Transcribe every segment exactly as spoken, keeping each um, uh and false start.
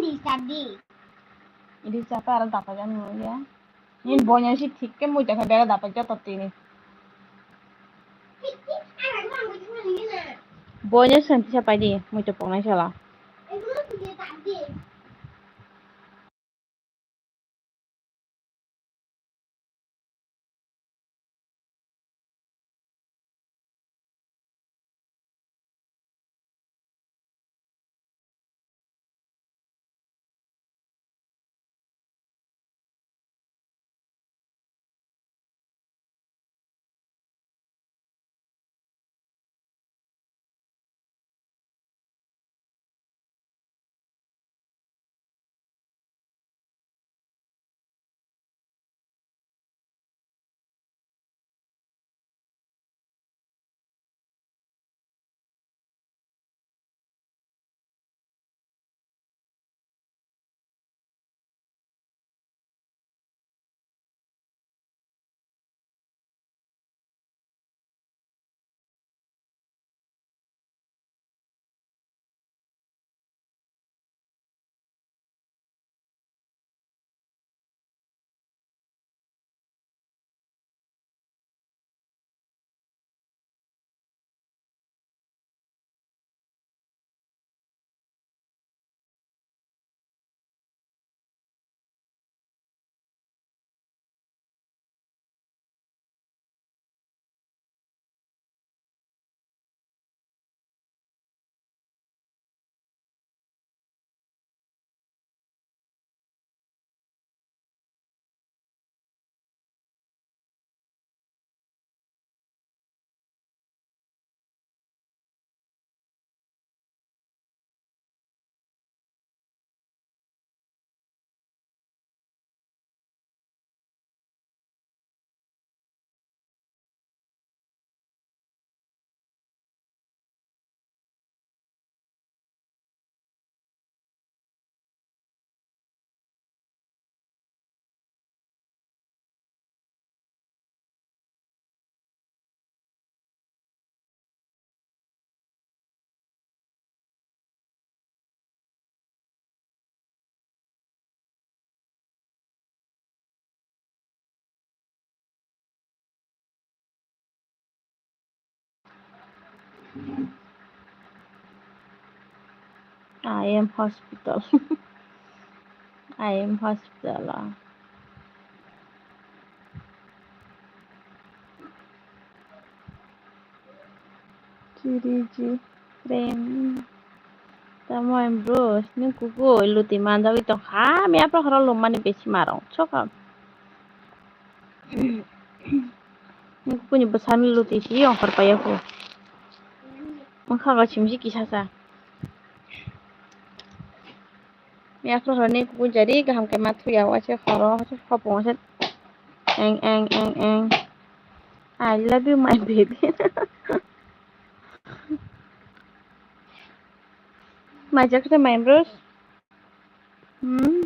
Risa di. Risa ta aro dapai jani ya. Ni bonya si thik ke mui ta kha bera dapai joto tini. Bonya santi sa pai di, mui to pongnai sala. I am hospital. I am hospital. Chiriji prem. Tamo em bro, nung kuku luti manjagwi tong kha, miya pro khoro lum mani besi marong, soka. Nung kuku ni bwsani luti si yong khor paya ko. Mangkha ga chimji kisa sa. Miya khoro ni kuku jari kaham ke mathu ya, waise khoro, waise khopong, waise eng, eng, eng, eng. I love you, my baby. Mai jak te mai bros. Hmm.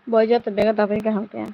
Bo joto bego dabai kaham khe.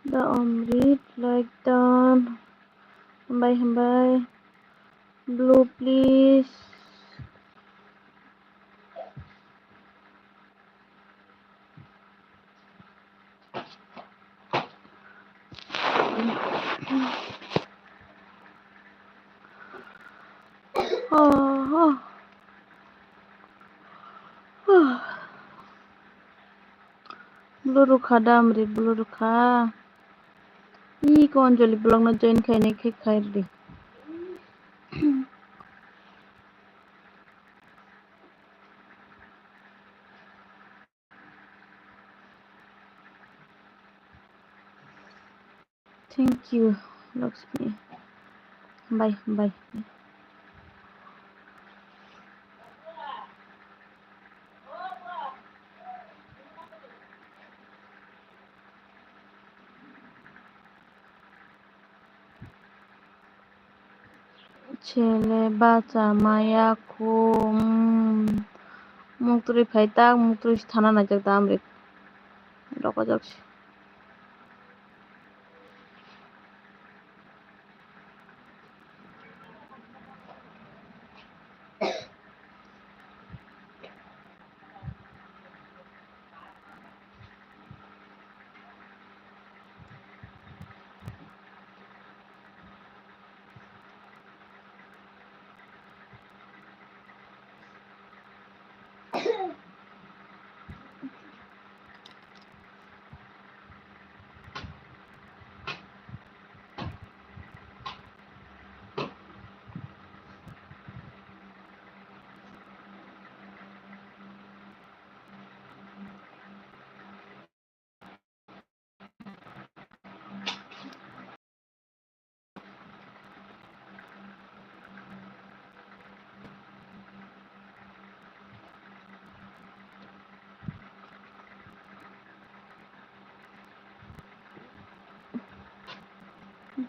Da Amrit, like done. Hambai, hambai. Blue, please. Oh, oh. Oh. Blue rwkha da Amrit, blue rwkha. Iko Anjali vlog no join khainai khe khairdi. Thank you, Lakshmi. Bye, bye. Chele bacha maya khu, mm. Muktwi phai tak, muktwi thana naijak da Amrit. Rokojak se.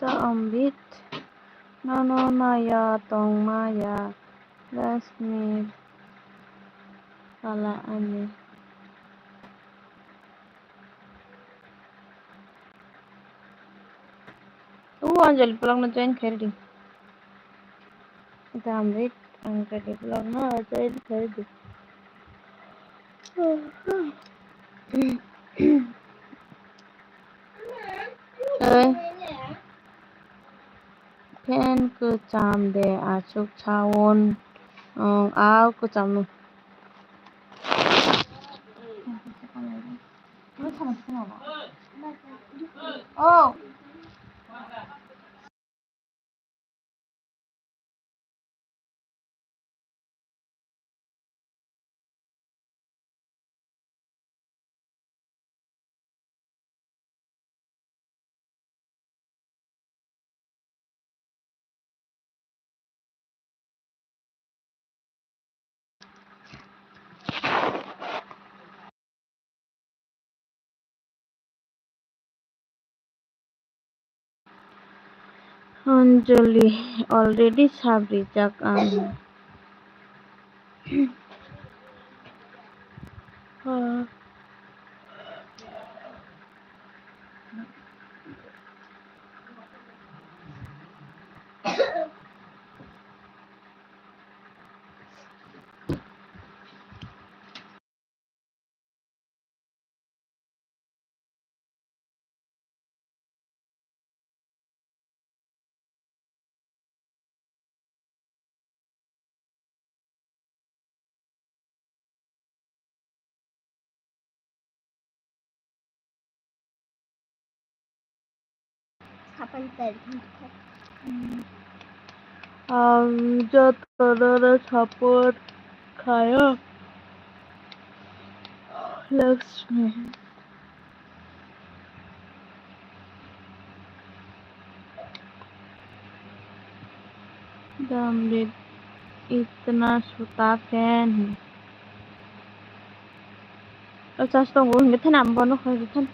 Da Amrit, nono naiya tongmaya Lakshmi pala ani. O Anjali vlog no join khairdi. Da Amrit, Anjali vlog no join khairdi. Oi. Fan kwcham de aswk sound, um, au kwcham no. Oh. Anjali, already sab rijak ang. Ang jotono support khaio, Lakshmi. Damrit itna suta fan. O chas tongo hwnwi thana bono khaidi thana.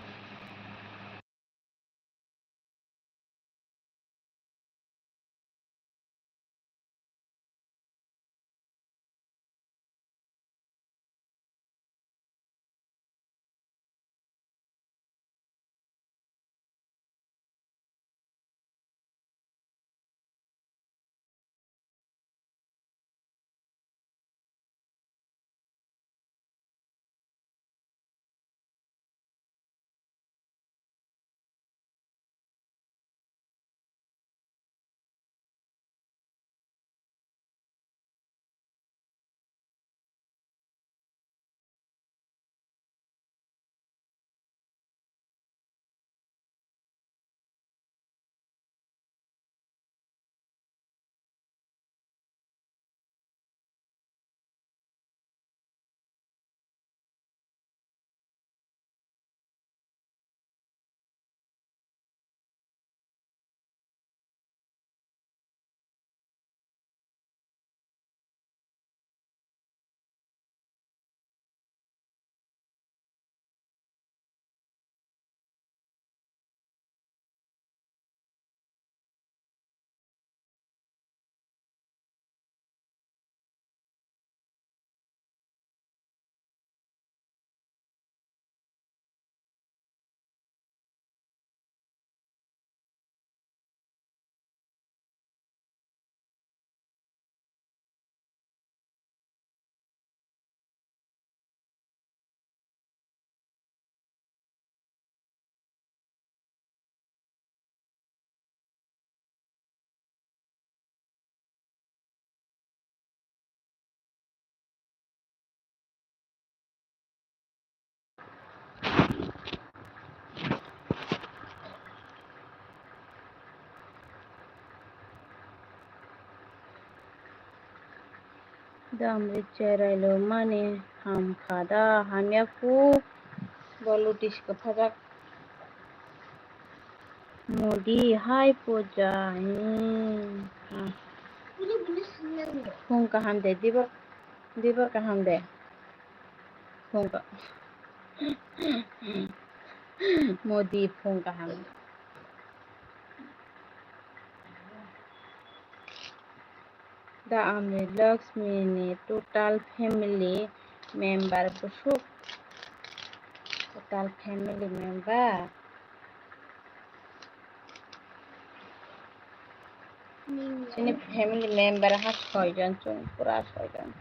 Damri cherai lo mani hamkha da, hamya khu bo luti se kwphajak. Modi hai puja, hmm, ha. Phung kaham de, dibor, dibor kaham de. Phung ka-, Modi phung kaham. Da Amri Lakshmi ni total family member bwswk? Total family member. Chini family member ha soijon, chwng pura soijon.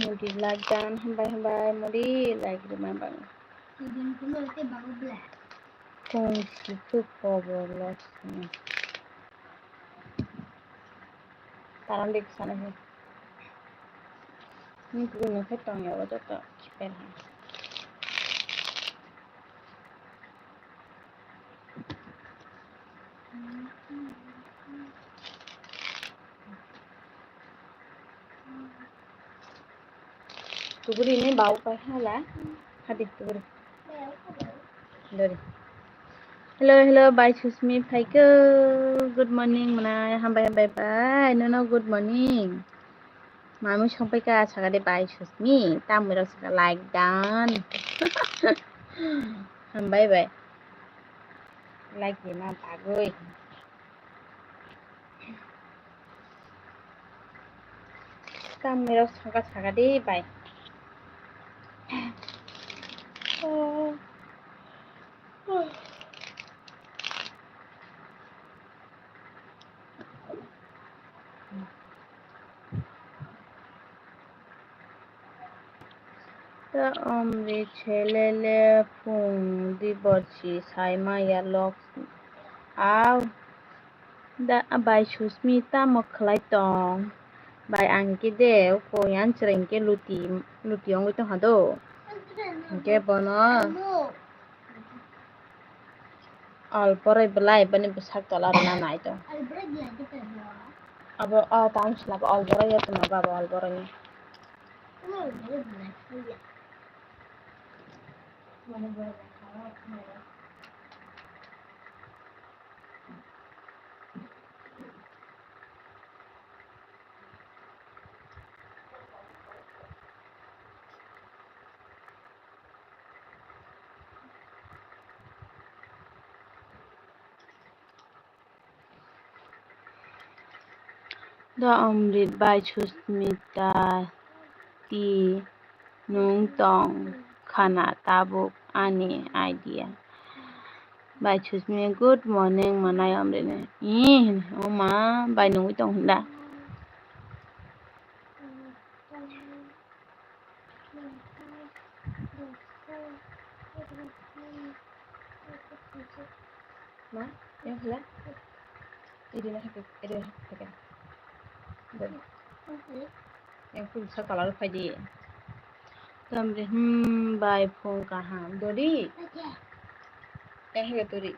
Modi like dan, hambai hambai, Modi like rwma bang. Kung si khe kobo loss ni. Taran dik sana he. Ni kuno khe tong ya, joto kiper ha. Tuguri ni bau pai hala. Hadi tuguri. Dori. Hello, hello, bai Susmi phaikhe. Good morning, mwnai. Hambai, hambai, bai. Nono good morning. Mami songpai ka, sakade bai Susmi. Tamwi rok saka like dan. Hambai, bai. Like di ma bagwi. Tamni rok saka saka di bai. Ta omri chele le phung diborchi sai maya lok. Au da bai Susmi tamo khlai tong? Bai ang khe de ko yan chwrai hwnkhe luti, luti ongwi tongkha do. Hwnkhe bono. Alborai belai bini bwsak tola rwna nai tong. Abo o tang sila bo alborai ya tongma babo alborai ni. Da Amrit bai Susmita ti nung tong khana tabuk ani idea. Bai Susmi, good morning, manai Amrit ni. Ih, oma, bai nungwi tong hwnda. Ma, yang hela? Ini lah, ini lah. Yang pun sa color phaidi. Tamre, hmm, bai phone kaham. Dori. Yang hela dori.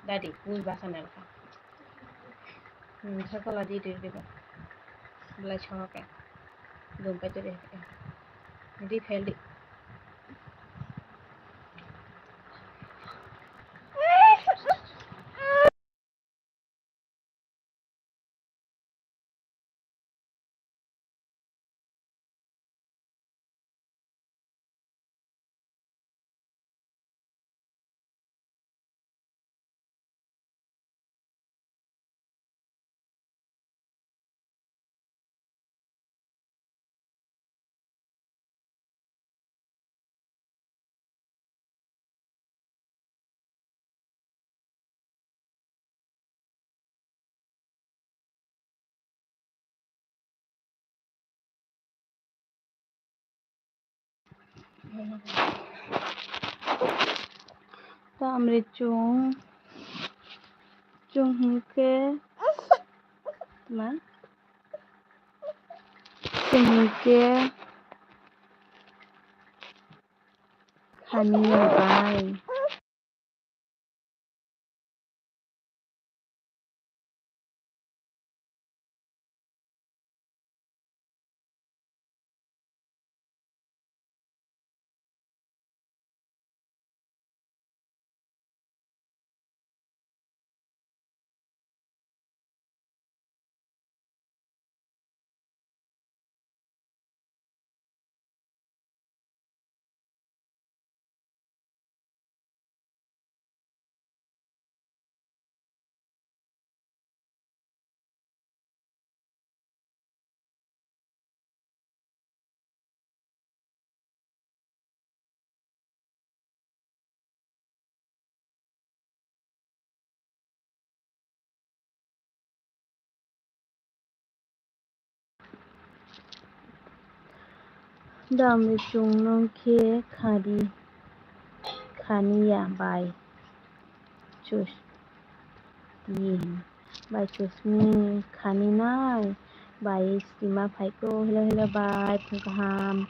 Dadi, bui basa nalkha. Hmm, sakala di, di, di, di. Belai sohoke. Dum pai turi. Di, fail di. Tamri chung, chung hwnkhe ma? Chung hwnkhe Khaniya bai. Dam chwng nung khe khadi khaniya bai chus. Bai chusni khani nai bai sima phaiko. Hello, hello, bai phung kaham.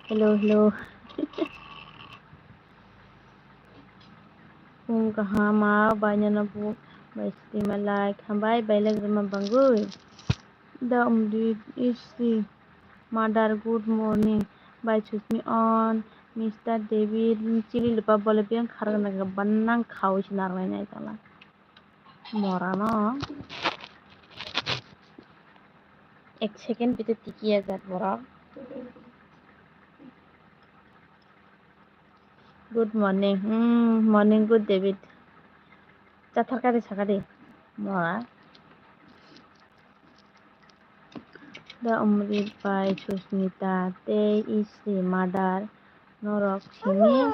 Hello, hello. Phung kaham, ah, bai nana bu bai sima like hambai bai like rima bangui. Da umdi isi. Mother, good morning. Bai chusni on, Mister David, chili lipa bole biyang khargana ga banang khawi se narwai nai tala. Mora no. Ek second bito tiki ajak borok. Good morning. Hmm, morning, good David. Chathar kari sakari. Mora. Da Umrit bai Susmita tei Isri mother norok simi.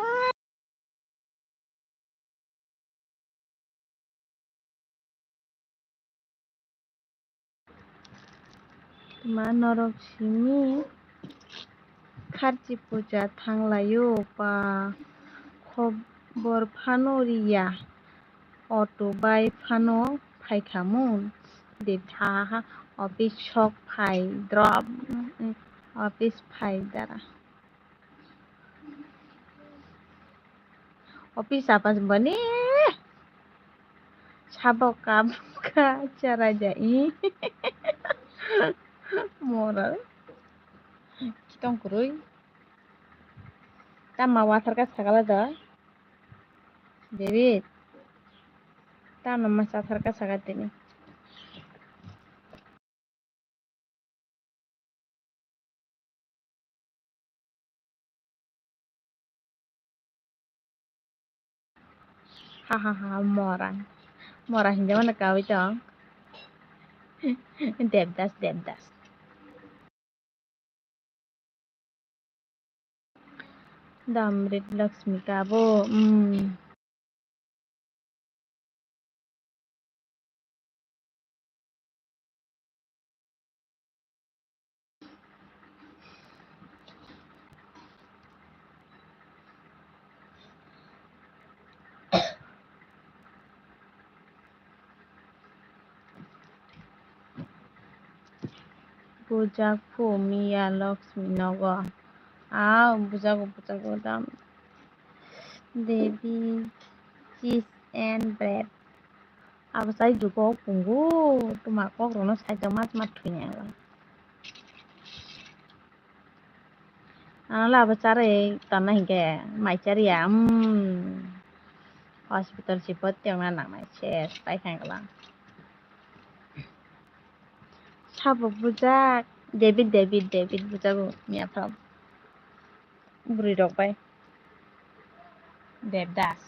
Ma norok simi kharchi puja thanglaio ba khobor phano riya. Auto bai phano phaikhamu. Debit ha ha ha office sok phai drop. Office phai dara. Office apa bani sabo kam ka chara jai. Moral. Kitong kurui. Tama wathar ka sagala da. David. Tama masa thar ka sagatini. Ha ha ha, mora. Mora hinjamano kawi tong. Devdas, Devdas. Damrit Lakshmi kabo, hmm. Bujak phu miya Lakshmi nogo. Aw, bujago, bujago dam. Devi cheese and bread. Abo chai jugo pungu, tuma kok rono saijak mas mas thwini ang. Ano le abo charwi tonna hinkhe mai chariya, um, hospital si bhorti ongna nangnai ses pai kha wngla. Sabo bujak, David, David, David bujago miya phano bwrwi rok bai. Devdas.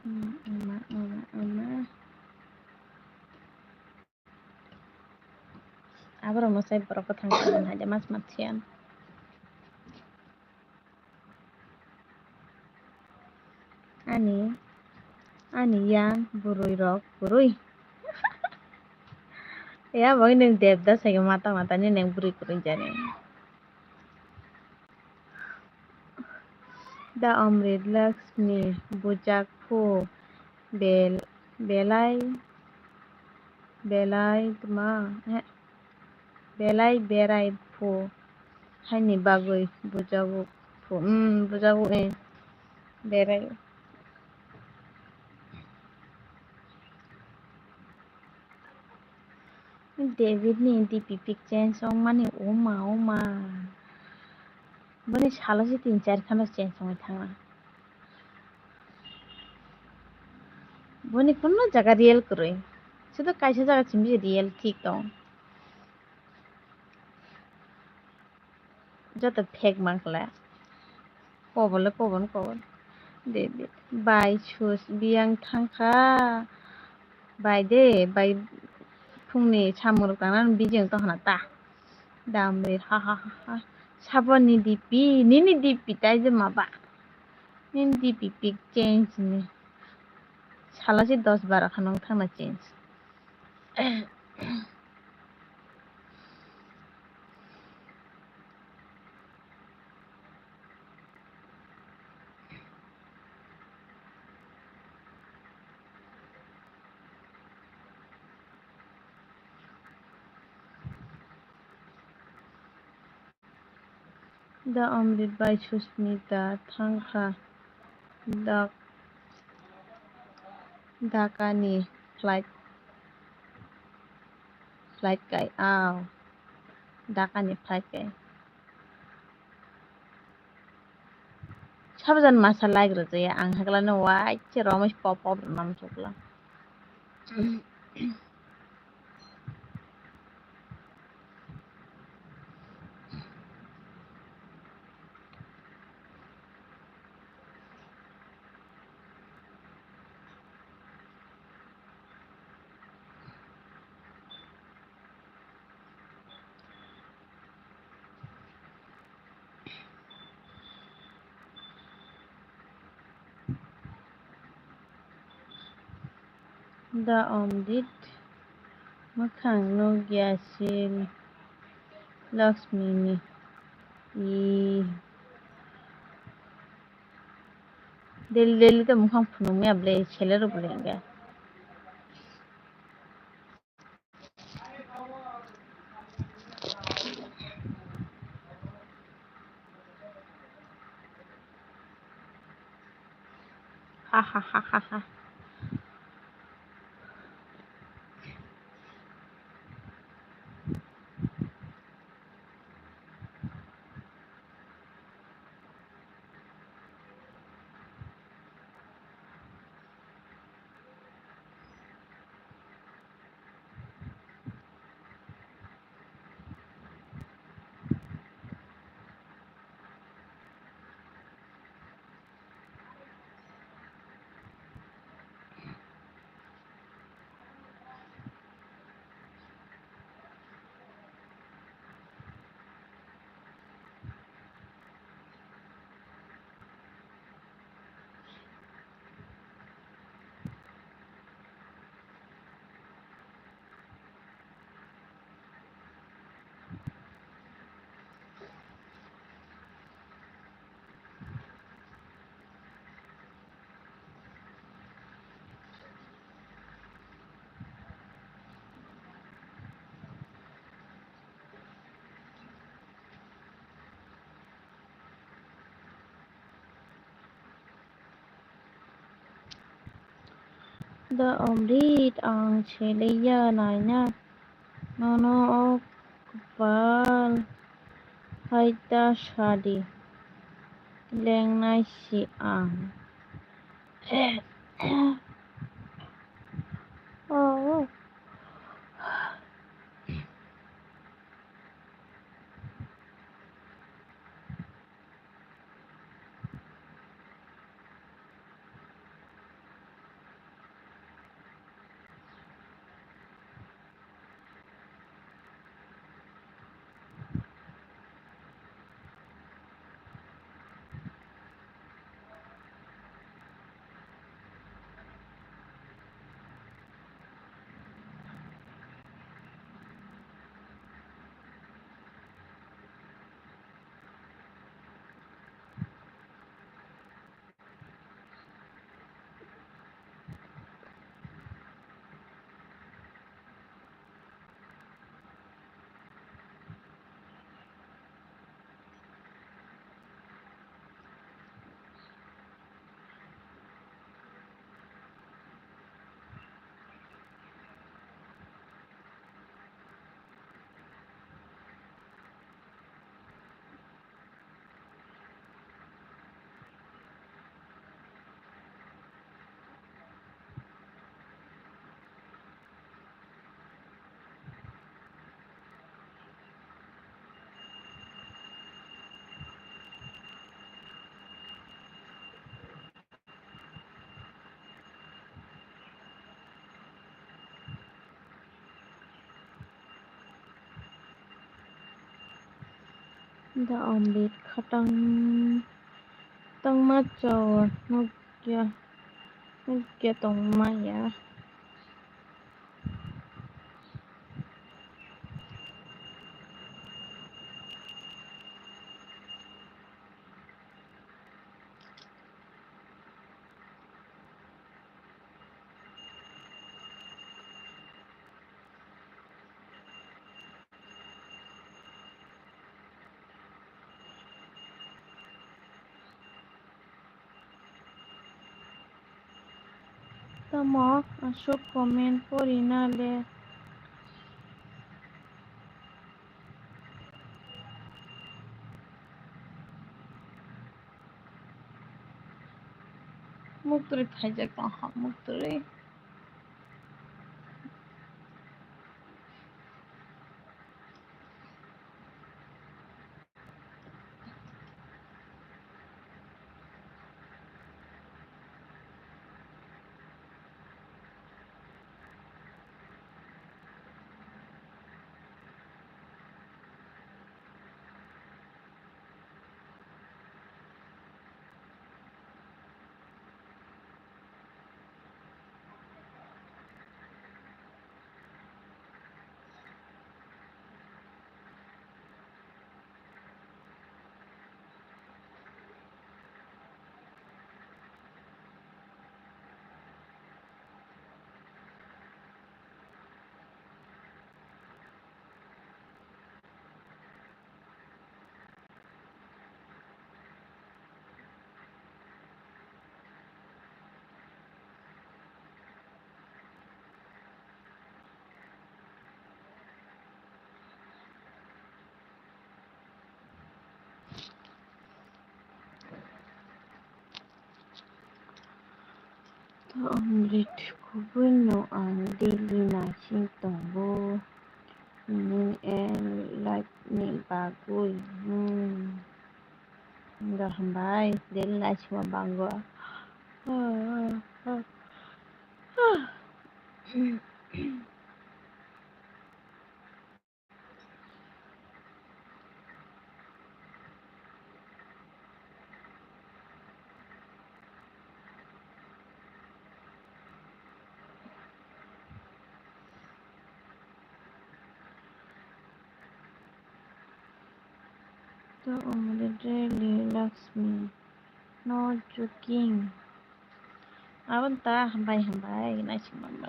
Ama, ama, ama. Aborok no sai borok kwthang kwthang hai de mas mas siyan. Ani, ani yang bwrwi rok bwrwi. Ya bai nwng Devdas hai khe mata mata ni nwng bwrwi kwrwi jani. Da Amrit Lakshmi bujak phu bel-, belai, belai tma, eh, belai berai phu haini bagwi bujago phu, um, bujago, eh, berai. David ni D P pic change wngmani, oma, oma. Boni salo se tin char khano change wngwi thangna. Boni kuno jaga real kwrwi. Sudo kaisa jaga simi real thik tong. Joto fake mankla. Kobole kobon kobon. De, de. Bai sus biyang thangkha. Bai de, bai phungni samung rok tangna bijing tongkhna ta. Damri ha ha ha ha. Saboni D P, nini D P tai je maba. Nini D P pic change ni. Salo se dos baro khano thangna change. Da Amrit bai Susmita thangkha Dak-, Dhaka ni flight, flight kai. Aw, Dhaka ni flight kai. Sabjan masa like rwjaya ang haglano waise romwi pop pop rwna muchukla. Da Amrit mwkhang nukya sil Lakshmi ni. Ee. Daily daily to mwkhang phunukmaya ble, sele rok ble hwnkhe. Ha ha ha ha ha. Da Amrit, ang seleya naina nono o kwpal hai ta sadi lengnai si ang. Oh. Da Amrit khatang tangma chawr nukya nukya tongmaya. Tamo aswk comment porina le. Muktwi phaijak tong ha, muktwi. To Amrit, kubui no ang daily naising tongo, nini life ni bagwi. Hmm. Hambai, daily naisingma bango. To Amrit, really, Lakshmi, no joking. Abon ta hambai hambai naising man.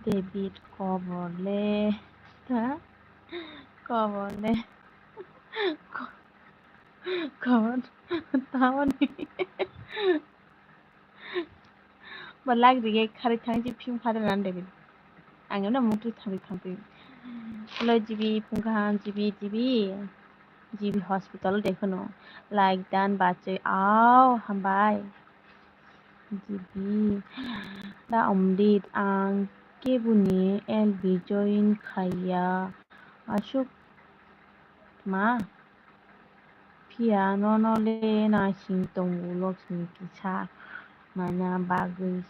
David kobor le, ta? Kobor le. Ko-, kobor tamoni. Ba lak rige khari thang ji phim phade nan David. Ang no mukti thangri thangri. Hello G B phung kaham G B G B. G B hospital de kheno. Like dan bachai au hambai. G B. Da Amrit ang kebuni L B join khaiya. Aswk ma. Phiya nono le naising tongo Lakshmi kisa. Mana bagwi.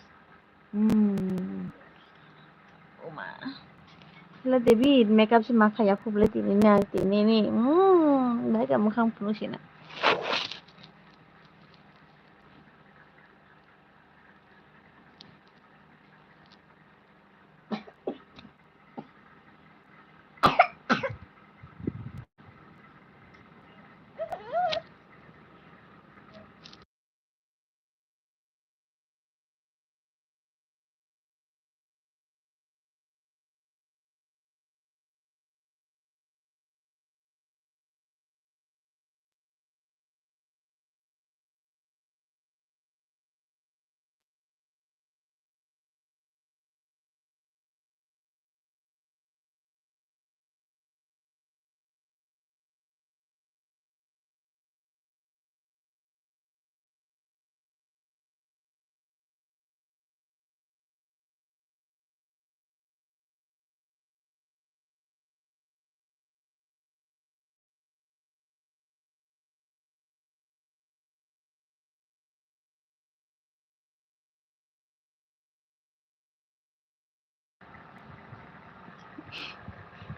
Hmm. Oma. Le David, makeup se ma khaya khuble tini na, tini ni. Hmm, bai ka mukhang phunu sina.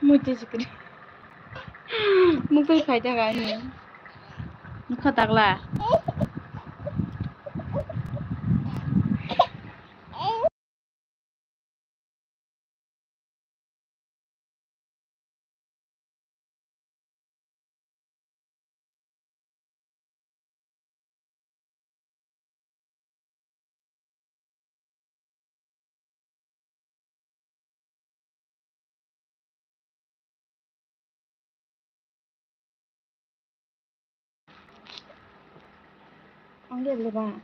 Muitu sikri. Mukhui khai ta ga ni. Mukha takla. Ang dia boleh bang.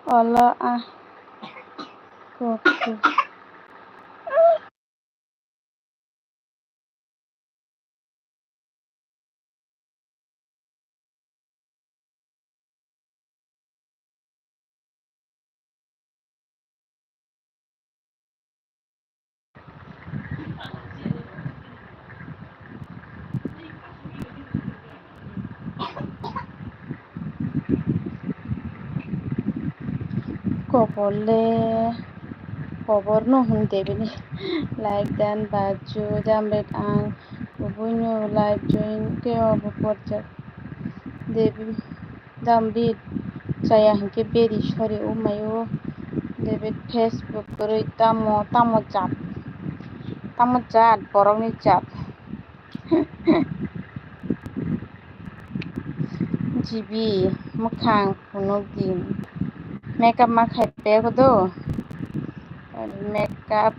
Olo ah. Kok, kok. Kobor le, kobor no hwn de bini. Like dan baju jambet ang kubui no like join ke obo porjak. Debi dambit chaya hinkhe beri sori o mayo. Debi Facebook kwrwi tamo, tamo jat, tamo jat, borokni jat. G B mwkhang phunuk di. Makeup ma khai pego do. Makeup.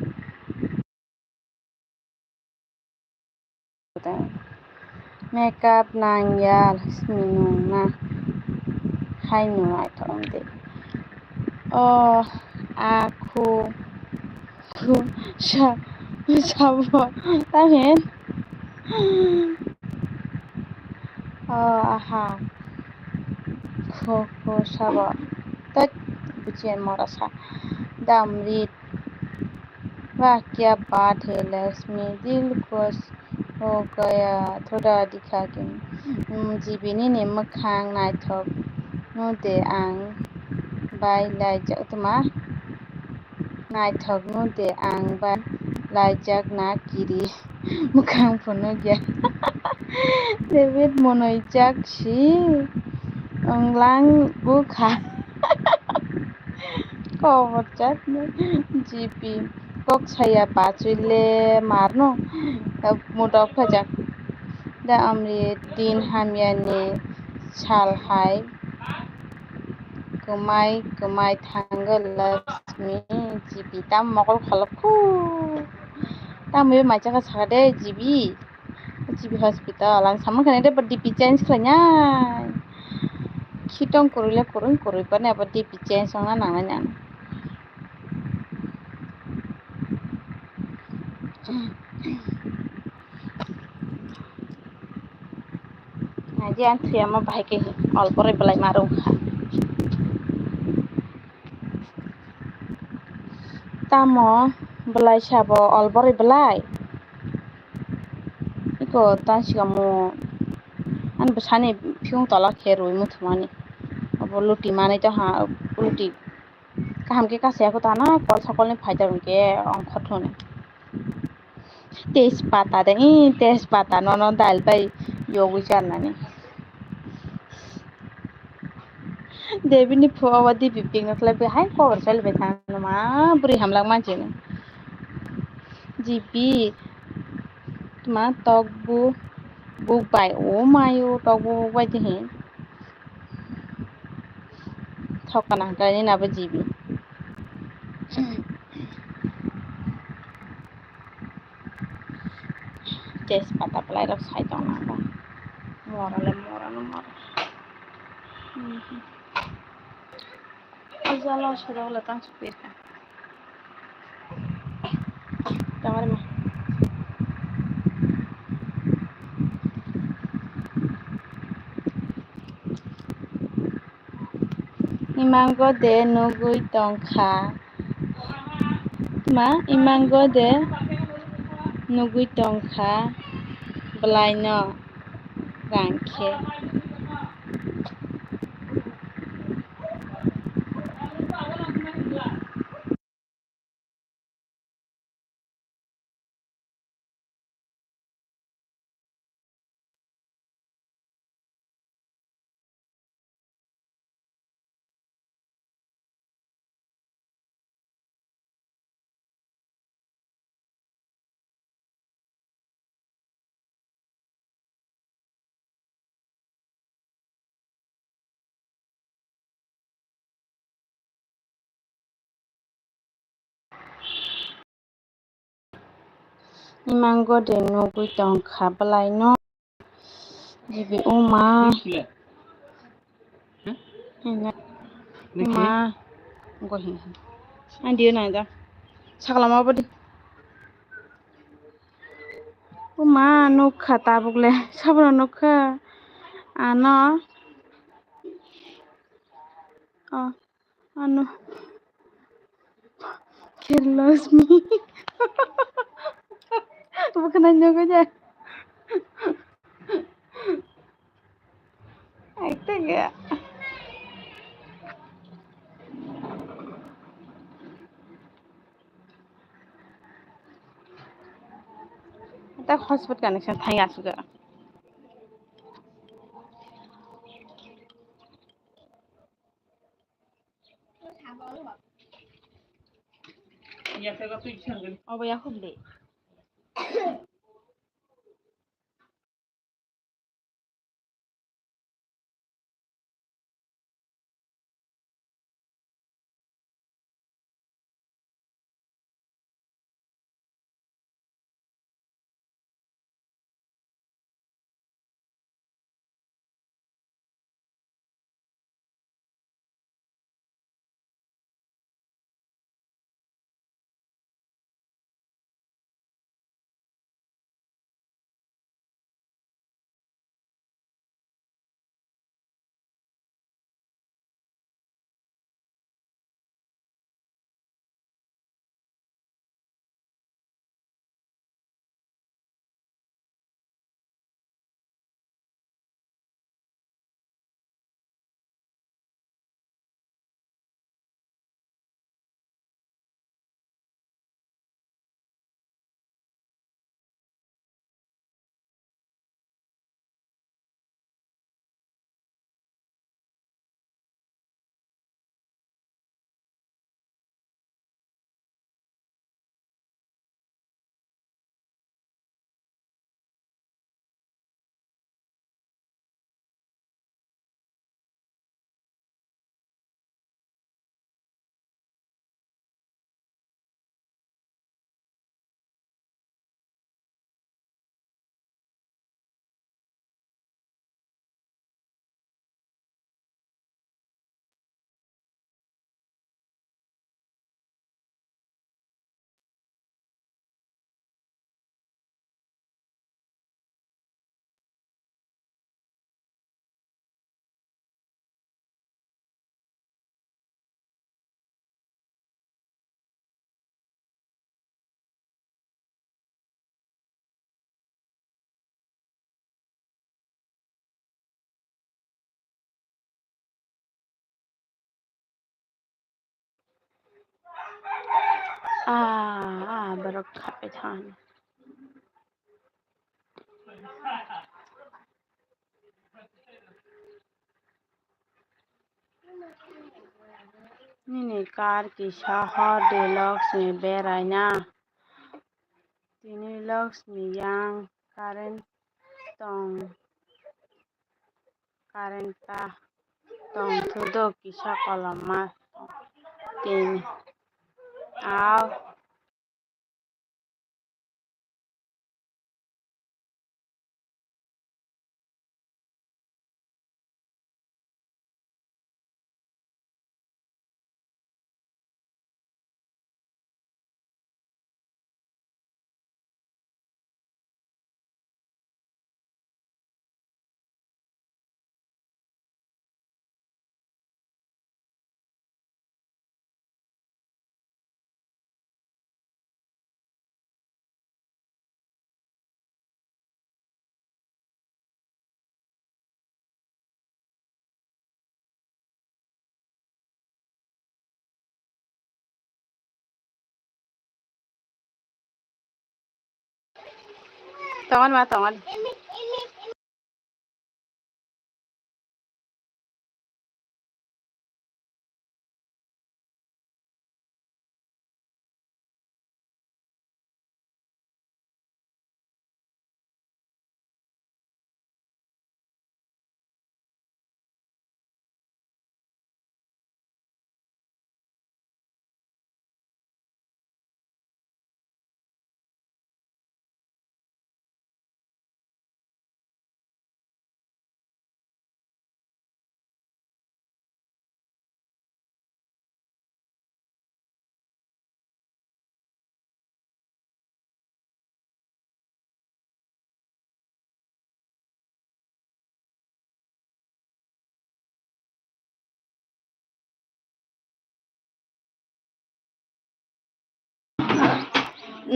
Makeup nang ya simi nung na. Hai nung ai thong de. O a khu khu sa sabo tahin. O aha khu khu sabo. Tat, buchian mora sa. Damrit. Wah, kya baat hai, Lakshmi. Dil khush ho gaya. Thoda dikha ke. Hmm, G B nini mwkhang naithok. No de ang bai laijak tuma. Naithok no de ang bai laijak na kiri. Mwkhang phunukya. David monoi jak si wnglang bukha. Kobor jak no G P kok saya bachwi le marno mutok phajak. Da amri din hamya ni sal hai kwmai kwmai thango Lakshmi G P tam mokol kholok khu. Tamo yo mai chaka saka de G B. G B hospital, ang samung khani de D P change khlainai. Khitong kwrwi le kwrwi kwrwi bani abo D P change wngna nangnai nang. Naidi ang thwi ama bahai khe olboroi belai ma rwngkha. Tamo belai sabo olboroi belai. Iko ta sikamo ani bwsani phiyung tola khe rwi muthumani. Abo luti manwi to ha luti kaham khe kasaya kho tana kol sokolni phaidar hwnkhe ongkhor thuni. Tejpata de, ee, tejpata nono dal bai yogwi charnani. Debini phuo o D P picnic khlai bai hai kobor choli bai thangma bwrwi hamlak manchini. G P ma tok bu buk bai o mayo tok bu buk bai de hin. Thok kana hwnkhe nini abo G B. Tejpata belai rok sai tong nang kha. Mora le mora no mora. Mhm. O jala sura wala tang sukir kha. Tang ma. Imango de nugwi tongkha. Ma, imango de nugwi tongkha bwlaino rang khe. Imango de nugwi tongkha bwlaino. Jibi uma. Uma. Gohi. Andio nangda. Sakala ma bodi. Uma nukha tabuk le. Sabra nukha. Ano. Oh. Ano. Kherlosmi. Bukan nyogo ja. Astaga. Tak hotspot connection thai asuga. Obo yakhuk de. Aborok khapai thani. Nini kar kisa hor di Lakshmi beraina. Tini Lakshmi yang current tong, current ta tong thudo kisa koloma tini. Au. Tongon ma tongon.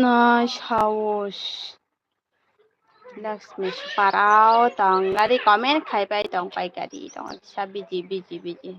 No, saos. Lakshmi parao tong gari comment khai pai tong pai gari tong sa biji biji biji.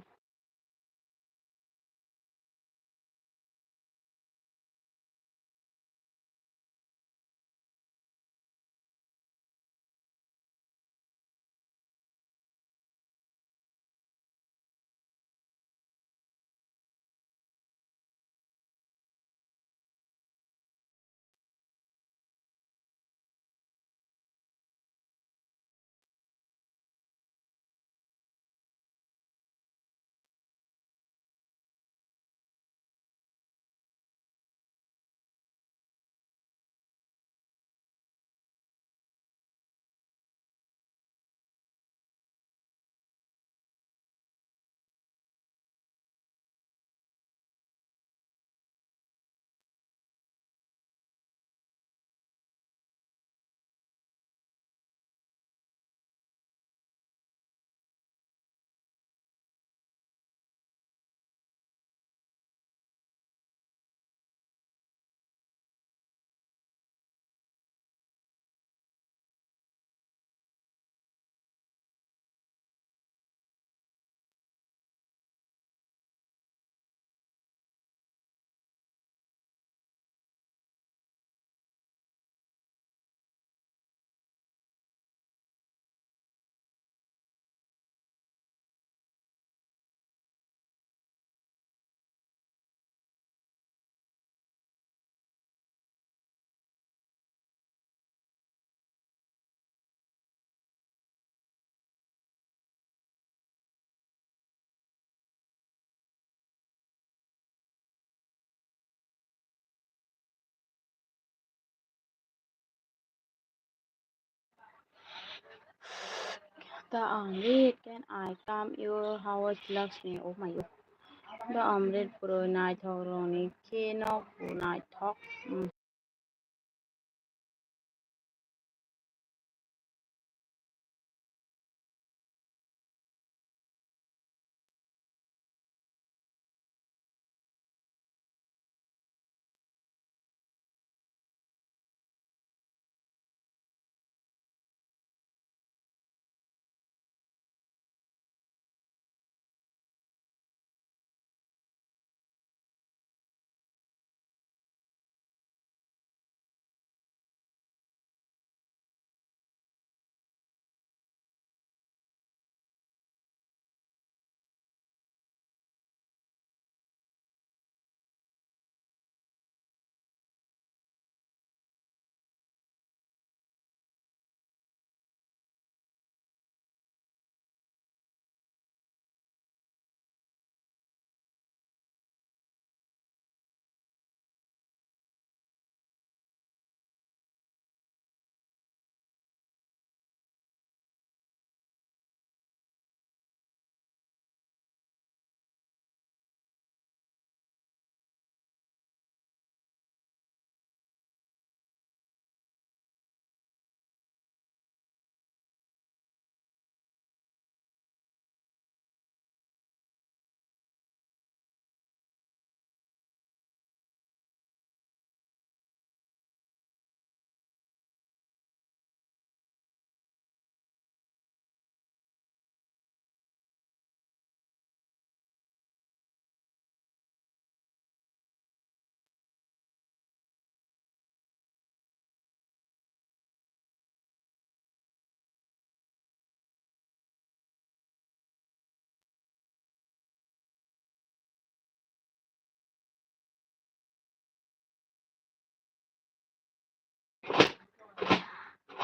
The Amrit, can I come your house, Lakshmi? Oh my God. The Amrit puro naithok roni khe nok puro naithok. Mm.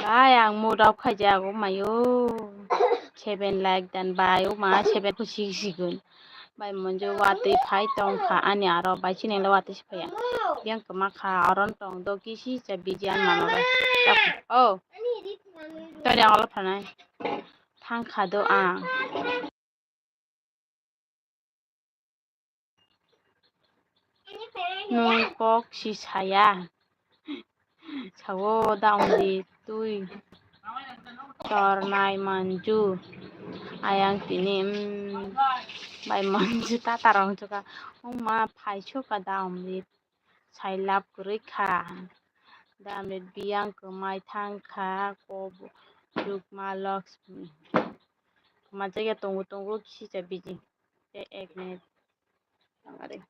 Bai ang mood off khaijak o mayo. Seven like dan bai o ma seven khusi sigun. Bai monjo watwi phai tongkha ani aro bai chini le watwi si phaiya. Yang kwma kha oron tong do kisi cha busy ani mama bai. Oh. Tani ang olo phanai. Thang kha do ang. Nwng kok si saya. Sao da wngdi twi tornai manju. Ayang tini, mm, bai manju tata rong chuka. Wngma phai chuka da wngdi. Sai lab kwrwi kha. Da wngdi biyang kwmai thang kha. Kok jukma Lakshmi. Kwma jagya tongo tongo kisi cha busy. Tei ek minute. Tangari.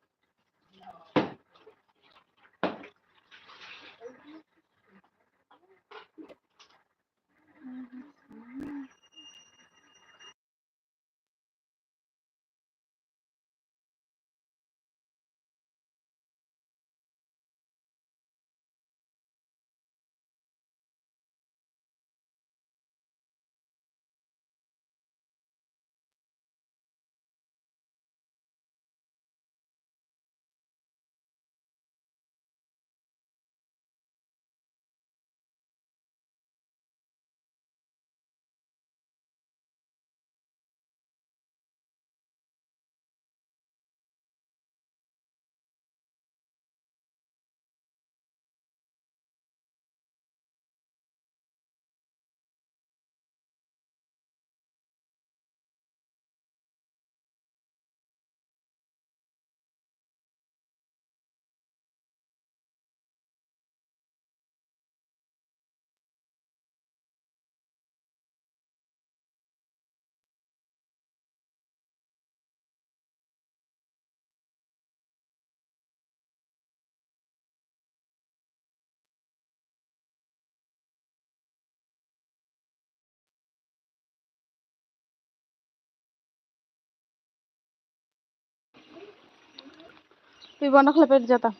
Twi bono khlai pedi jota.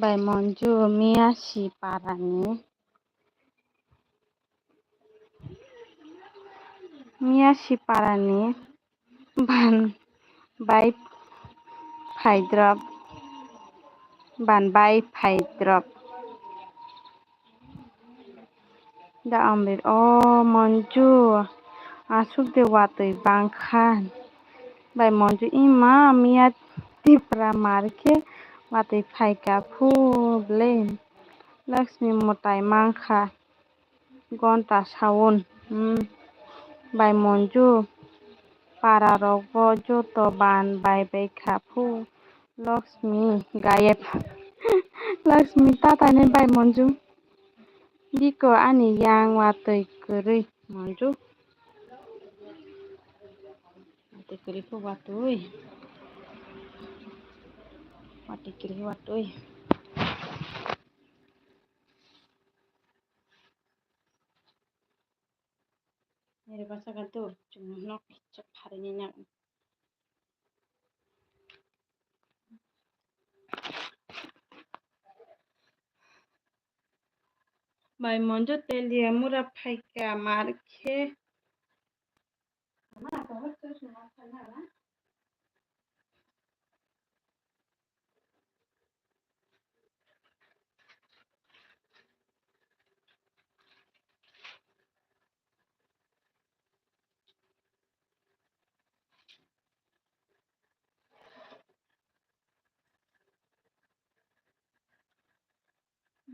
Bai monju miya si parani. Miya si parani ban bai phaidrop, ban bai phaidrop. Da amrit o monju aswk de watwi bangkha. Bai monju ima miya tipra mar khe watwi phaikha phu ble. Lakshmi mwtai mankha. Gonta saun, hmm, bai monju, para rok bo joto ban bai bai kha phu, Lakshmi gayeb. Lakshmi tatai nai bai monju, biko ani yang watwi kwrwi monju. Watwi kwrwi khe watwi, watwi kwrwi khe watwi. Nere basa ka do, chwng nok chak pharini na. Bai monjo telia mura phaika mar khe.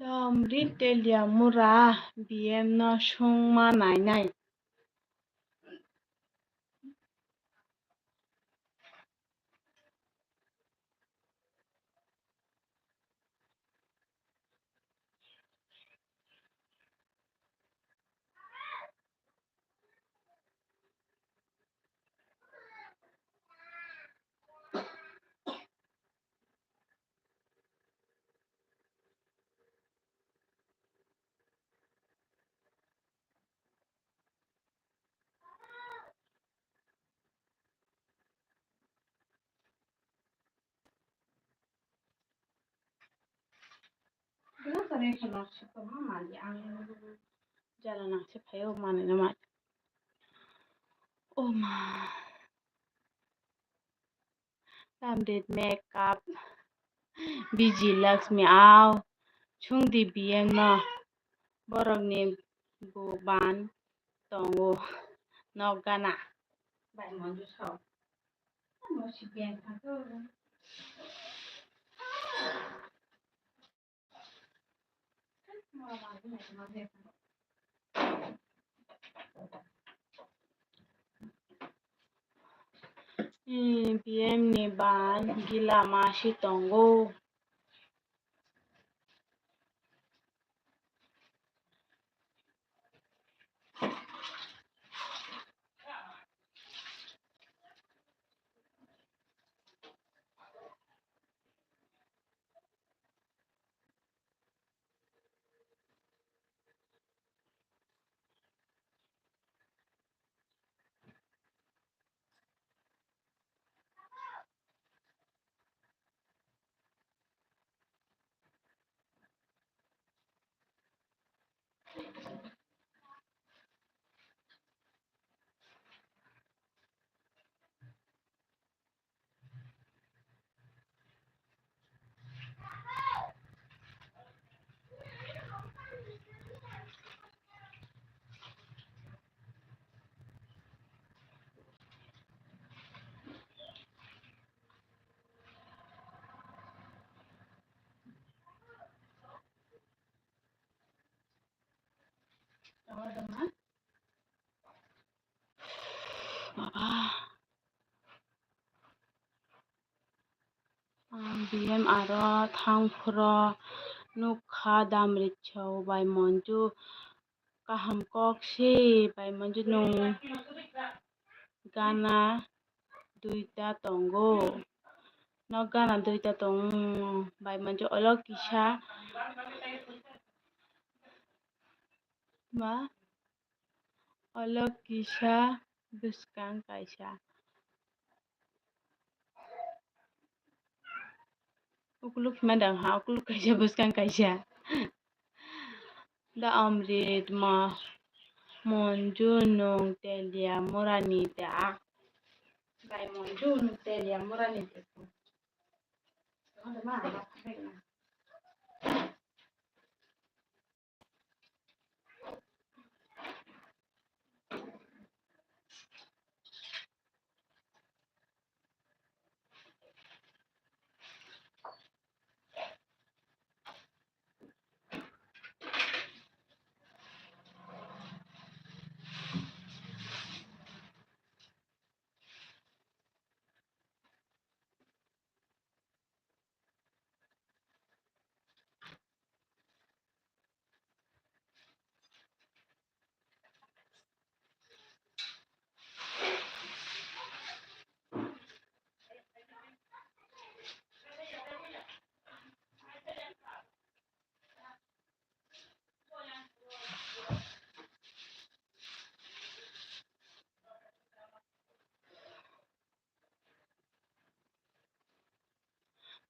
Dom ri telia mura B M no sungma nainai. Jala nang se phaio manwi no ma. O ma. Tamrit makeup. Biji Lakshmi au. Chungdi B M no. Borokni bo ban tongo. Nok gana. Bai monju sao. Mo si ben thago. Em, B M ni ban gila ma si tongo. Ang B M aro thang phuru nukha Damritsao bai Monju kaham kok se bai Monju nwng gana duita tongo. Nok gana duita tongo bai Monju olo kisa ma olo kisa bwskang kaisa. Ukuluk hima dang ha, ukuluk kaisa, bwskang kaisa. Da Amrit ma Monju nwng Teliamurani da. Bai Monju nwng Teliamurani da.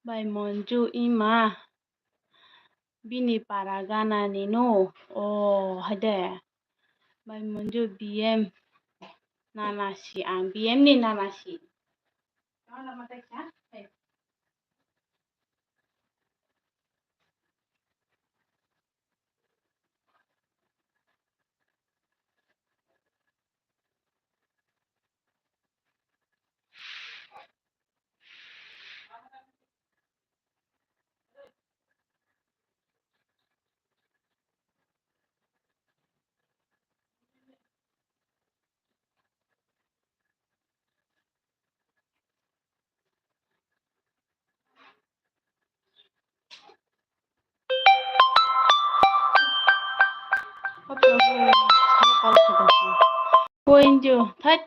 Bai Monju ima bini para gana ni no, o haide. Bai Monju B M nana si, ang B M ni nana si. Poinjo, thak.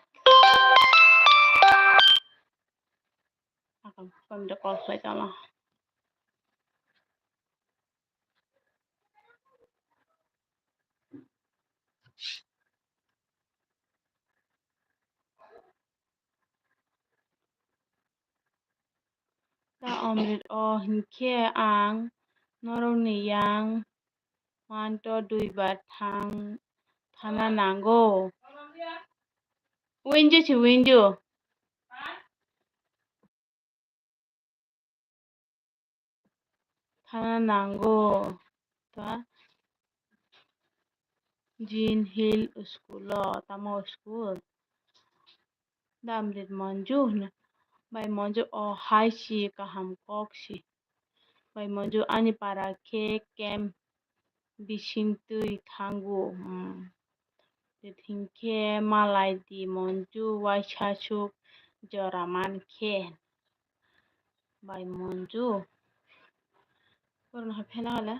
Akam, kami da call khlai tala. Ta Amrit o hinkhe ang norokni yang Manto duibar thang, thana nango. Winju si winju. Thana nango. Ta Jin Hill school o, tamo school? Da Amrit Monju hwno. Bai Monju, o hai si kaham kok si. Bai Monju ani para khe camp bising twi thango. Hmm. Hinkhe malai di Monju waisa suk jora man khe. Bai Monju. Korno ha phela hala.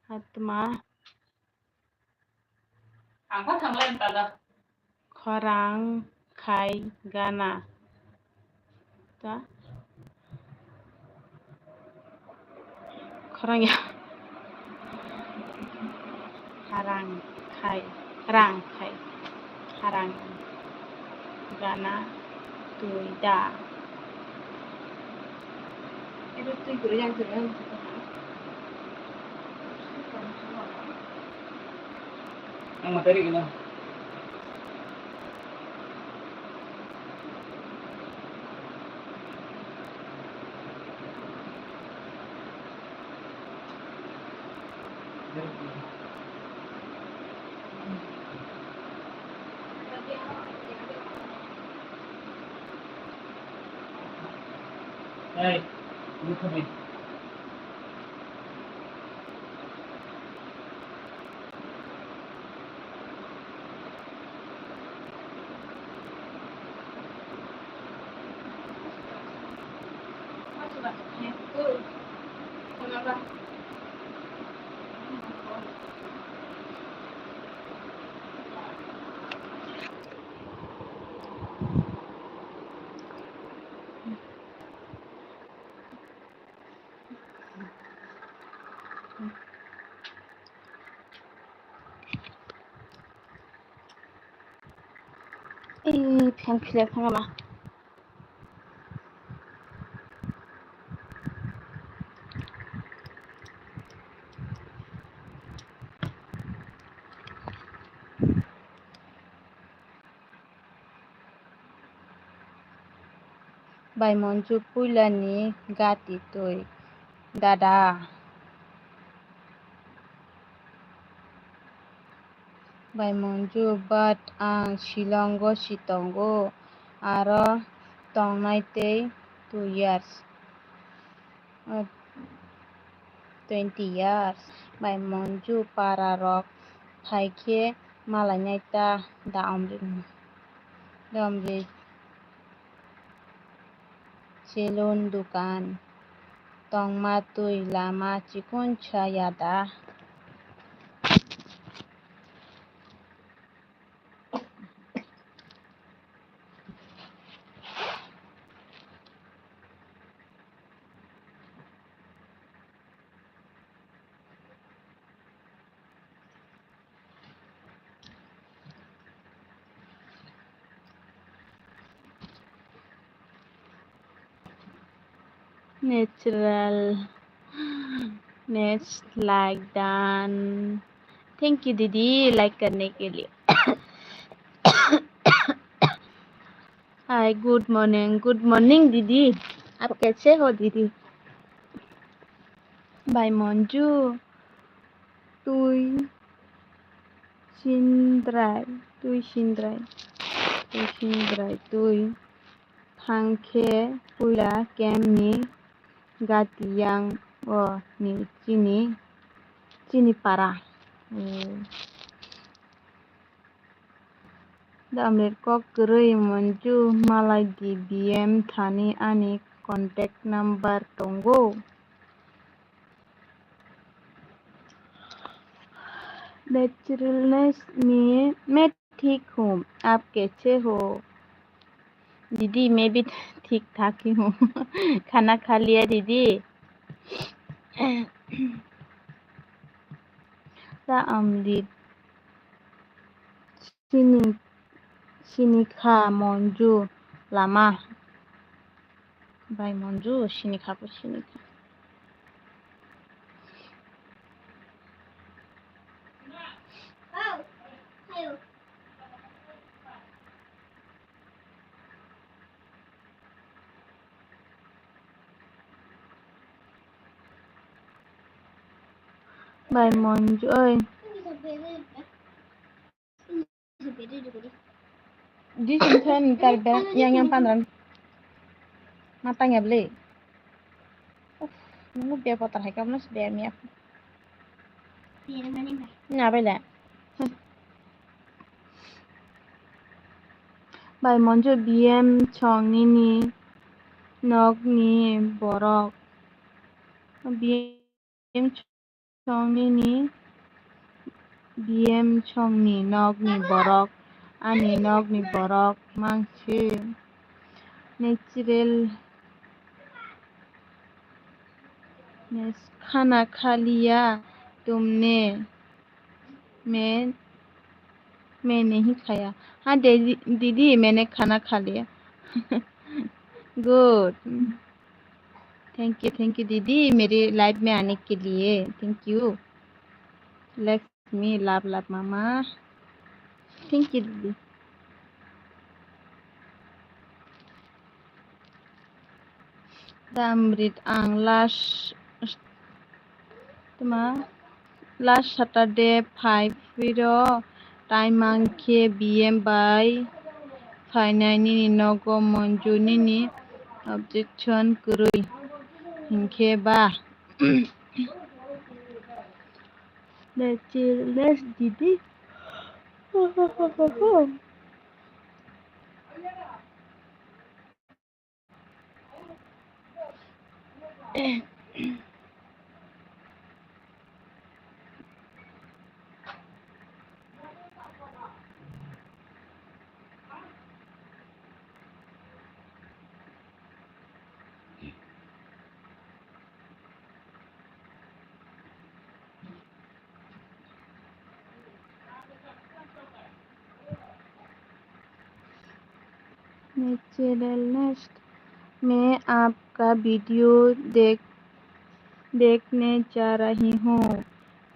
Atma. Khorang khai gana. Ta? Khorang ya. Harang khai. Harang khai. Harang. Gana twi da. Ebe twi kwrwi yang kwrwi ang. Ang matari gina. Hey, look at me. Ee, phan philai phano ma. Bai Monju puilani gati twi, dada. Bai Monju, but ang Shillongo si tongo, aro tongnai tei two years. Twenty years. Bai Monju, para rok phai khe malainai ta da Amrit, da Amrit salon dukan tongma twi lama chikon sa ya da? Natural nest like done. Thank you, didi, like karne ke liye. Hi, good morning. Good morning, didi. Aap kaise ho, didi? Bai Monju, twi sindrai, twi sindrai, twi sindrai, twi thang khe puila camp ni gati yang o ni chini, chini para. Hmm. Da Amrit, kok kwrwi Monju, malai di B M thani ani contact number tongo. Naturalness me, मैं ठीक हूँ, आप कैसे हो? दीदी, मैं भी ठीक ठाक ही हूँ। खाना खा लिया, दीदी? Da Amrit, sini, sini kha Monju lama. Bai Monju, sini kha bo sini kha. Bai Monju oi. Di sing thani tar be yang yang pandran. Matang ya beli. Uff, nunggu biar potar hai kamu sih biar miak. Na bela. Bai Monju B M chong nini nok ni borok. B M chong nini, B M chong ni nok ni borok, ani nok ni borok mangsi natural nes khana khaliya tumne. मैं मैं नहीं खाया। हाँ दीदी, दीदी मैंने खाना खा लिया। Good। Thank you, thank you दीदी, मेरे लाइफ में आने के लिए। Thank you। Love me, love, love mama। Thank you दीदी। Damrit ang last tma last Saturday phai phiro time ang khe B M bai phainai nini nogo Monju nini objection kwrwi hinkhe ba Didi. Natural nest. मैं आपका वीडियो देख देखने जा रही हूँ,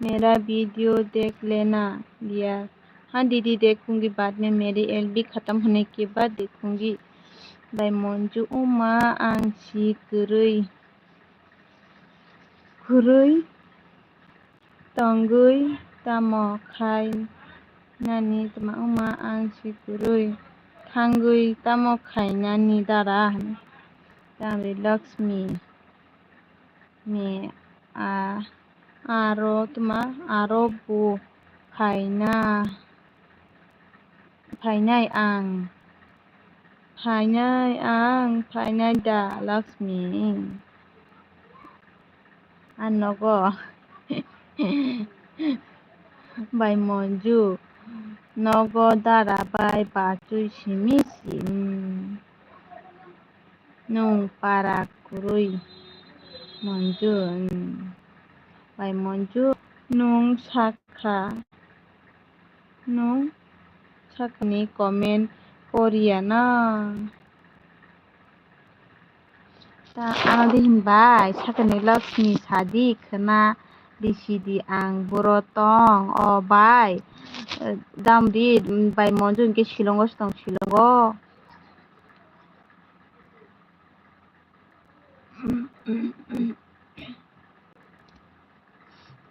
मेरा वीडियो देख लेना। लिया। हाँ दीदी, देखूंगी बाद में, मेरी एल बी खत्म होने के बाद देखूंगी। Bai Monju, uma ang si kwrwi. Kwrwi tongwi tamo khai nani tma uma ang si kwrwi thangwi tamo khai nani dara. Damri Lakshmi. Me a aro tma aro bo phaina phainai ang phainai ang phainai da Lakshmi. A nogo bai Monju nogo dara bai bachwi simi si. Nwng para kwrwi Monju, bai Monju, nwng sakha, nwng sakani comment poriya na. Ta ano de hinbai sakani Lakshmi sadi khwna bisidi ang buro tong o bai. Damdi bai Monju hinkhe Shillongo se tong Shillongo.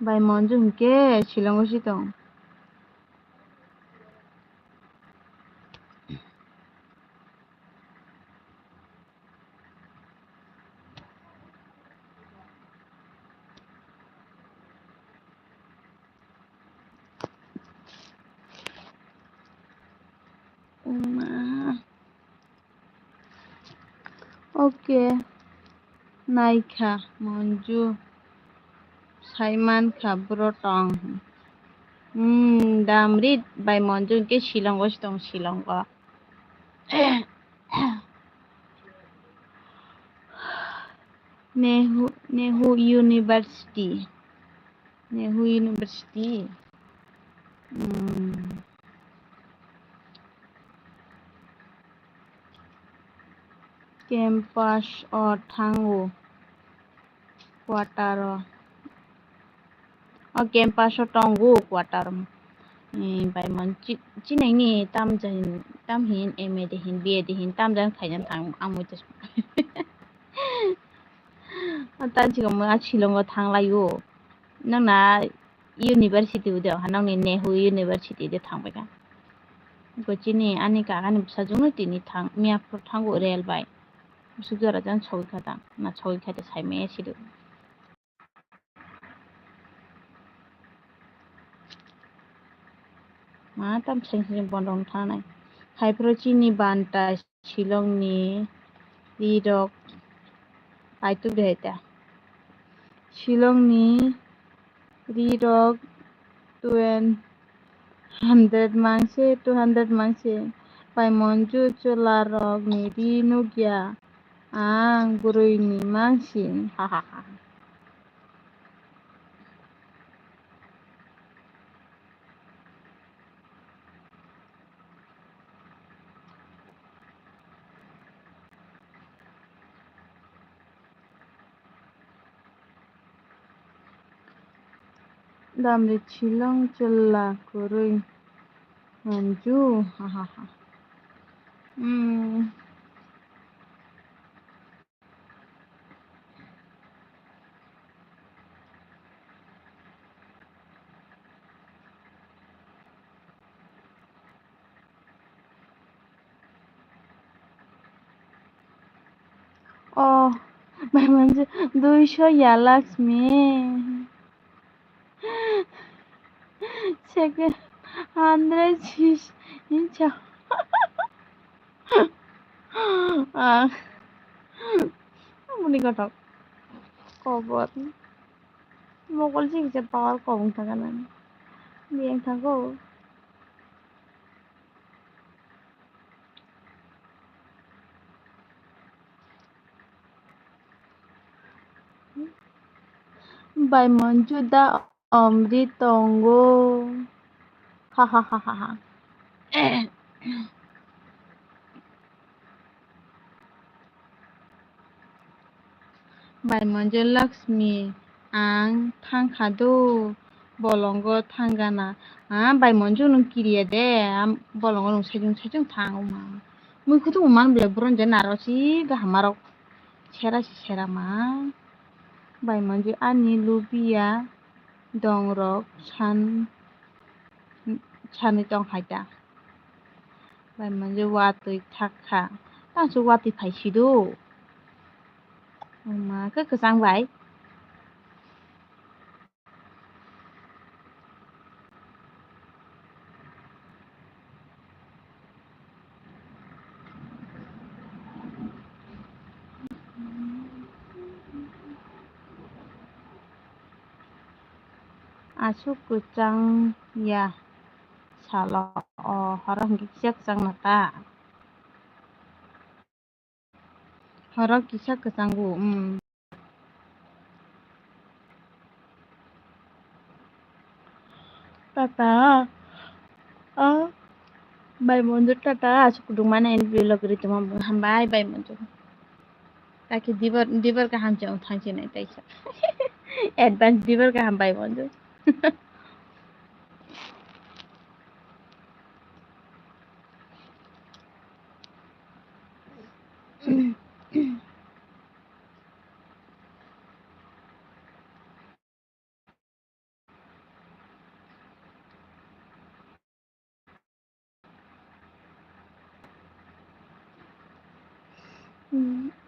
Bai Monju hinkhe Shillongo se tong. Uma. Okay. Naikha Monju. Saimankha buro tong. Hmm, damrit bai Monju ke Shillongo se tong Shillongo. Nehu, Nehu University. Nehu University. Hmm. Campus o thango. Quarter o. O campus o tongo quarter. Bai mon chini ni tam jan tam hin M A de hin B A de hin tam jan khaina thang ang mo. Tan chikamo a Shillongo thanglaio. Nangna university o de, hanokni Nehu University de thangbai kha. Bo chini ani kaka ni bwsajwk no tini thang, miya phuru thango rail bai. Bwswk jora jan sogwi kha tang, na sogwi kha de sai maya sidu. Ma tam seng seng bondo wng thangnai. Hai phuru chini banta Shillongni rirok kaituk de hai ta. Shillongni rirok twen hundred mangse, two hundred mangse. Bai Monju chwlarokni ri nukya ang bwrwini mangsin. Ha ha ha. Damri Shillong chwla kwrwi Monju, ha ha ha. Hmm. Oh, bai Monju, duisho ya Lakshmi. Second hundred sis, incha. Ah. Muni kotok. Kobor. Mokol sing se power kobong thangana. Biyang thango. Bai Monju da omri tongo. Ha ha ha ha ha. Bai Monju Lakshmi, ang thangkha do, bolongo thanggana. Ah, bai Monju nwng kiriya de, am, bolongo nwng saichung saichung thango ma. Mui khutung man belai boron je naro si gaham arok sera si sera ma. Bai Monju ani lubiya dongrok san, sanwi tong hai ta. Bai Monju watwi thak kha. Tang su watwi phai si do. Ma khe kwchang bai. Aswk kwchang ya salo, o horo hwnkhe kisa kwchang na ta? Horo kisa kwchango, um. Tata, ah, bai Monju tata, aswk kwdwkmani ani vlog ri tongma hambai bai Monju. Taki dibar, dibar kaham chong thangsinai taisa. Advance dibar kaham bai Monju.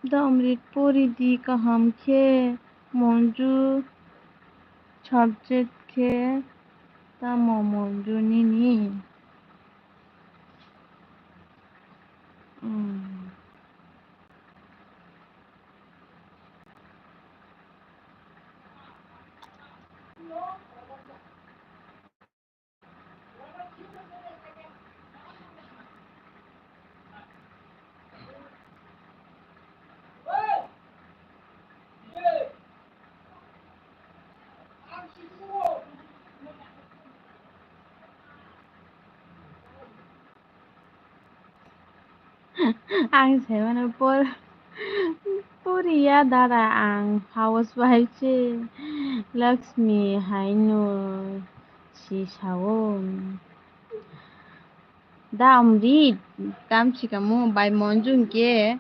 Da Amrit pori di kaham khe Monju subject khe tamo Monju nini? Hmm. Ang sai mano por, poriya dada, ang housewife se, Lakshmi haino si sao. Da Amrit, tam sikamo bai Monju hwnkhe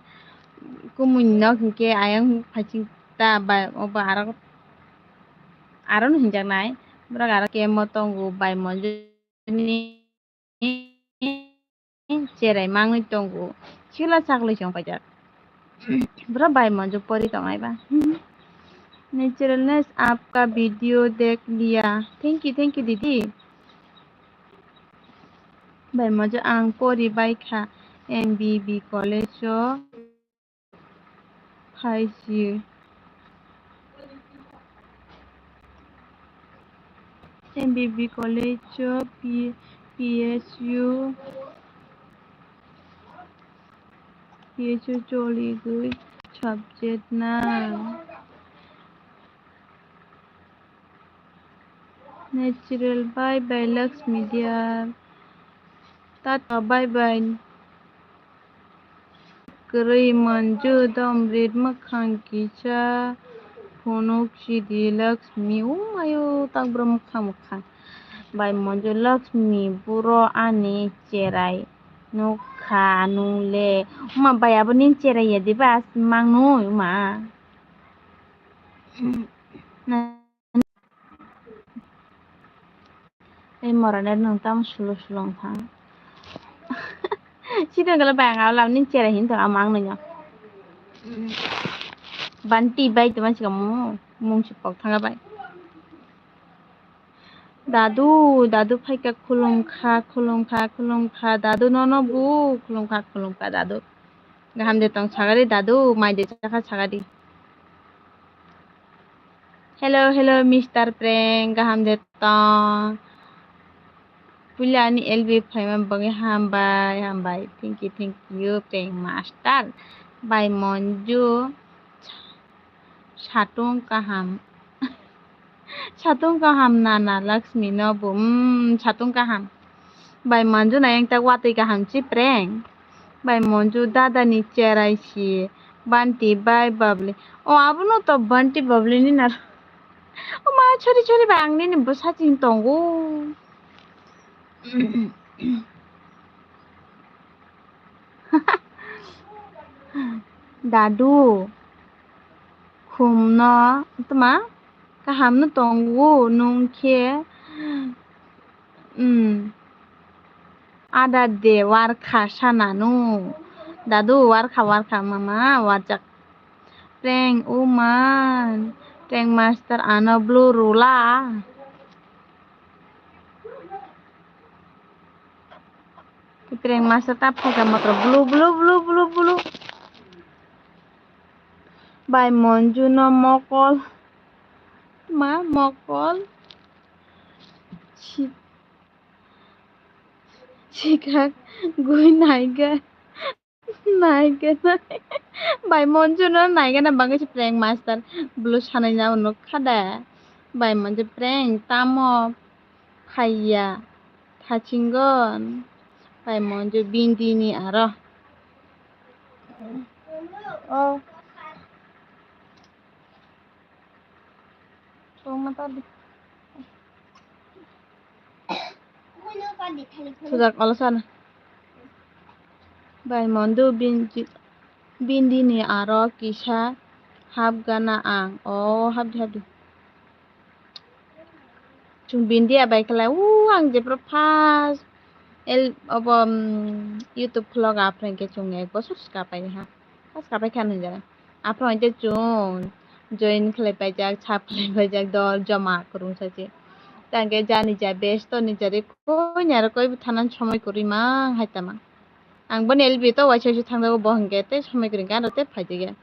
kumui nok hwnkhe ayang phaiching ta bai obo aro, aro no hinjaknai. Borok aro kemo tongo, bai Monjuni cherai mangwi tongo. Sila chaklai chong paijak. Borok bai Monju pori tongnai ba. Naturalness aapka video dekh liya. Thank you, thank you, didi. Bai Monju ang pori bai kha M B B college o. Phai si. M B B college o P-, P S U, P S U choli gwi subject na. Natural bye bye Lakshmi dear. Tata bye bye. Kwrwi Monju dom rit mwkhang kisa phunuk sidi Lakshmi. O mayo tak bro mwkhang mwkhang. Bai Monju Lakshmi buro ani cherai nukha nungle. Oma bai abo nini cherai ya diba mangno oma. Ei morane nwng tamo sulo sulo wngkha. Sini gala bai ang alam ni cherai hin tong amang nanya. Banti bai tuma sika mu mung si pok thanga bai. Dadu, dadu phaika khulum kha, khulum kha, khulum kha, dadu nono bu khulum kha, khulum kha dadu. Gaham de tong sagari dadu, mai de chakha sagari. Hello, hello, Mister Prank, gaham de tong. Puila ani L B phaima bagwi hambai, hambai. Thank you, thank you, Prank Master. Bai Monju, satung kaham. Satung kaham nana Lakshmi no bo, mm, satung kaham. Bai Monju na yang tak watwi kaham chi Prank. Bai Monju dada ni cherai si. Banti bai Babli. O abono to Banti Babli ni nar. O ma chori chori ba ang nini bwsa chini tongo. Dadu. Khumno tma kahamno tongo nwng khe. Hmm. Ada de warkha sananu. Dadu warkha warkha mama warjak. Prank uman. Prank master ano blue rula. Prank master ta phaikha matro blue blue blue blue blue. Bai Monju no mokol. Ma mokol. Si-, sikak gui naiga. Naiga nai. Bai Monju no naiga na bagwi si prank master. Blue sanai na unuk khada. Bai Monju prank tamo khaiya. Thachingon. Bai Monju bindi ni aro. Oh. Chuma ta di. Sujak olo sana. Bai Monju bindi, bindi ni aro kisa hapgana ang. Oh, hapdi, hapdi. Chwng bindi ya bai khlai. U, ang jepro first el obo, um, YouTube vlog aphre hwnkhe chwng ek bosor swka pai ha. First kapai kha nung jana. Aphro hwnkhe chwng join khlai paijak, sub khlai paijak, dol joma kwrwng sachi. Tangkhe jani ja besto ni jari koi ni aro koi bwthanan somoi kwrwi mang hai tama. Ang boni L B to waisa waisa thangjago bo hwnkhe tei somoi kwrwngkhe ano tei phaijagya.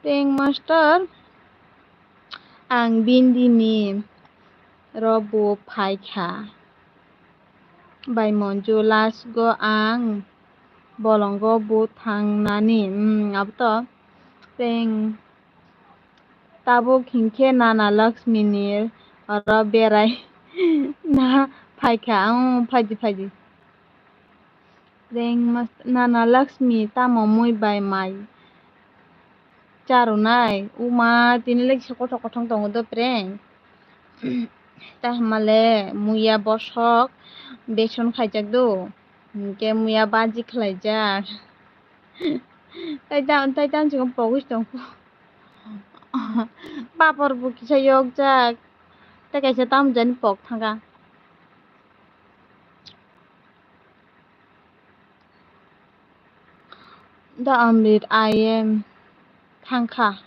Prank master, ang bindini ro bo phaikha. Bai Monju last go ang bolongo bo thangnani, hmm, abo to prank. Tabuk hinkhe Nana Lakshmi ni oro berai na phaikha, ang phaidi phaidi. Prank master, Nana Lakshmi tamo mui bai mai charwnai? Uma tini lekisa kothok kothong tongo do prank. Tahmale muya bosok beson khaijak do, hinkhe muya baji khlaijak. Tai tam, tai tam chikon pogwi tongkho. Papor bo kisa yokjak. Tei kaisa tamo jani pok thangkha. Da Amrit, I am thangkha,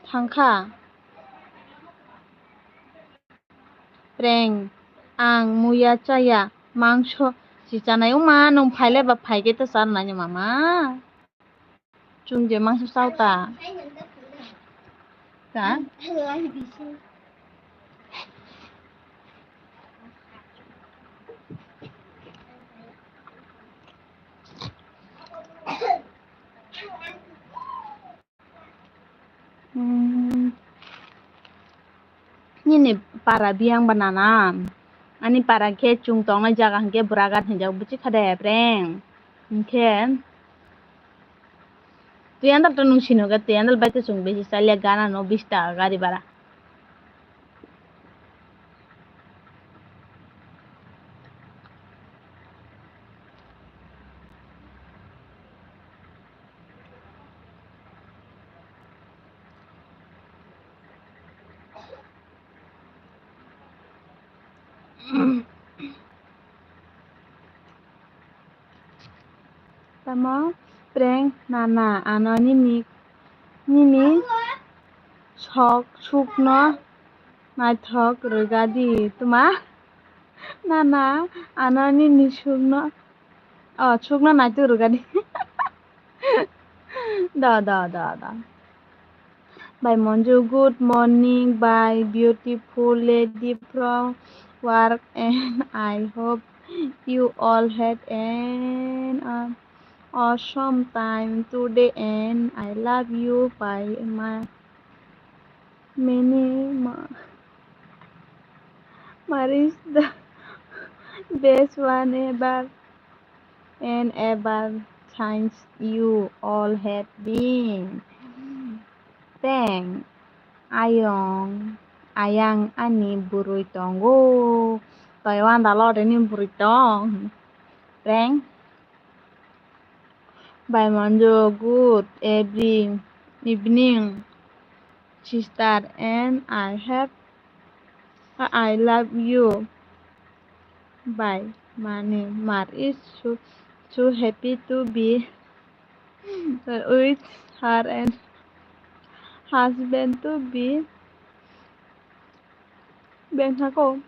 thangkha. Prank, ang muya chaya, mangso si chanai. Uma, nwng phaile ba phaikhe ta charwnai ni mama. Chwng je mangso chao ta. Ta? Hmm. Nini para biyang ba nana? Ani para khe chwng tongnai jaga hinkhe Buragat hinjak, buchi kha de, Prank? Hinkhe twi andal to nwng sino khe, twi andal bai to chwng besi chaliya gana no bish taka gari bara. Tamo Prank nana, ano nini, nini sok sukno naithok rwgadi tuma. Nana, ano nini sukno, oh, sukno naithok rwgadi. Da, da, da, da. Bhai Monju, good morning, bhai, beautiful lady from work, and I hope you all had an, uh, awesome time today, and I love you, bhai, my many ma-, Mar is the best one ever and ever since you all have been. Thank ayong, ayang ani bwrwi tongo. Taiwan da lode ni bwrwi tong. Prank. Bhai Monjo, good every evening, sister, and I have, I love you. Bhai, mane, Mar is so, so happy to be with her and husband to be Bengthako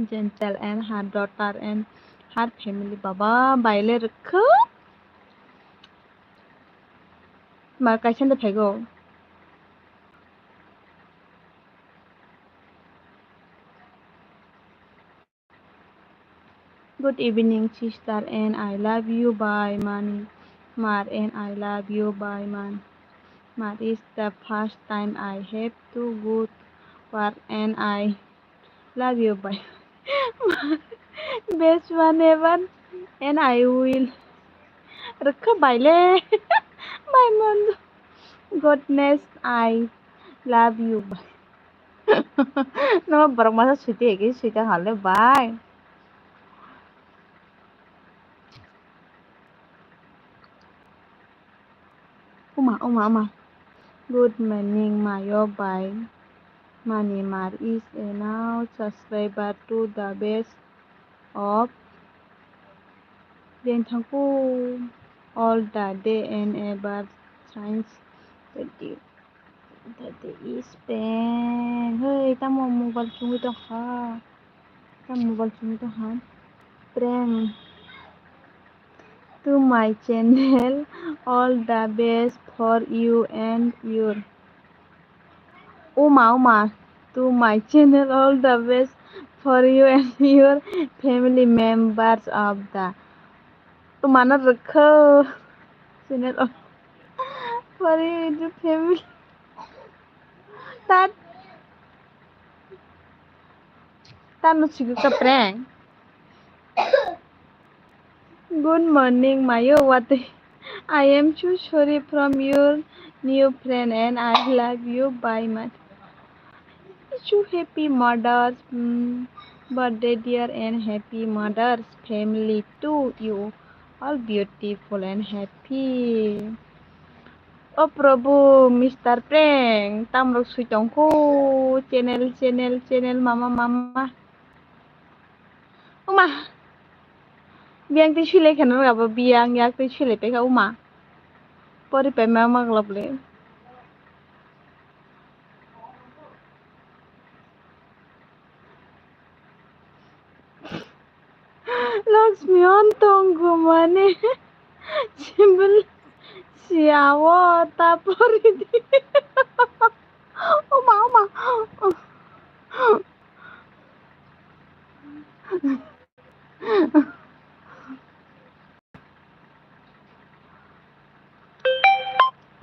gentle and her daughter and her family. Baba, baile rwkha. Ma kaisa da phaigo. Good evening, sister, and I love you, bhai, mani. Mar, and I love you, bhai, man. Mar is the first time I have to good work, and I love you, bhai. Best one ever, and I will. Rwkha baile, bhai, mon. Goodness, I love you, bhai. No, borok masa suite eke suite hale bai. Uma, uma, uma. Good morning, Mayo bai. Mani Mar is a now subscriber to the best of Bengthangko all the day and ever since the day. Tade is prank. Hei, tamo mobile chungwi tongkha. Tamo mobile chungwi tongkha. Prank. To my channel, all the best for you and your. Uma, uma. To my channel, all the best for you and your family members of the. Tumana rwkha. Channel of. For you and your family. Tat. Tano sigo ka prank. Good morning, Mayo Wate. I am so sorry from your new friend and I love you, bye, man. So happy Mother's, mm, birthday, dear, and happy Mother's family to you. All beautiful and happy. O Prabhu, Mister Prank, tamrok sui tongkho, channel, channel, channel, mama, mama. Uma, biyang twi sui lai kheno rwgabo, biyang yak twi sui lai paikha, uma. Pori pai ma maglok le. Lakshmi on tong gumani simple siyawo ta pori di. Oma, oma.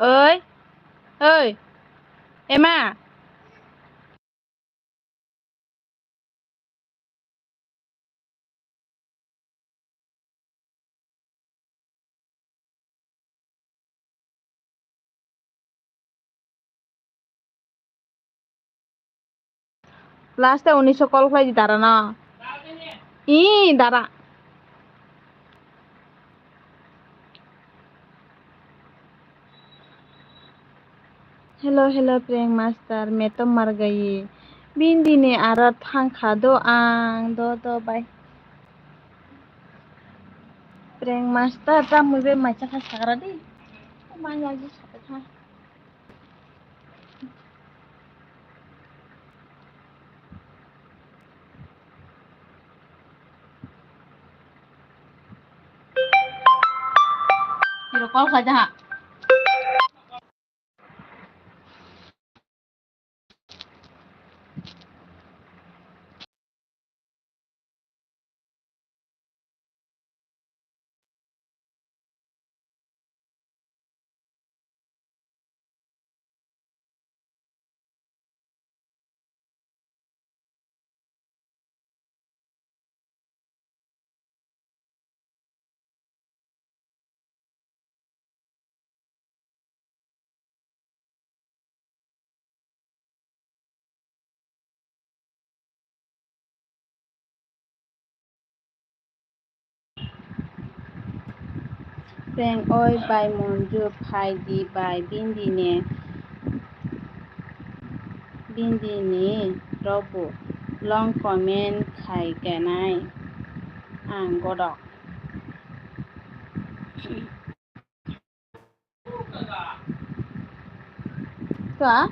Oi, oi, ema. Last e unisho call khlai di dara no. Ih, dara. Hello, hello, Prank Master, metom margayi. Bindini aro thangkha do ang, do, do, bai. Prank Master, ta mui bai macha kha sagra di. Manya ji sapai kha. Hero call khlai jaha. Prank oi bai Monju phai di bai bindini, bindini rokbo long comment khai kenai ang godok. Ka?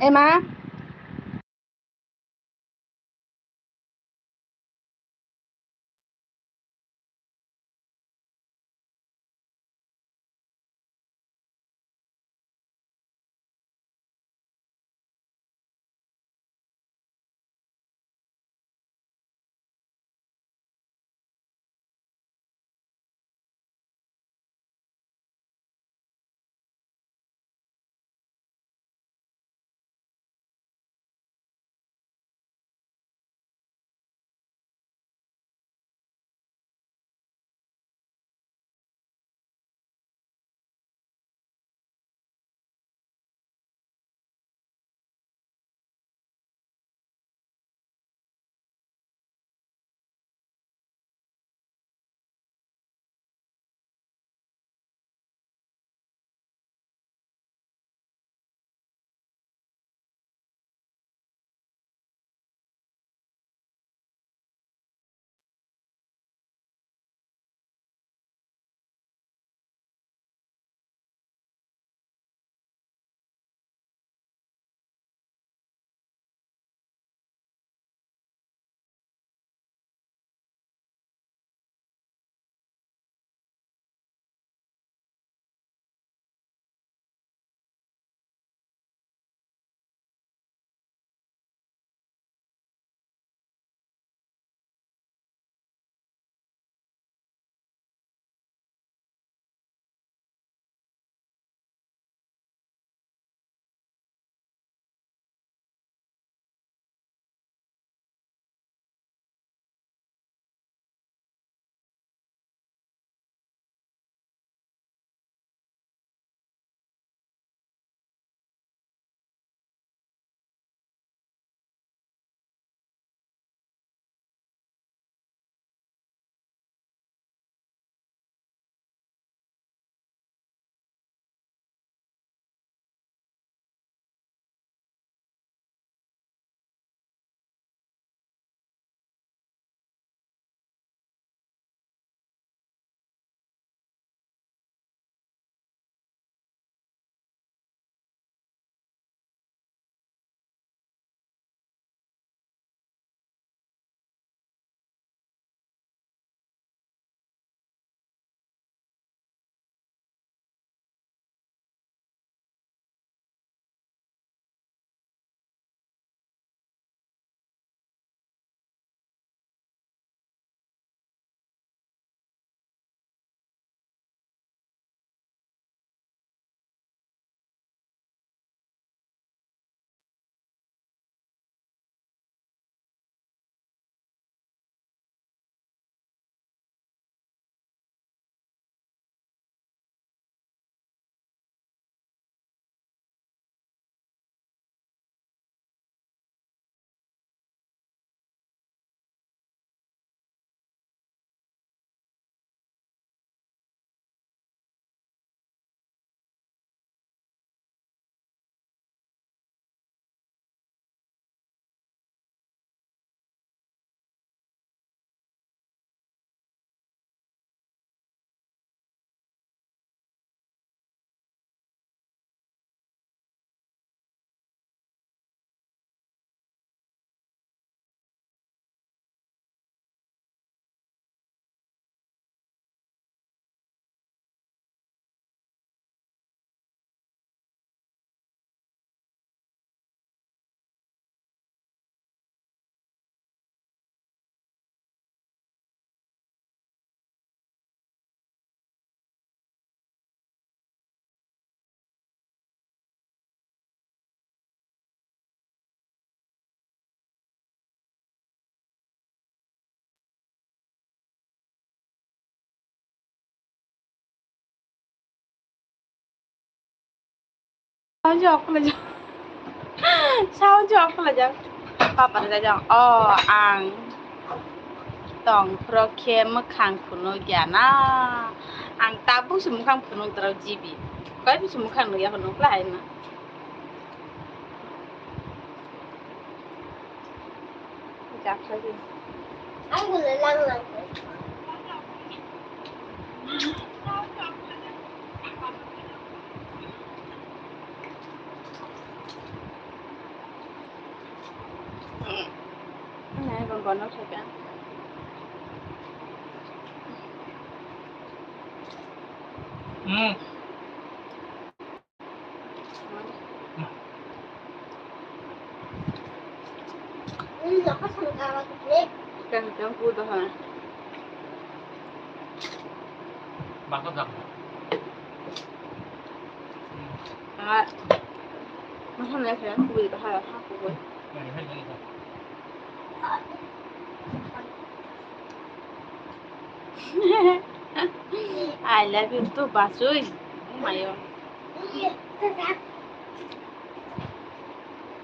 Ema. Sound off khlaijak. Sound off khlaijak. Papa rwjak. O, ang tong phro khe mwkhang phunuk ya na. Ang tabuk se mwkhang phunuk drao G B. Koi bisi mwkhang nukya phunuk khlai na. I love you too, Bachwi. Mayo.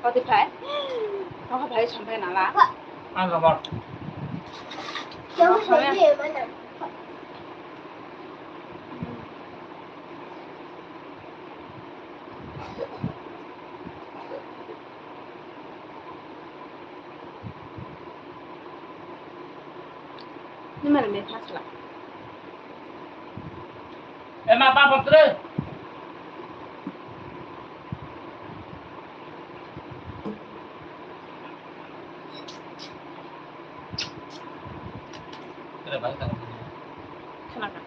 Koti phai? Koti phai sampai nala? Ang kabar. Ni mana me thasla. Ema pa pokre. Khna kha.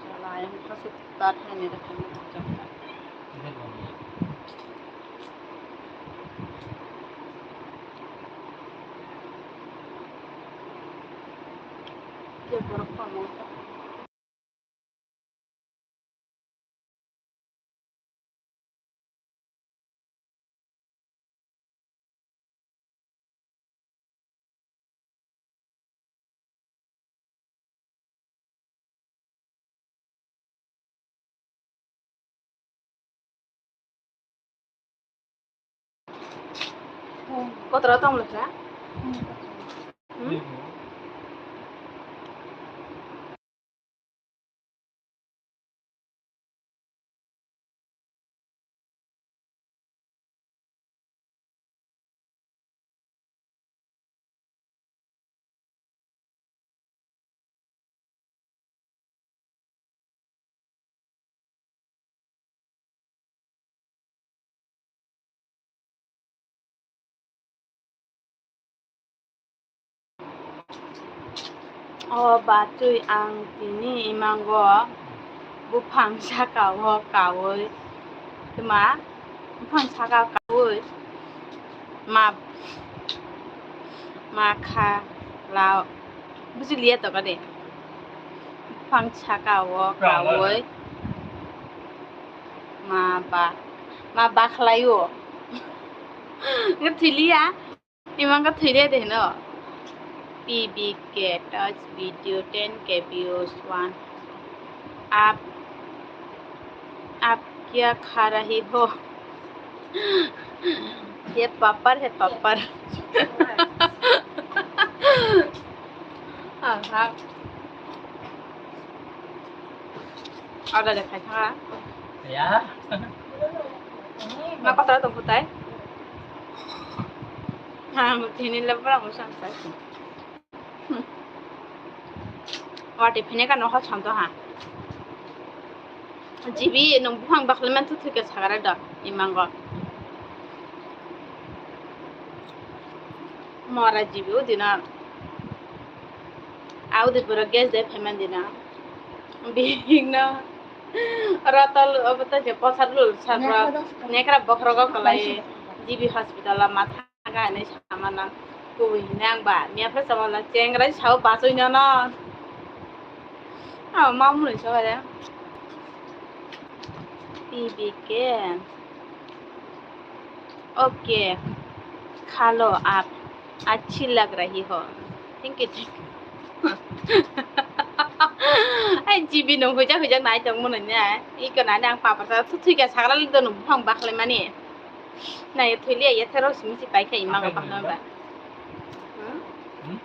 Chala, ayang khasuk tar hai ne da khana. Kotora tong le kha? Hmm? O Bachwi, ang tini imango buphang saka o kaui, tma buphang saka o kaui ma, ma kha lao, buji liya to kade, buphang saka o kaui ma ba, ma ba khlai o. Nge thiliya. Imang ka thwi de de no. P B K touch video ten K views one. Aap, aap kya kha rahi ho? He papar, he papar. Aha. Ada de khai tha. Ya. Ma patara tong putai. Ha, tini le bra mo sam sai. Wati phine ka noha cham to ha. G B nung buphang bakle man thu thu ke sagara da imango. Mora G B o dina. Au de pura gas de pheman dina. Big no. Ratol obo to je posar lul sakra nekra bokhrogo kwlai G B hospital o matha ga hinwi sama nang kubui hinwi ang ba miya phai sama nang chengrai sao bachoi no no. Amo mamung ni sao re. P B K. Okay, khalo aap, achhi lag rahi ho. Thank you, thank you. Ai, G B nung huijak huijak nai tong mano nya. Iko nani ang papa sa thu thwi kha sakral do nung buphang bakhlai mani. Nai thwi liya ya thero simi si pai kha imang apa hamba. Hmm? Hmm?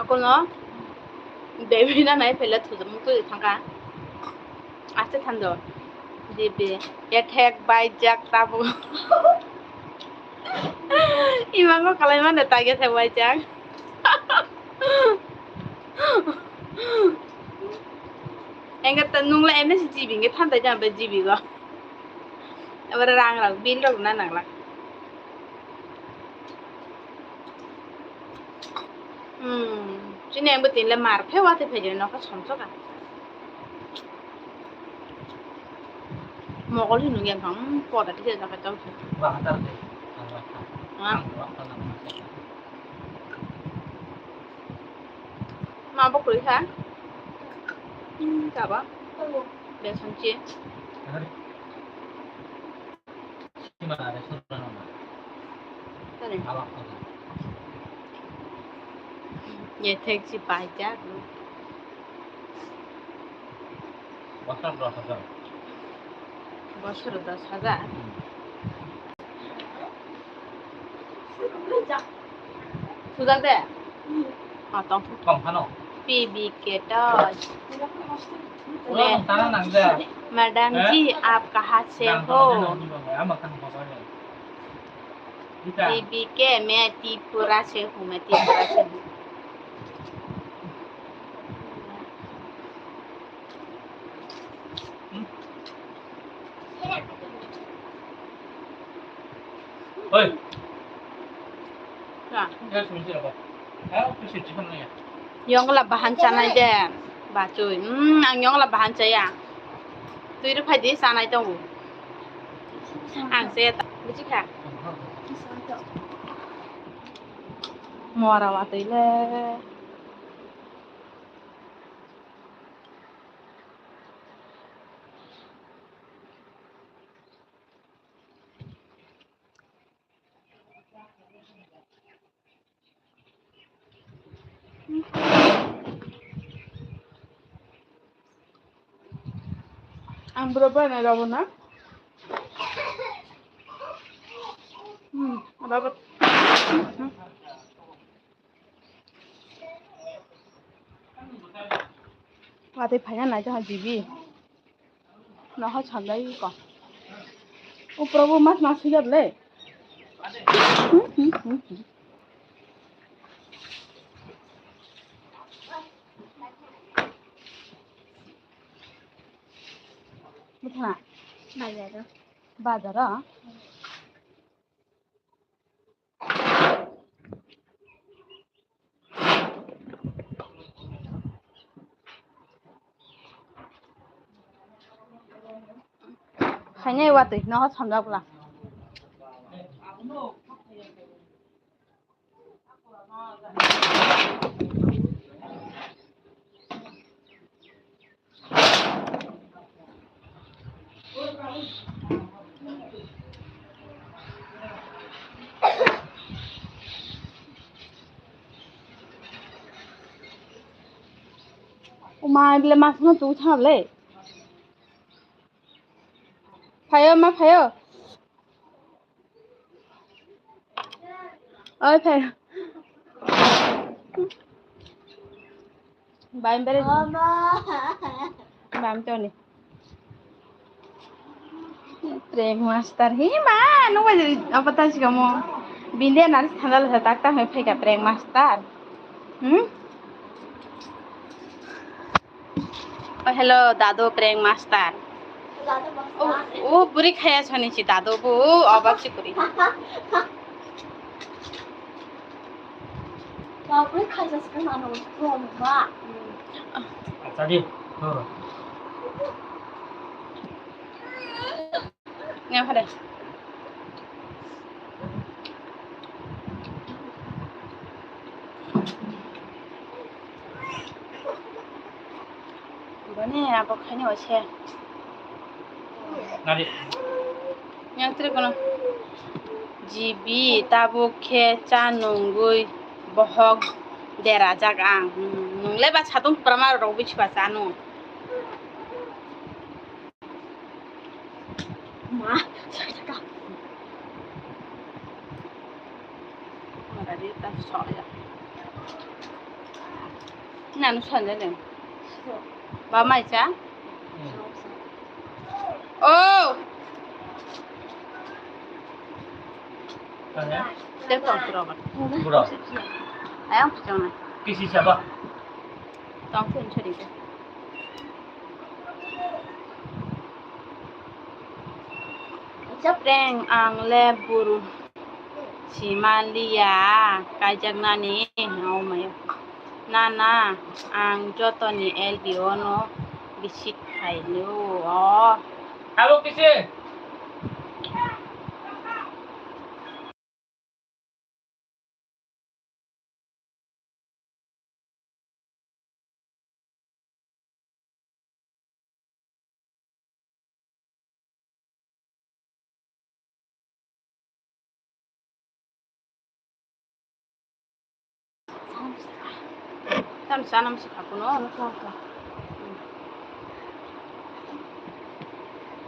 Akono Devi na nai phela thujak muk twi thangka. Aste thando. Devi ya thek bai jak tabu. Imango kalai mano tagya se waijak. Engke ta nungla M S G B nge thantai jang be G B go. Abara rang rok bill rok na nangla. Hmm, chini ang bo tinle mar phe wate phai jani nokha somsoka. Mogol hinwi yang kang poda tisa jaka chau. Wah, hatar de. Ha? Ma bo kuri kha. Hmm, kaba. Besan chi. Kani? Ye thek si pai jak. Bosor dos hajar. Bosor dos hajar? Hmm. Sujak de? Ah, tong. Tong phano. P B K to. Ulo nang tana nang de. Madam ji, aap kahan se ho? Ama kan ho ba de. P B K, मैं त्रिपुरा से हूँ, मैं त्रिपुरा से हूँ। Oi. Ka? Yongla bahan chanai de, bachoi. Hmm, ang yongla bahan chaya. Twi rw phai di, chanai tongo. Ang se ta, buji kha. Mora watwi le. Ang bro ba na rabo na. Hmm, rabo. Watwi phaina nai jang G B. Noha sanjai ko. O Prabhu, mas mas sujak le. Buthana. Bazar. Bazar. Khainai watwi noha samjak bwla. Uma, bile mas no tu thang le. Phayo, ma phayo. Oi, phayo. Baim bere. Bam toni. Prank master. Hi ma, nung bai apa ta sikamo. Binde nari sandal sa tak ta hoi phaika prank master. Hmm? Oh, hello, dadu prank master. Oh, oh, buri khaya soni si dadu bu, oh, obak si buri. Bapre, khaisa sikang ano, bro, ma. Acha di. Oh. Nya phare. Bani abo khaini waise. Nari. Yang tri kono. G B tabuk khe cha nungwi bohok derajak ang. Hmm, nwng le ba satung kwbangma rwgwi se ba chano. Ma, nanu sanja de. Ba mai cha? Oh. Tei tong pura ba. Pura. Ayang pujang na. Kisi saba. Tong pun chori ke. Preng ang le buru. Simaliya kaijaknani, oh my. Nana, ang jotoni L B O no visit khainw o. Abo kisi? Tam sanam si khakuno.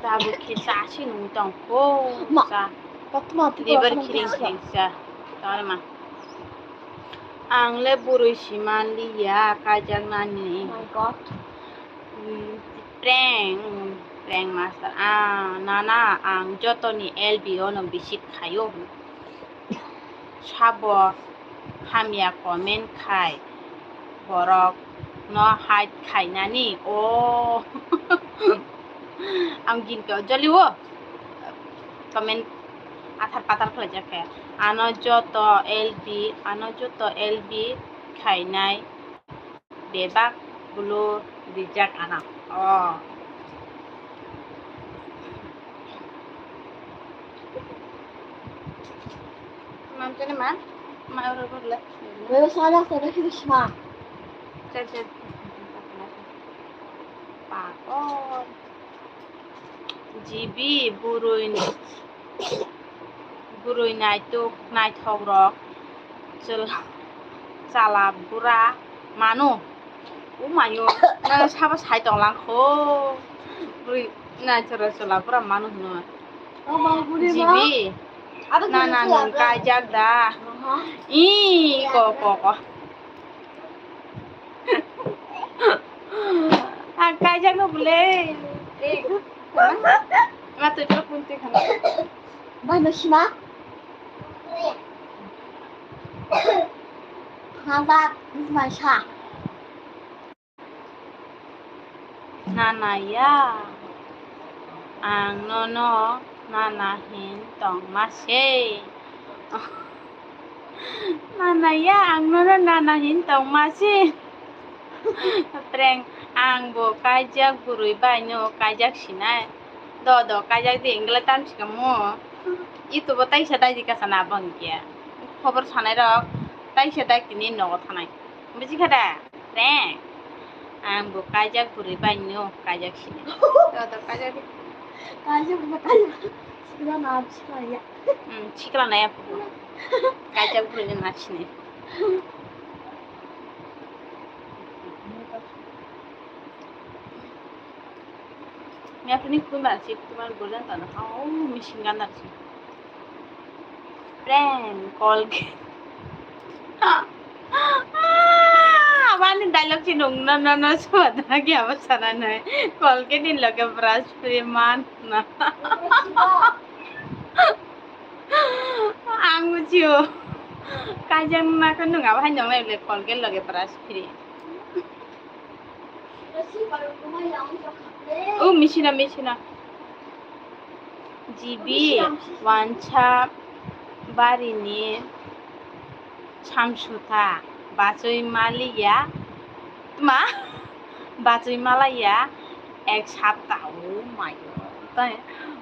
Tabuk khe cha si nung tong kho. Ma. Cha. Koktma tu liver koktma khiring tu khiring cha. Tama. Ang le burui sima liya kaijaknani. My God. Hmm, prank, prank master. Ah, nana, ang jotoni L B O no visit khayo. Sabo hamya comment khai borok no hide khainani. Oh. Ang gin ko joli o. Comment athar pathar khlaijak khe. Ano joto L B, ano joto L B khainai. Bebak bulu rijak ana. Oh. Mam tene ma? Ma oro gurle. Bebe sana sana kiri shima. Chal, chal. Pakon. G B burui, burui naituk, naithok rok, chwla, chala bura mano. O mayo, nang sabo sai tonglang kho. Burui naithok rok chwla bura mano hwno. G B, nana nwng kaijak da? Ih, ko, ko, ko. Ang kaijak no bole. Eh, ma twi jok kun twi khana. Bai no sima. Haba, mai sa. Nana ya, ang nono nana hin tongma se. Nana ya, ang nono nana hin tongma se. Prank, ang bo kaijak burui bai no kaijak sinai. Do do kaijak di, engle tam sikamo. YouTube o taisa dai di kasa na bang kia. Khobor sanai rok taisa dai tini nogo thanai. Buji kha da? Prank. Ang bo kaijak burui bai no kaijak sini. Joto kaijak di. Kaijak bo kaijak. Sikla na sikla ya. Hmm, sikla na ya. Kaijak burui no na sini. Ni apni kun ba si tu man bolan ta na. Oh, machine gun na si. Prank, Colgate. Ah, abani dialogue si nung no, no, no, suat lagi apa sana nai. Colgate ni loge brush free man na. Ang bujiyo. Kajang na kan nung apa hai nung le Colgate loge brush free. O misina, misina. G B wansa barini samsutha bachoi maliya ma bachoi malaya ek sapta o mayo. Tai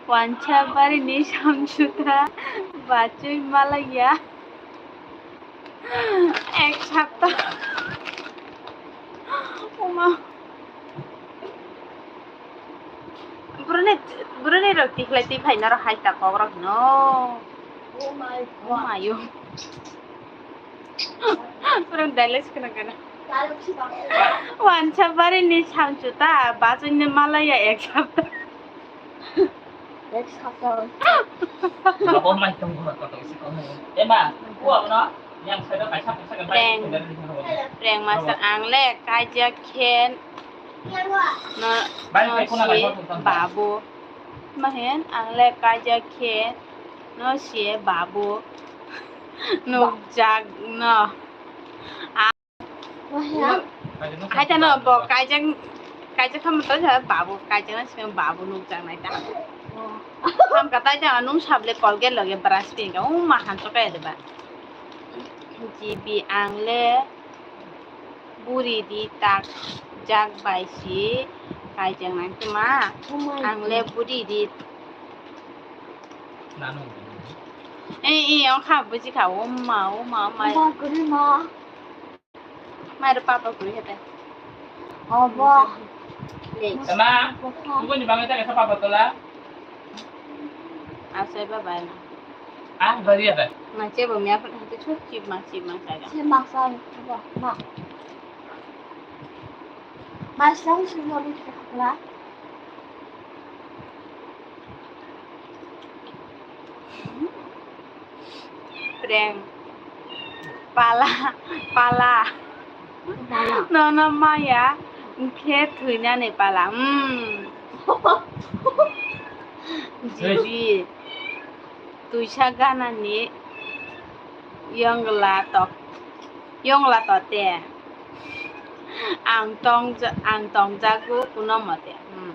wansa barini samsutha bachoi malaya. Ek sapta. Oma. Burani, burani rok tikhlai twi phai norok hai ta kok rok no. Oh my God. Oh my God. Pura dialogue kheno kheno. Wansa bari ni samchuta, bachoi ni malaya ek sapta. Ek sapta. Abo mai tong ko to si ko. Ema, ko abono yang saya kaisa kaisa ka bai. Prank. Prank master ang le kaijak khe no, no si babu. Mahen ang le kaijak khe no si babu. Nukjak no. Hai tano bo kaijak, kaijak kha motha babu, kaijak na sini babu nukjak nai ta. Ham katai ta nung sable Colgate loge brush pin ka, um, ma han to kaya deba. G B ang le buri di tak jak bai si kaijak nai tuma. Ang le buri di. Eh, eh, ang kha buji kha, um, ma, um, ma, um, ma. Mairo papa kuri hete. Obo. Tama, buku ni bangai ta kesa papa tola. Asai baba na. Ah, bari ada. Mache bo mia pun hete chuk chip mak chip mak saga. Chip mak saga. Ma. Ma sang sing mo ni kala. Prank. Pala, pala. Pala. Nono maya, khe thwinani pala. Hmm. Jibi. Tuisa ganani yongla tok, yongla tote. Ang tong, ang tongjago kuno mote. Hmm.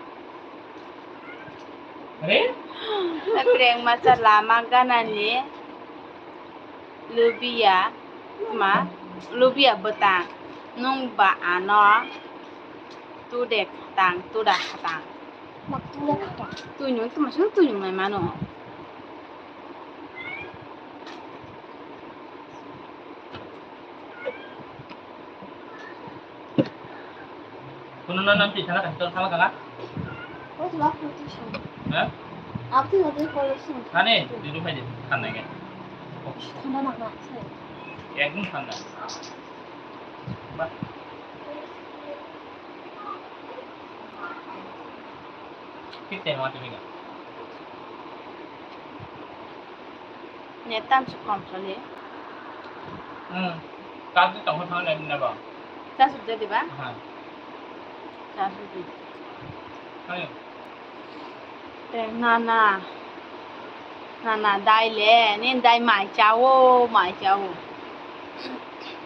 Are? Prank master lama ganani lubiya ma, lubiya bwtang nung ba ano tude khatang, tuda khatang. Mak tuda khatang. Tuinung tuma sung tuinung nai mano. Kuno no nam ti thana ka, to thana ka? Ko tu aku tu sung. Ha? Aku tu aku ko sung. Thane, di rumah di, thana ke. Thana nak nak, sir. Ekdom thana. Ba. Kit tengwa tumi ga. Net tam su kom sole. Hmm. Kaji tong thang le na ba. Kasu jadi ba? Ha. Kasu di. Ayo. Te nana. Nana dai le, ni dai mai chao, mai chao.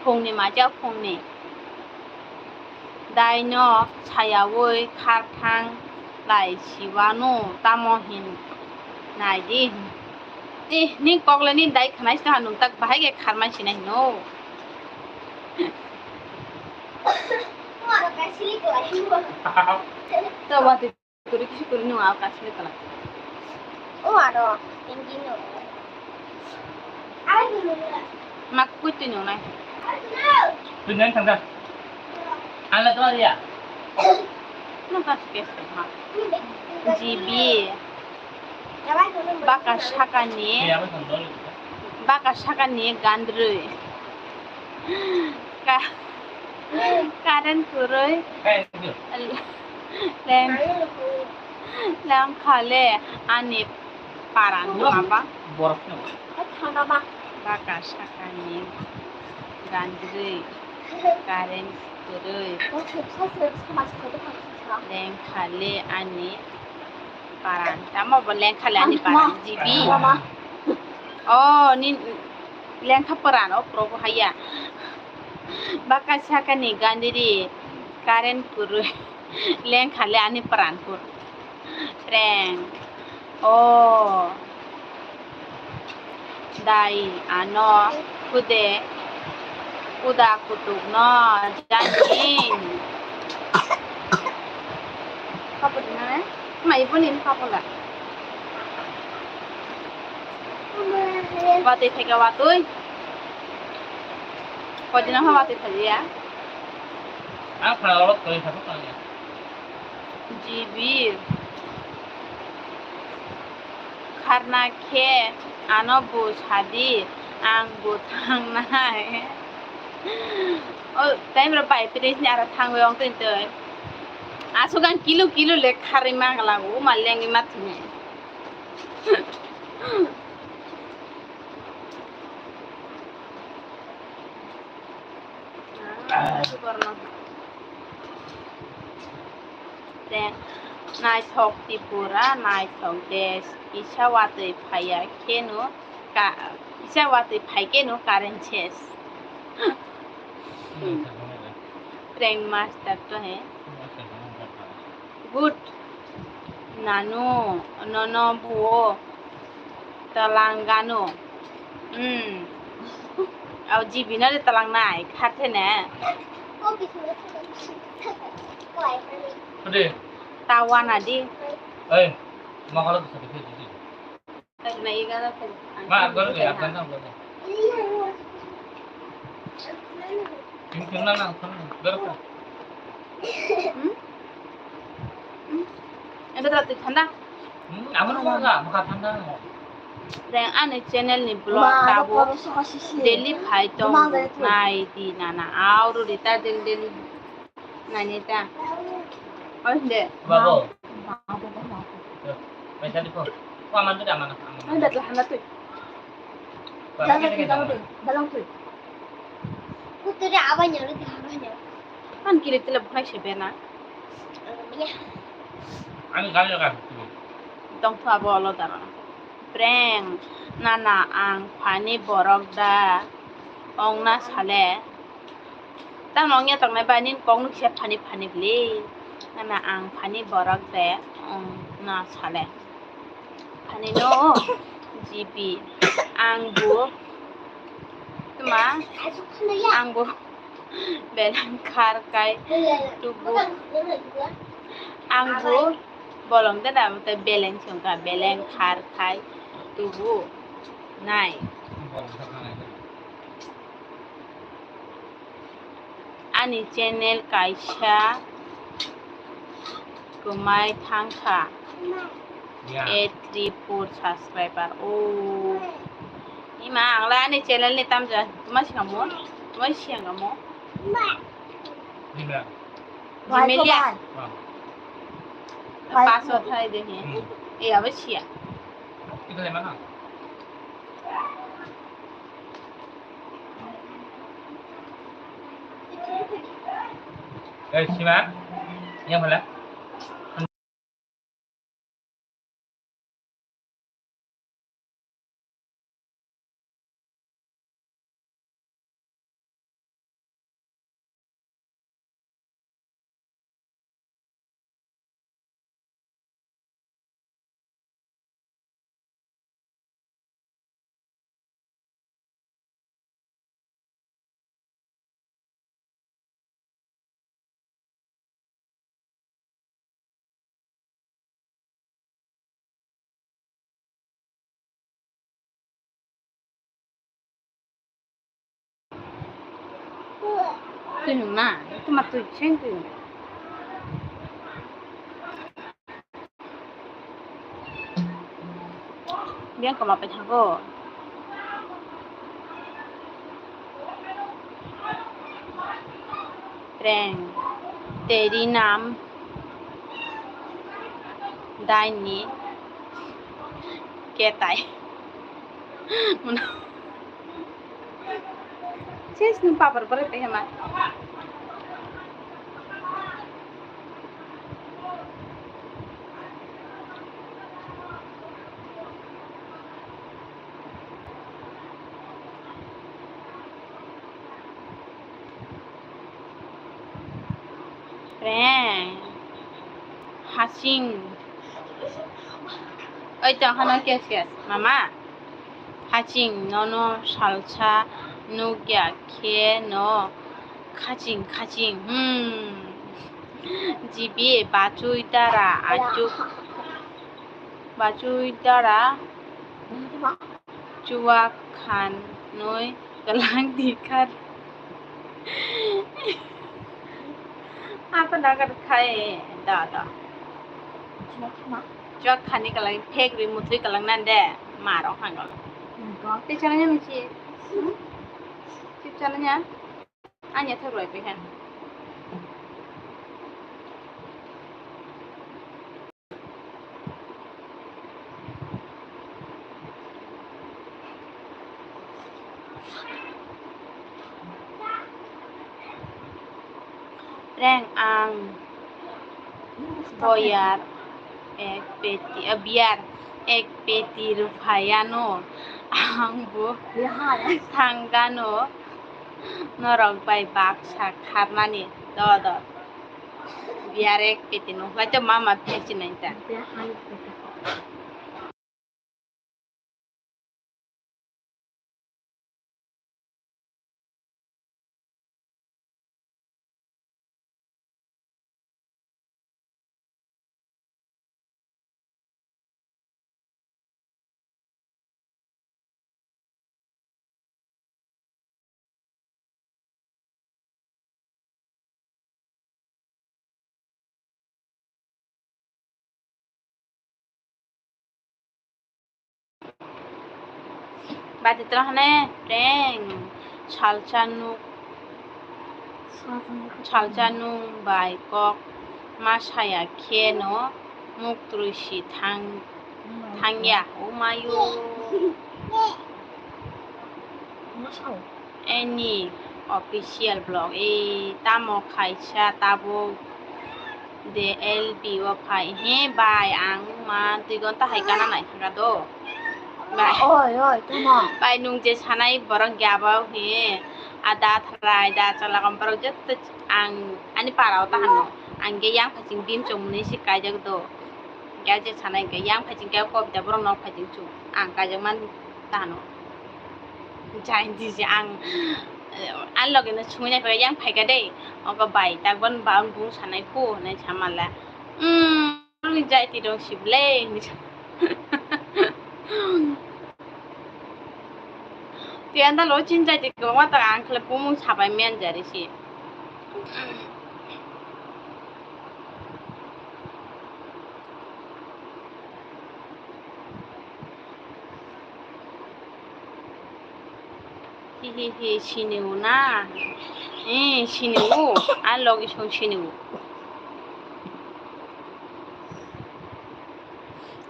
Phungni mai chao, phungni. Dai no sayaui kharthang lai siwano tamo hin nai di. Ti ni kok le ni dai khanai sita hanung tak bahai ke kharmai sinai no. To wati. Kuri kisi kuri nung au kasile kala. O aro, tinggi nung. Mak kui tui nung nai. Tui nung thang da. Ala to ya. Nung kas kes ha. G B. Baka sakani. Baka sakani gandrui. Ka Current kwrwi. Leng, lengkha le ani paran maba. Baka sakani gandrwi. Current kwrwi. Lengkha le ani paran. Tamo bo lengkha le ani paran. G B. Oh, ni lengkha paran o probo haya. Baka sakani gandiri current kwrwi lengkha le ani pran kur. Prank. O. Dai ano kude kuda kutuk no jani. Kapur na mai boni kapur la. Watwi phaikha watwi. Kodina ha watwi phaiya. Ang khana oro twi phaibo tangya. G B. Kharna khe Ano bo sadi, ang bo thangnai. O, time rok bai pres ni aro thangwi ong twi twi. Aswk ang kilo kilo le kharwi ma galago, ma lengwi ma thwngwi. Te naithok Tripura, naithok desh, kisa watwi phaiya kheno ka-, kisa watwi phai kheno current ses. Prank master to he. Good. Nanu, nono buo talang gano. Hmm. Au G B no de talang nai, khathe ne. Ade. Tawana di. Ei, ma kala tu sadi sadi. Ma, gor gaya, ganda gor. Ting ting na na, gor gaya. Hmm? Hmm? Ito tadi thanda. Hmm, amo na gor gaya, mukha thanda na. Reng ani channel ni vlog tabo daily phai tong nai di nana. Auru rita daily daily. Nani ta? Oi, de. Bago. Bago, bago. Yo, paisa di ko. Ko aman tu aman, aman. Oi, betul hana tu. Bago, bago, bago, bago. Bago tu. Ku tu de aban ya, tu aban ya. Kan kiri tila bukai sebe na. Ani kali ka. Tong tu abo olo dara. Prank, nana ang phani borok da ongna sale. Tamo ongya tongnai bai nini kok nukse phani phani bwle. Nana ang phani borok de ongna sale. Phani no G B. Ang bo tuma ang bo. Beleng khar khai tubu. Ang bo bolong de da, beleng songkha, beleng khar khai tubu nai. Ani channel kaisa kwmai thangkha. Ya. Eight three four subscriber. Oh. Ima, ang la ani channel ni tamja. Tuma singamo? Tuma singamo? Ima. Jimelia. Ah. Password hai de he. Hmm. E, abo siya. Ito le mana? Eh, sima. Yang mana? Twi nwng na, tuma twi seng twi nwng. Biyang koma pai thango. Prank. Teri nam daini ketai. Ses nung papar pore teh ma. Prank. Hasing. Oi, tong hano kes kes. Mama. Hasing, nono salsa nukya khe no khaching khaching. Hmm. G B bachui dara achuk. Bachui dara. Chuak khan noi kalang dikhar. Apa nagar khai da da. Chuak khani kalang phek ri muthui kalang nan de. Marok hangol. Tei chananya michi. Chip chananya. Anya thok roi pehan. Reng ang boyar ek peti, eh, biyar ek peti rwphaiano ang bo thangano norok bai baksa kharmani do do. Biyar ek peti nukhlai to mama phai sinai ta. Bati tong hane reng salsa nuk, salsa nuk bai kok ma saya khe no muk twrwi si thang, thangya. O mayo. Ani official vlog, e, tamo khaisa tabuk de L B o phai. He bai, ang ma dui gonta hai gana nai thangkha do. Bai. Oi, oi, tamo. Bai, nung je sanai borok gabao he, ada thrai, da chalakam borok jotto ang ani para o tahano. Ang ge yang phaiching bini chongmani se kaijak do. Ge je sanai ge yang phaiching ge kok da borok nok phaiching chu. Ang kaijak man tahano. Jai di je ang, eh, ani loge no sumui nai phaikha, yang phaikha dei. Ogo bai, takban ba ang bung sanai phu hinui samala. Hmm, jai ti dong sible hinui sa. Tei anda lo chin jai ti kwbangma ta ang khle bumung sabai men jari si. Hi hi hi, sini o na? Eh, sini o. A logi song sini o.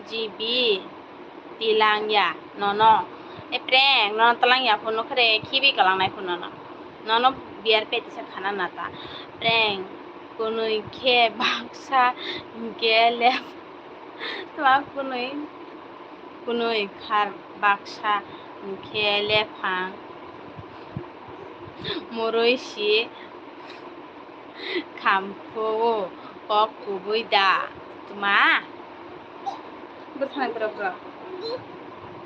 G B, tilang ya, nono. E preng, nono tilang ya phone no khere, khibi kalang nai phone nono. Nono biyar peti sa khana nata. Preng, kunui khe baksa, hinkhe lep. Twa kunui, kunui khar baksa, hinkhe lephang. Murui si khamphu o kok kubui da. Tma? Bwthang bwrok bwrok.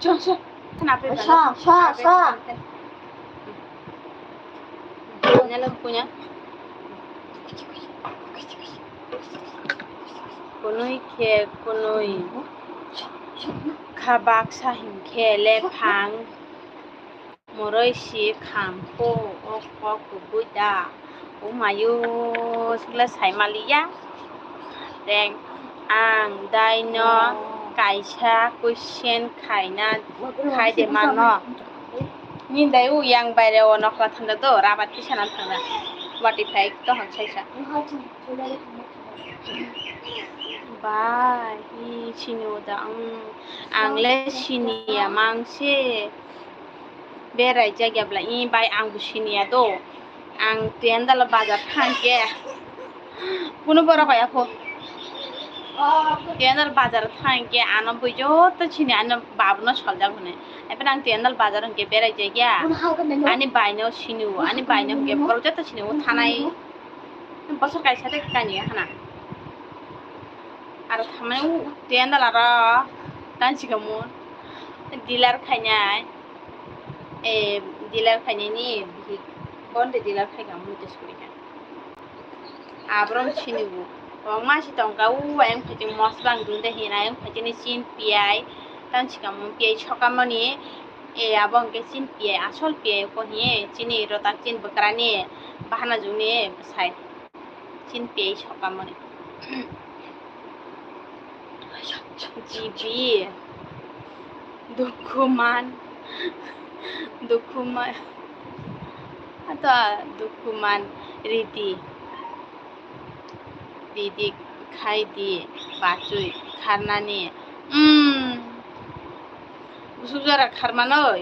Cho, cho. Sa, sa, sa. Nyala punya. Kunui khe kunui. Kha baksa hinkhe lephang. Moroi si khamphu o kok kubui da. O mayo, sikla sai maliya. Reng, ang dai no kaisa question khaina, khai de mano. Ni dai o yang baire o nokla thangda do, rabat kisa na thangda. Wati phai to hang saisa. Bai, hi sini o da, ang, ang le sini ya mang se. Berai jak ya bla, i bai ang bo sini ya do. Ang tendal bazar thang ke. Kuno borok ya pho. Tendal bazar thang ke, ano bui joto sini, ano babu no soljak hone. Epen ang tendal bazar hingke berai jak ya. Ani bai no sini o, ani bai no hingke borok joto sini o thanai. Bosor kaisa de kani hana. Aro thamani u tendal aro tansi kamu dealer khainai, eh, dealer khainai ni bihik bonde dealer khai kamu tes kuri kha. Abrom sini bu. Wang masi tongka u ayang phaiching mosla ang dunde hina ayang phaichini chin piyai tansi kamu piyai sokamani. E, abo hwnkhe chini piyai, asol piyai ko hiye, chini rotak chini bwkrani bahana jugni bwsai. Chini piyai sokamani. G B, dukhu man, Dukhu ma-, ato a dukhu man ridi, ridi khai di bachwi kharnani. Hmm. Busuk jora kharmano,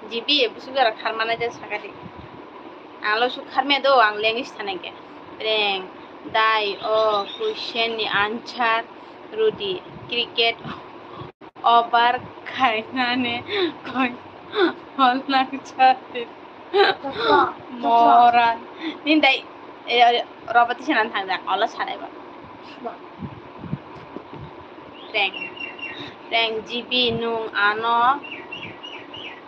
jibi busuk jora kharmano je sakadi. Ang lo suk kharmaya do, ang language thanai khe. Preng, dai o question ni answer rudi. Cricket over khainani koi hol nang chati. Moran. Nin dai, eh, robot tisanan thang jak, olo sanai ba. Preng, preng, jibi nwng ano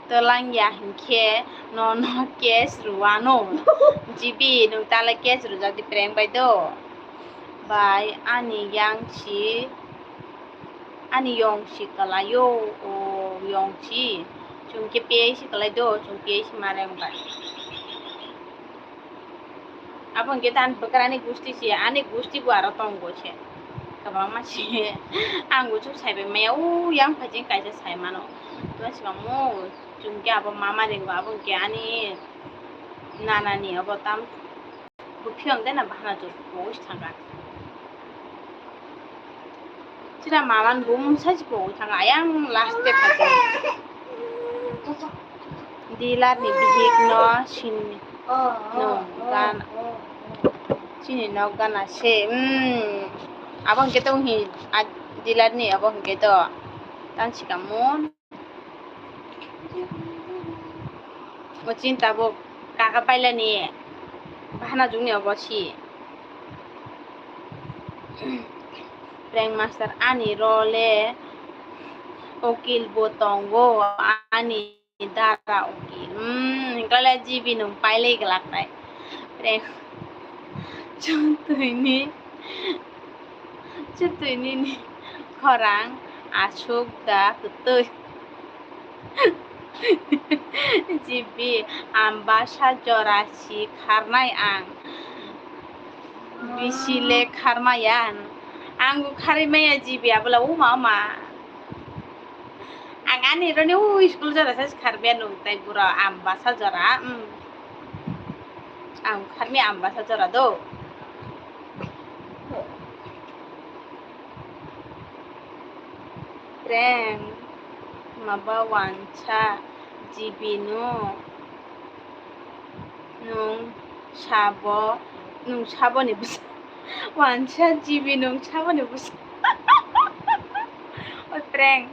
twlangya hinkhe nono case rwano. Jibi nwng tala case rwjak di preng bai do. Bai ani yang si, ani yong si kalaio, o yong si. Chwng khe piyai si kalai do, chwng piyai si mareng bai. Abo hwnkhe ta ani bwkrani gusti se, ani gusti bo aro tongo se. Kwbangma se. Ang bo chuk saibai maya, o yang phaijing kaisa sai mano. Tei se mamo, chwng khe abo mama ringo, abo hwnkhe ani nanani abo tam buphiyang de na bahana jor pogos thangkha. Chira maman bumung sai se pogwi thangkha, ayang last te phaikha. Dealer ni bihik no sini no gan, sini no gana se, hmm, abo hwnkhe tong hi, a dealer ni abo hwnkhe to tan sika mun. O chinta bo kaka pailani bahana jugni obo si. Prank master ani role ukil bo tongo ani dara ukil. Hmm, hwnkhe le jibi nwng pailai glak nai. Prank chutwini. Chutwini ni khorang aswk da kwtwi. Jibi, ambasa jora si kharnai ang. Bisi le kharmaya. Ang bo kharwi maya jibi, abola uma uma. Ang ani roni u school jora sa kharmaya nung tai bura ambasa jora. Hmm. Ang kharmi ambasa jora do. Prank maba wansa jibi no nwng sabo, nwng saboni bwsa. Wansa jibi nwng saboni bwsa. O prank.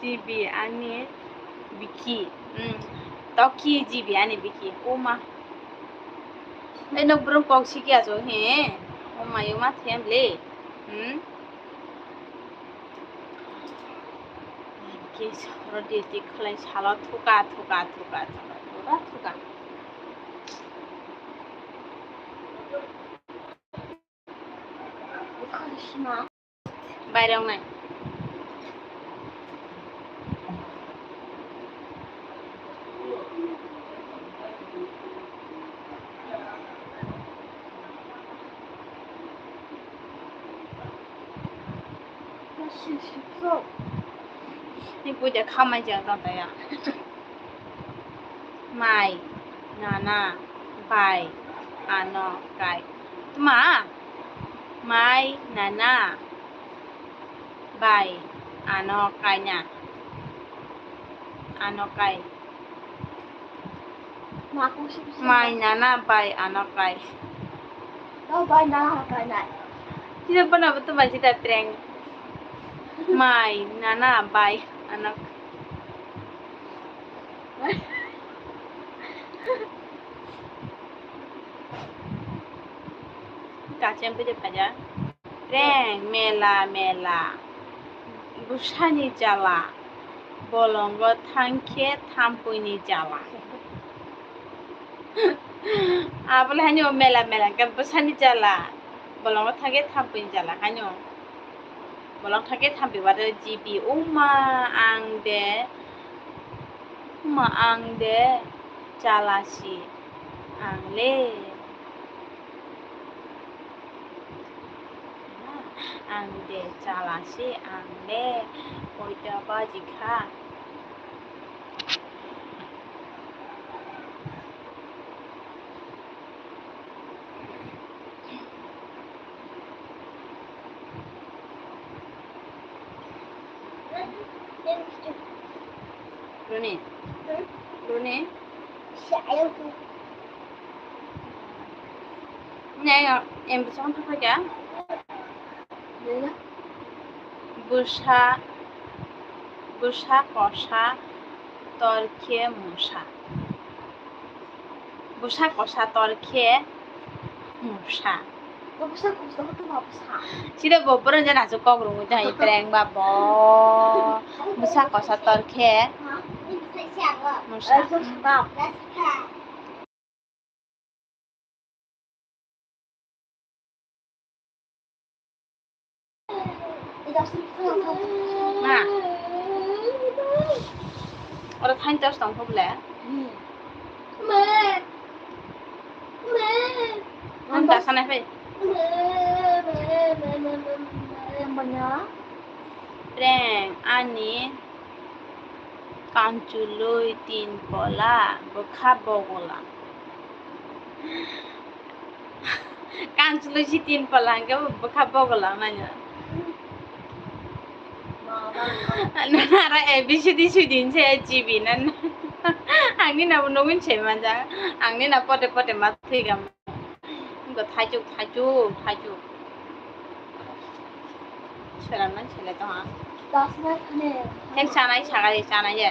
Jibi ani biki. Hmm. Toki jibi ani biki. Uma. Ai nok brum kok siki ajo he. Uma yuma them le. Hmm. Ke soro di ti khlai salo thuka thuka thuka thuka thuka thuka. Bairok nai. Ni puja khamai jang tong taya. Mai, nana, bai, ano, kai. Tma? Mai, nana, bai, ano, kaina. Ano, kai. Mai, nana, bai, ano, kai. Sida bana betul bai sida prank. Mai, nana, bai, ano. Kachem pide paja. Prank, mela, mela. Bwsani jala. Bolongo thangkhe thampui ni jala. Abole haino mela, mela, ke bwsani jala. Bolongo thangkhe thampui ni jala haino. Bolong thake thampi wade jibi uma ang de, uma ang de chalasi ang le. Ang de chala se, ang le koita baji kha. Roni. Roni. Neng, em, bwswk wngkha kha? Bwsa, bwsa kosa torkhe musa. Bwsa kosa torkhe musa. Sida bo borok jana aswk kok rwngwi tongwi prank ba bo. Bwsa kosa torkhe musa. Ma. Oro thain tos tong kho bole. Ang da sanai phai. Prank ani kanchului tin pola bwkha bogola. Kanchului si tin pola hwnkhe bwkha bogola manya. Nara A B C D sui din se G B na. Ang ni na bo nugwi se manja. Ang ni na pote pote ma thwi gam. Go thaichuk, thaichuk, thaichuk. Selam nang sele tong ha. Thek chanai sagai chanai ye.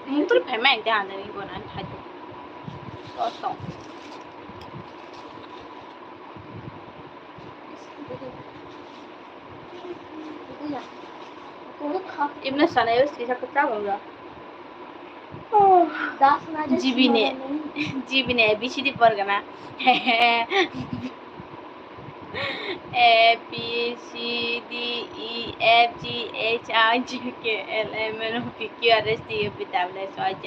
Mutur phaima ente hanjani go nang thaichuk. Kosong. Ibna sana yo sisa kata bangga. G B ne, G B ne A B C D por gana. A B C D E F G H I J K L M N O P Q R S T U V W X Y Z.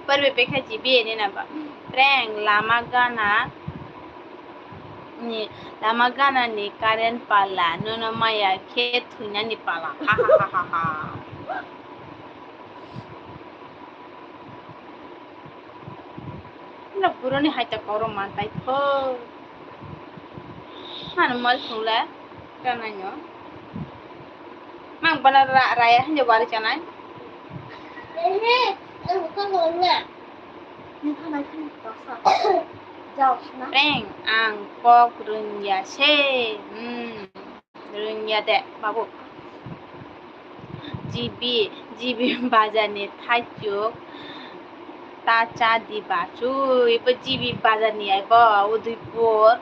Por be pekha G B ne namba. Prank lama gana. Ni lama gana ni current pala, nono maya khe thwinani pala. Ha ha ha ha ha. Nok buroni hai ta koro man tai tho. Hano mal thung le kanai no. Mang bana ra, raya hanya wari chanai. Ehe, ang kok wala. Ni thanai thani dosa. Jao sna. Prank ang kok rwngya se. Hmm. Rwngya de, babu. G B, G B bazar ni thaichuk ta cha di ba chu, ibo G B bazar ni ai bo, Udaipur.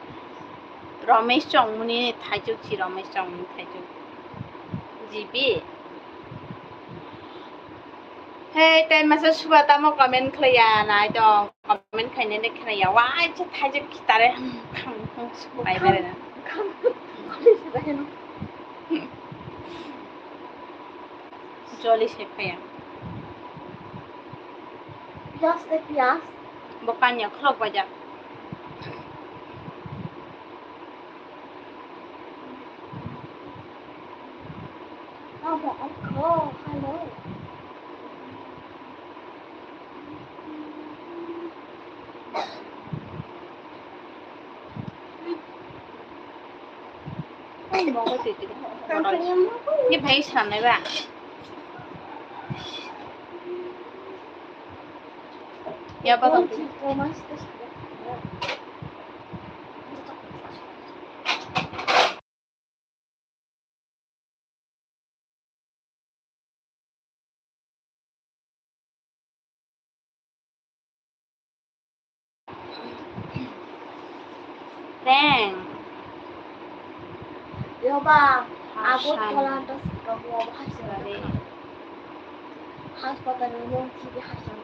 Romesh Chongmani thaichuk si, Romesh Chongmani thaichuk. G B. Hey, tai masa suba tamo comment khlaiya nai tong, comment khainani khnaiya, wai cha thaijak khitare, hmm, hmm, hmm, subai berena. Joli se phaiya. Piyas de piyas. Bo kanya khulok bajak. Abo ako, hello. Ni bhai sanai ba. Ya ba. Prank. Yoba, abo Hassan. Tolanta sikamo abo Hassan. Sorry. Haspatal ni mung kibi Hassan.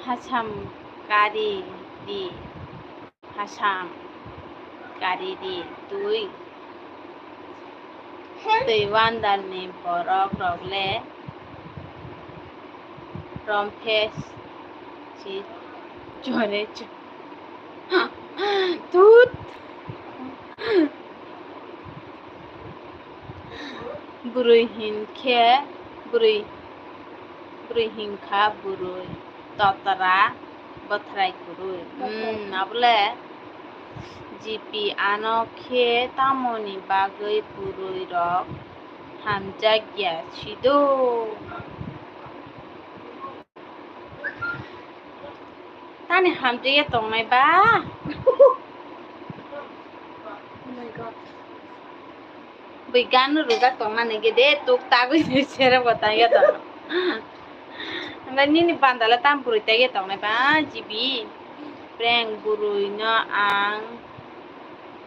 Hasam kari di. Hasam kari di twi. Twi wandar ni borok rok le romphe si chore chu. Tut. Bwrwi hinkhe, bwrwi, bwrwi hinkha bwrwi totra bwthrai kwrwi. Hmm, abole G P ano khe tamoni bagwi bwrwi rok hamjakya sido. Tani hamjakya tongnai ba? Oh my God. Bui gan rwjak tongmani gede tuk tagwi sero bo tangya tong. Hwnba nini bandala tam purui tagya tongnai ba G B? Prank bwrwi no ang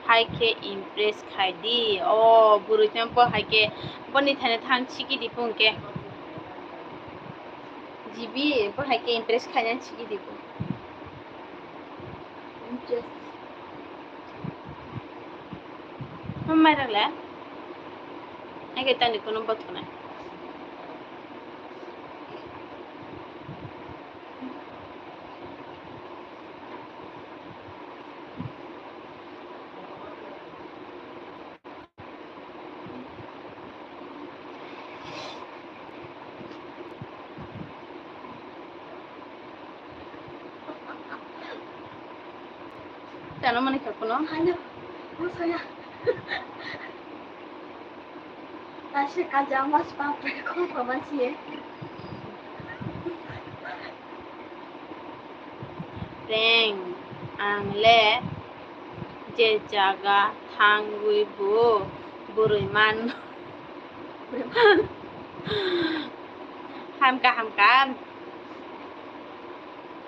hai khe impress khai di. O bwrwi no bo hai khe boni thani thang siki di pung khe. G B bo hai khe impress khaina siki di pung. Hamai rok le. Ai khe tani kuno bothonai. Tano mani kha kuno. Hanya, oh saya. Kaisa kajang mas papre kho pamasiye. Prank, ang le je jaga thangwi bo bwrwi man. Hamka, hamka.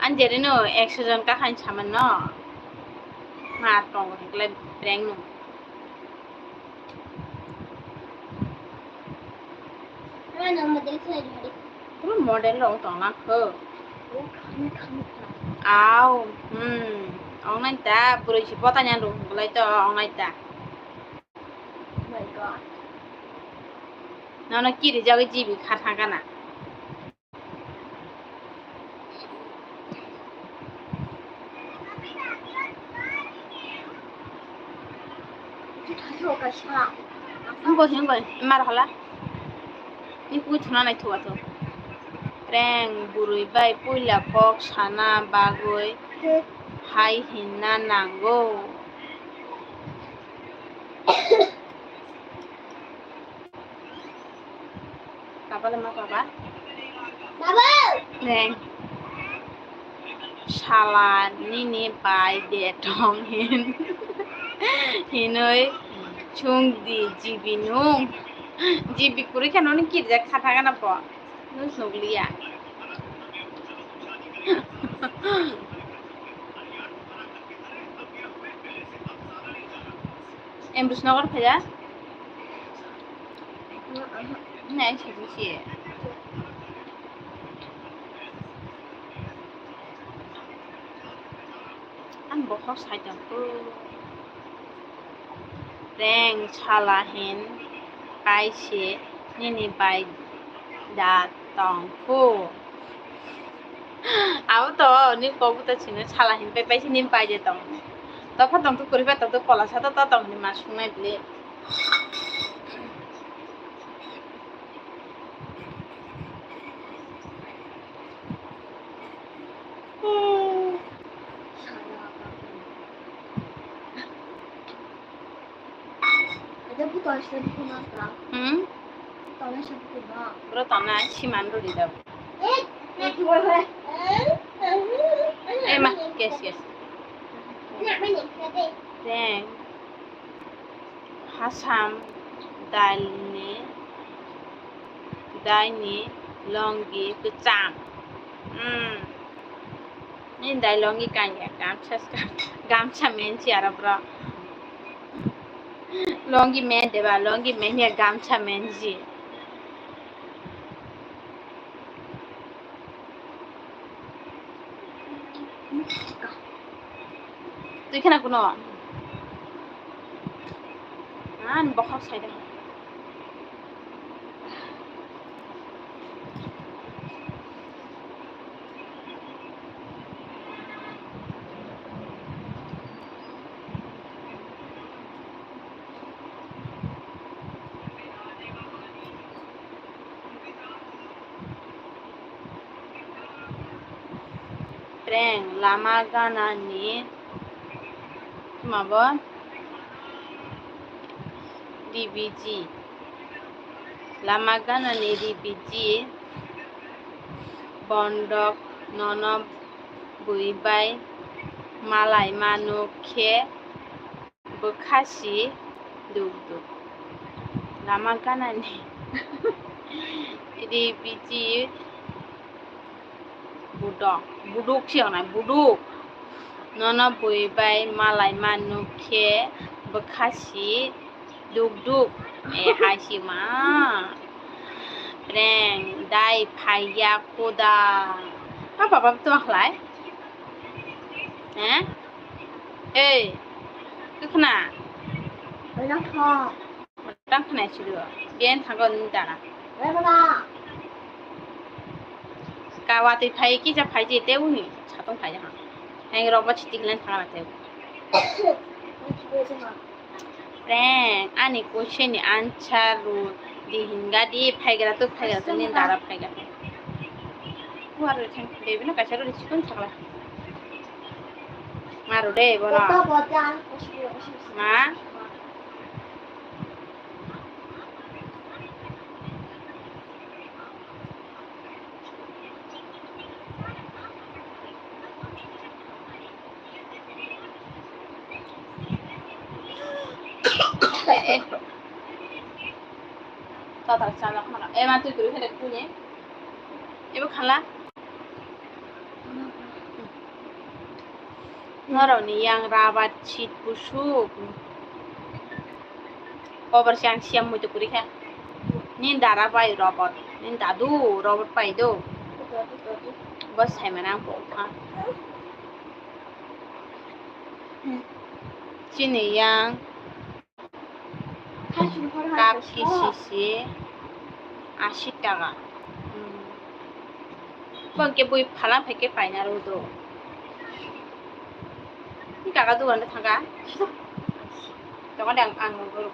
Ang jereno ekso jon kakhain samanno. Ma tongo hwnkhe prank no. Puro model rok tongna kho. Au, hmm. Ongnai ta, bwrwi si bota nyan rw hwnkhe lai to ongnai ta. Oh my God. Nono kiri jagwi G B kha thangkana. Hingkoi, hingkoi, mar hala. Ni kui thuna nai thuwa thu. Prank bwrwi bai puila kok sana bagwi hai hinna nango. Baba le ma baba? Baba! Neng. Sala nini bai de tong hin. Hinoi chung di G B nung. G B kwrwi khe noni kirjak kha thangana bo. Nung nukliya. Ambush Nagar phaida? Nai sibisi. Ang bokhok sai tongkho. Reng sala hin kaise nini bai da tongkho. Abo to ni kok buta sino sala hin pai pai sini pai de tong. Topha tong tu kuri pa tong tu kola sa to to tong ni ma sungnai bile. Hmm? Bro, tana siman rodi da. Eh, ma, yes, yes. Then, Hasam dalni, daini longi kwchang. Hmm. Ni dai longi kanya gamsa, gamsa mensi ara bro. Longi men deba, longi men ya gamsa mensi. Twi khena kuno. An bokhok sai de. Prank lama ganani mabo D B G. Lama ganani D B G bondok nono bui bai malai manu khe bwkha si duk duk. Lama ganani D B G budok, buduk si onai buduk. Nono bui bai malai manu khe bwkha si duk duk. E hai si ma. Prank dai phaiya koda. Ma baba to khlai. Eh? Ei, kwkhna. Tang khna silo. Gen thango ni dara. Kawa twi phai kisa phai je te uni. Satong phai ha. Heng rok ba chiti klen thang te. Prank, ani question ni answer ru di hinga di phaigra tu phaigra tu ni dara phaigra. Kuar ru thang baby no kaisa ru chikon thangla. Maru de bono. Ma. Tatar chala khana. Ema twi twi hele kuni. Ebo khala. Norokni yang rabar chit pusuk. Kobar se ang siam muitu kuri kha. Nin dara pai robot. Nin dadu robot pai do. Bo saimana ang pokha. Chini yang. Cup kisi si ashi taka. Hmm. Bo hwnkhe bui phala phaikhe paina rw do. Ni kaka dogan thangkha. Tongkha de ang, ang nugwi rw.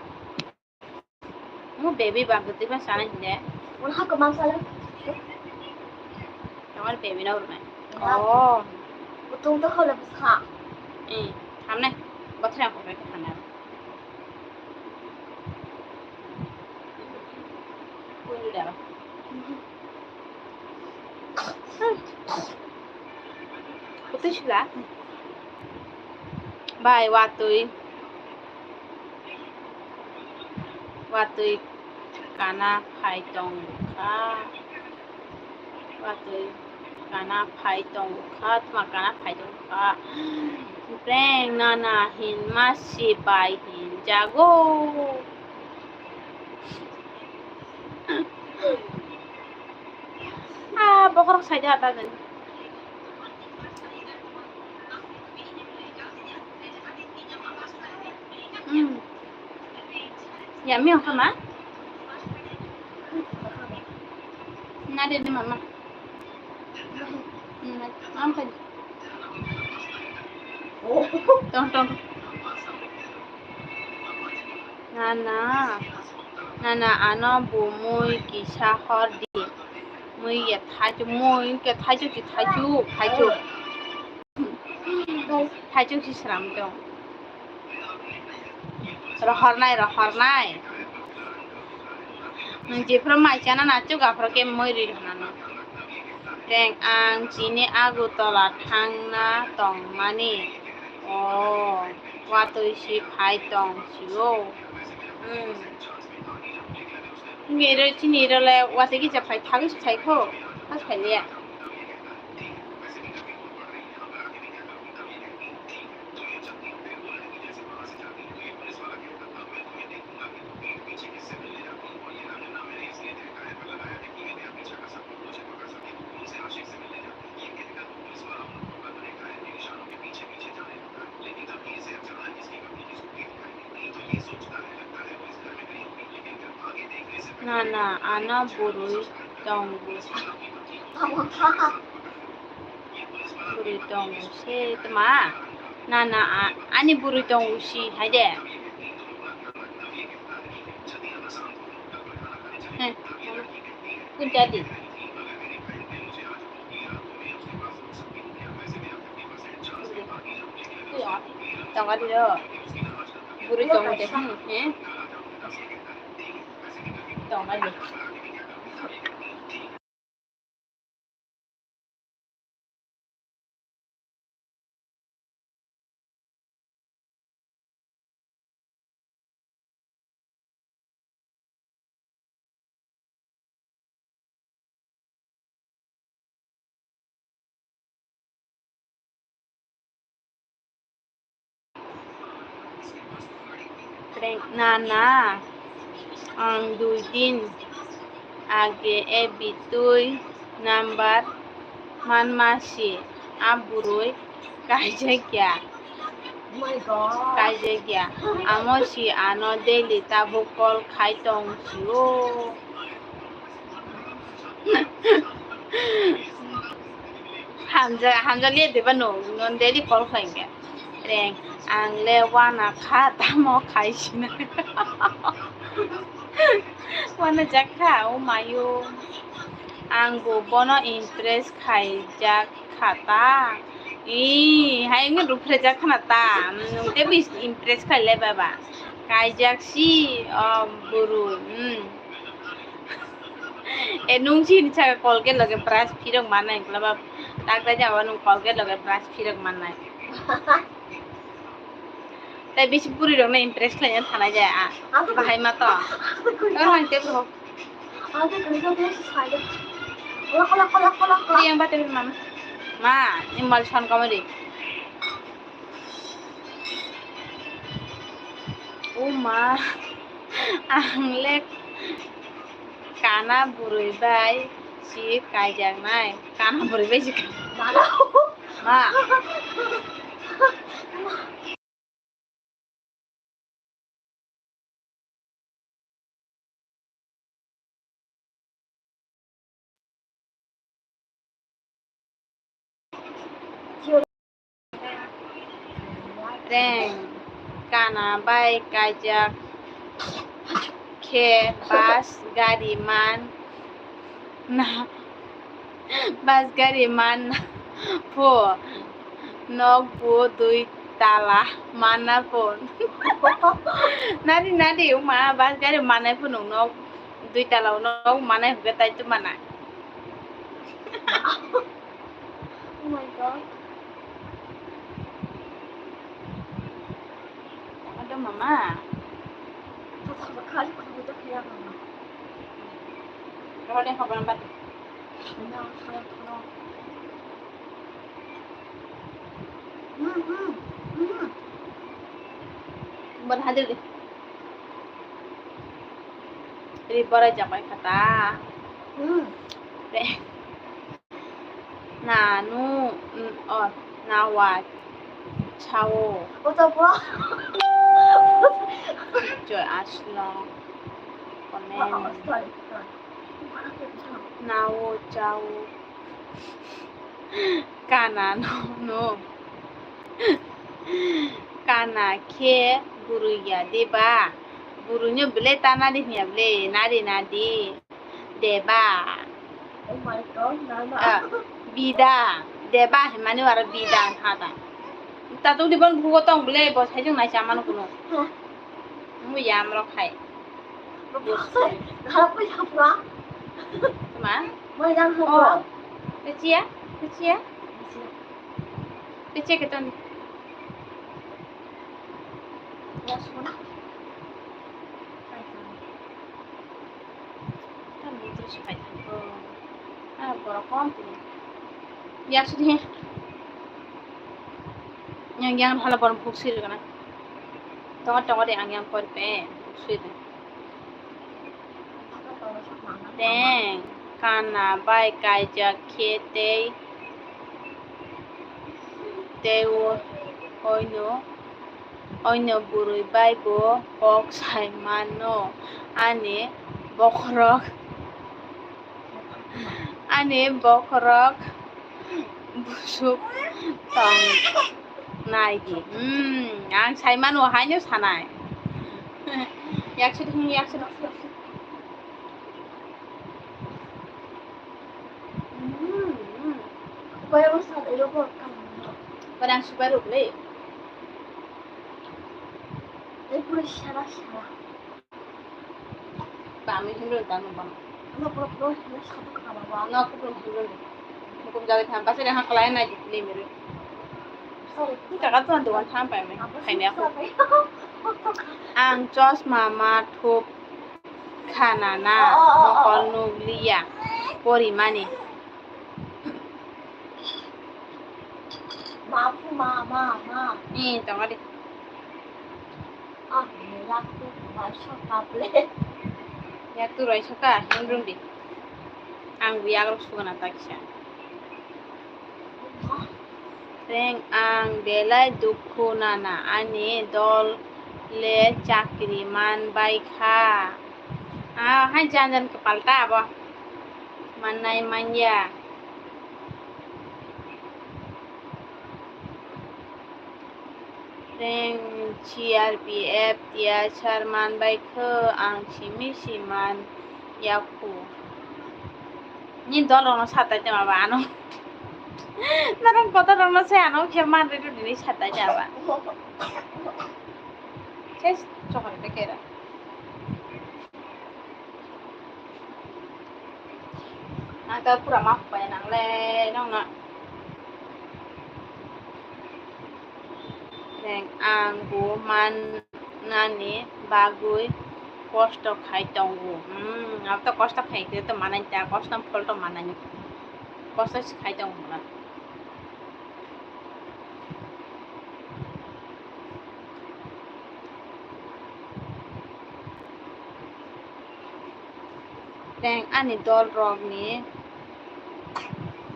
Mo baby ba bwtwi ba sana hinde. Wala ha kwmang sala. Tongkha de baby na urmai. Oh. Butung to khole bwsa. Eh, thamne. Bothra ko ke thamne. Kutui sila. Bai, watui. Watui kana phai tong kha. Watui kana phai tong kha, tma kana phai tong kha. Breng nana hinma si bai hinjago. Ah, bokorok saida ta jani. Hmm. Yummy ongkha ma? Na de de mama. Hmm, mama khai. Tong tong. Nana, nana ano bo mui kisa hor di. Mui ya thaichuk, mui ke thaichuk si thaichuk, thaichuk. Thaichuk si sram tong. Rohornai, rohornai. Nwng jephru mai chana na chuk aphuru khe mui ri rwnano. Teng ang chini Agartala thangna tongmani. O, watwi si phai tong sio. Hmm. Wngwi ro chini ro le watwi kisa phai thagwi si phai kho. Phas phai liya. Nana, ano bwrwi tongo. Bwrwi tongo se tma? Nana, a-, ani bwrwi tongo si, hai de. He, kun jadi. Tongadi ro. Buri tong de, hmm, he? Tongadi. Nana, ang dui din age F B twi number manma si, a bwrwi kaijakya. Kaijakya. Amo si ano daily tabuk call khai tong si o. Hamja, hamjaliya deba no, non daily call khlainge. Reng, ang le wana kha, tamo khai sina. Wana jakha, o mayo. Ang bo bono impress khaijak kha ta. Ih, hai wngwi rwphrejak khna ta. Nwng teibo impress khlai lai baba. Kaijak si, o bwrwi. Hmm. E, nwng chini saka Colgate loge brush phirok mannai, wngkla ba tak dai jabo nwng Colgate loge brush phirok mannai. Tei bisi bwrwi rok no impress khlaina thanai jaya a. Bahai ma to. Oro ang tei bwrok. Yang ba tei mama. Ma, ni mal son komedi. O ma, ang le kana bwrwi bai si kaijaknai. Kana bwrwi bai si kai-, ma. Reng, kana bai kaijak khe bus gari man na, bus gari man na pho, nok bo dui tala man na pho. Nadi, nadi, wngma bus gari mannai pho nwng nok dui tala o nok mannai hwnkhe tai twi mana. Oh my God. Ado mama. Rohor ni khobor nang bati. Hmm, hmm, hmm. Bon hadir di. Ri borai japai kata. Hmm. Te. Nanu, mm, oh, nawa chao. Joy aslo. Comment. Nawo chao. Kana no, no. Kana khe bwrwi ya de ba? Bwrwino belai ta nadi hinya belai, nadi nadi. Deba. Oh my God, nana. Ah, bida. Deba himani wara bida hada. Tatung di bon bugo tong belai, bo sai jung nai chamano kuno. Huh. Mu yam rok hai. Harap ko yapra. Ma? Mo yang hapra. Oh. Kechia? Kechia? Kechia keton. Tamo dress pai thango. Ah, borok kom tini. Yak sudi. Yang, yang hala borok buksui rwgana. Tongo, tongo de, ang yang kori pe buksui de. Teng, kana bai kaijak khe tei, tei o, oino, oino bwrwi bai bo kok sai mano. Ani bokhorok, ani bokhorok busuk tong nai di. Hmm, ang sai mano haino sanai. Yaksud, hmm, yaksud. Hmm, hmm. Kaya mo sa ilo ko. Padang subai ruk le. Pura sara sara. Ba, ami hinwi tamo ba. Ano pura pura hinwi sara kama ba. Ano pura hinwi. Hukum jaga tham, pasal yang hakalai na jitli mere. Sorry. Ini kakak tuh antuan sampai me. Apa sih? Kayak aku. Sampai? Ang chosma ma thup khana na, oh, oh, oh, oh, mokol nukliya porimani. Ma phu ma, ma, ma. Ni, tongo de. Ah, ni yak tu bai sok ka ple. Yak tu bai sok ka, hinrung di. Ang bu yak rok sugana taksa. Teng ang belai dukhu nana, ani dol le chakri man bai kha. Ah, hai jan jan kwpal ta abo. Mannai manya. Teng C R P F T I sir man bai kho, ang simi si man yakhu. Ni dol rokno satai tama ba ano. Narang kotor rokno se ano khe man ri ri ni satai tama ba. Ses chokore te kera. Ang ta pura ma pai nang le nong na. Neng ang bu man nani bagwi kosto khai tongo. Hmm, ang to kosto khai khe to manai ta, kosto phol to manai. Kosto se khai tongo na. Teng ani dol rok ni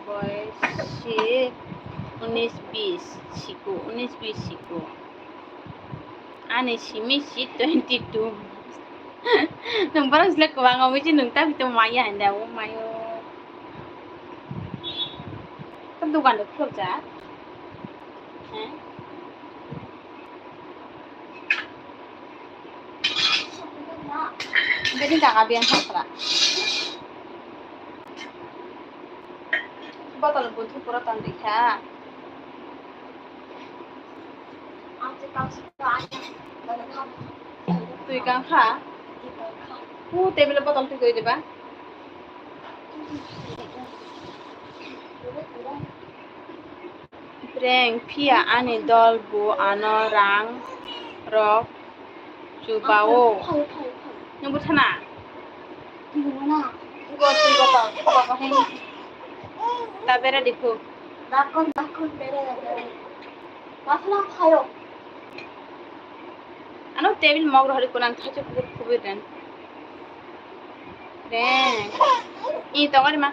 boysi unis bis siko, unis bis siko. Ani simi si twenty two. Nung borok sile kwbang omo si nung ta bito maya hande o mayo. Ka dukan de khulok ja. He? Bini jaga biyan hakra. Botol buthu pura ton dikha. Twi kang kha. U table botol twi koi diba. Breng phiya ani dol bo ano rang rok chubao. Nungbo thana? Ta bera dikhu. Ano table mog rohori kunan thachu kubur kubur ren. Breng. I tongari ma.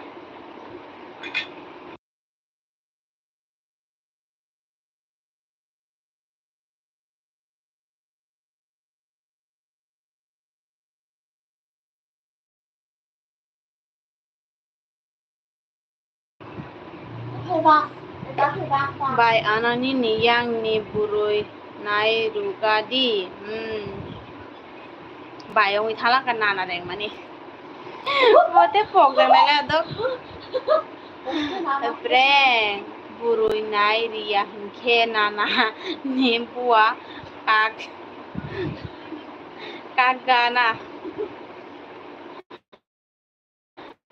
Bai, ano nini yang ni bwrwi nai rwgadi. Hmm. Bai wngwi thala kha nana rengmani. Bo tei pok rwnai le dok. Breng bwrwi nai riya hinkhe nana ni bua kak, kak gana.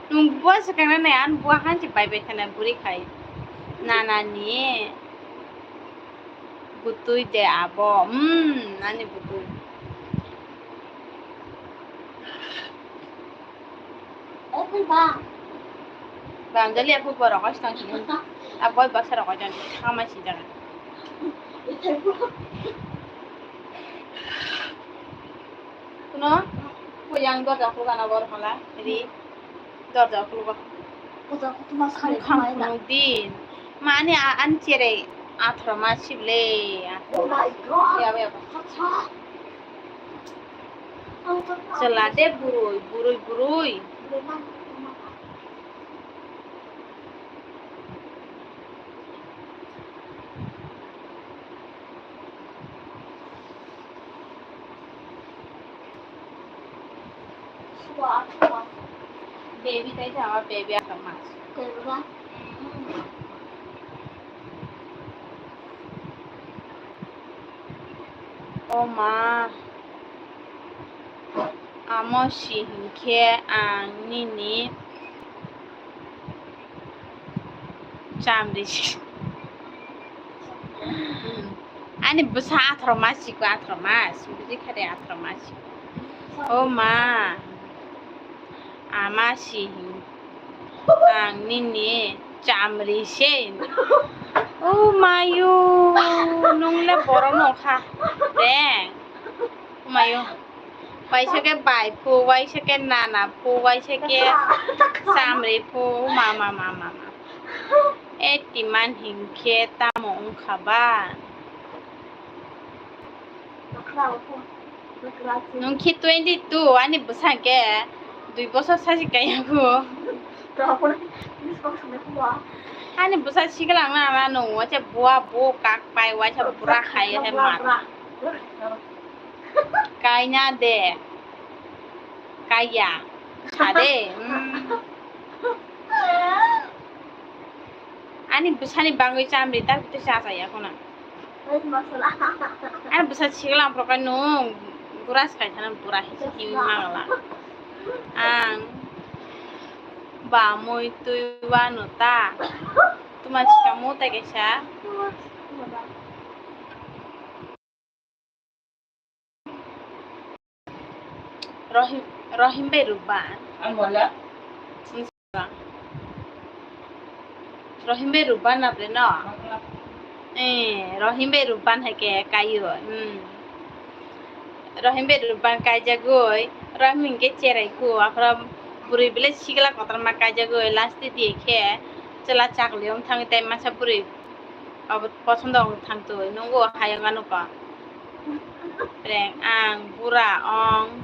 Nwng bua swkang nai, ani bua hansi bai bai khana bwrwi khai. Nana ni bwtwi de abo. Hmm, ani bwtwi. Bang jali aku borok oi tong sini. Aboi baksa rok oi tong sini. Ama si jaga. Kuno, ko yang dorja khulukana bor hala, ri. Dorja khulugo. Khang khang khunu din. Mani a-, an chere athro ma sible. Oh my God. Ya, ya, ya. Chwla de burui, burui, burui. Baby tai sama baby akan mas. Baby ba? O ma, Amo si hinkhe ang nini chamri si. Ani bwsa atharo mas siko, atharo mas. Buji kha de, atharo mas siko. O ma. Ama si hin. Ang nini chamri se. O mayo, nung le borok no kha. Deng. O mayo. Waisa khe bai phu, waisa khe nana phu, waisa khe chamri phu. Ma, ma, ma, ma, ma. E timan hinkhe tamo wngkha ba? Nwng khe twenty two, ani bwsa khe dui bosor sachi kaiyago. Ani bwsa siklang na, na nwng waisa bua bu kak pai, waisa bura khai he mar. Kaina de. Kaiya. Sade. Mm. Ani bwsani bangwi chamri ta bwtwi cha cha ya khuna. Ani bwsa sikla prokai no guras kai thana pura himma gala. Ang ba mui twi wano ta. Tuma sika mo ta kaisa. Rohim, Rohim bai Ruban. Ang wala. Rohim bai Ruban na bre no? Eh, Rohim bai Ruban hai ke kaio. Hmm. Rohim bai Ruban kaijagoi, Rohim hingke cherai ku, aphra bwrwi belai sigla kotorma kaijagoi, last diye khe chwla chakli wng thangwi tei masa bwrwi abo posondo wng thangtwi, nungo hayung ano ko. Reng ang bura ong.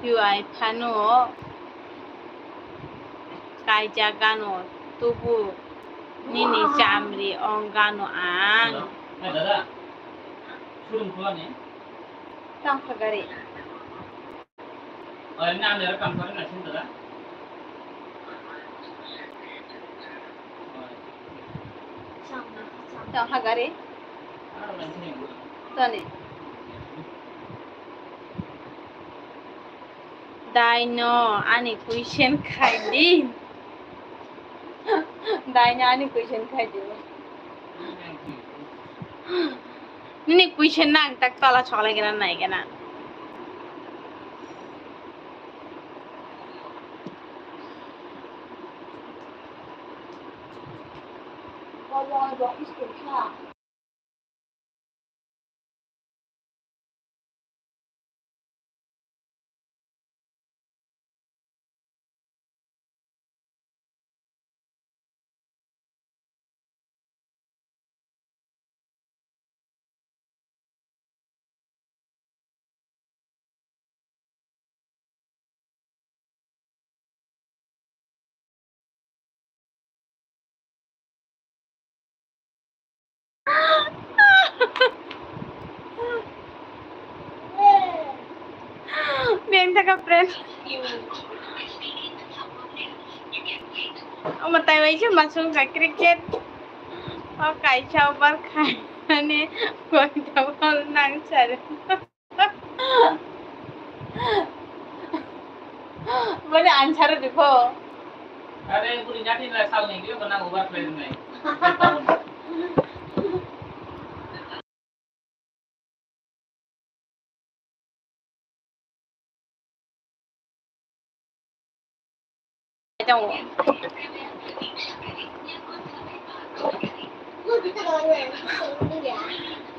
Yuai phano kaijak gano, tubu nini chamri ong gano ang. Hello. Hey, dada. Showroom khulani? Tangkha gari. Oh, ini anda rekam kori na sini, dada? Tangkha gari. Tani. Dai no ani question khai di. Dai no ani question khai di. Nini question nang tak tola chokla gena nai gena. Beng taka friend. Omo tai waisa masuk ka cricket. O kaisa over khai ani koi double nang sar. Bole answer di pho. Are buri nati na sal ni gyo na over play nai.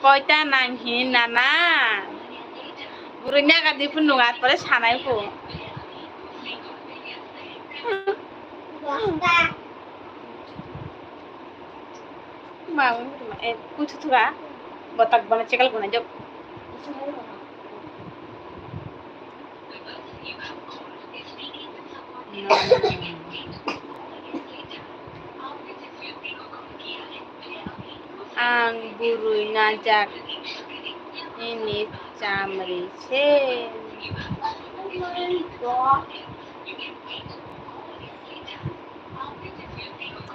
Koita nang hi nana? Bwrwi naga di phunuk at pore sanai pho. Ma, eh, kuithu thuga. Botak bana chekal guna jok. Ang bwrwi najak nini chamri se.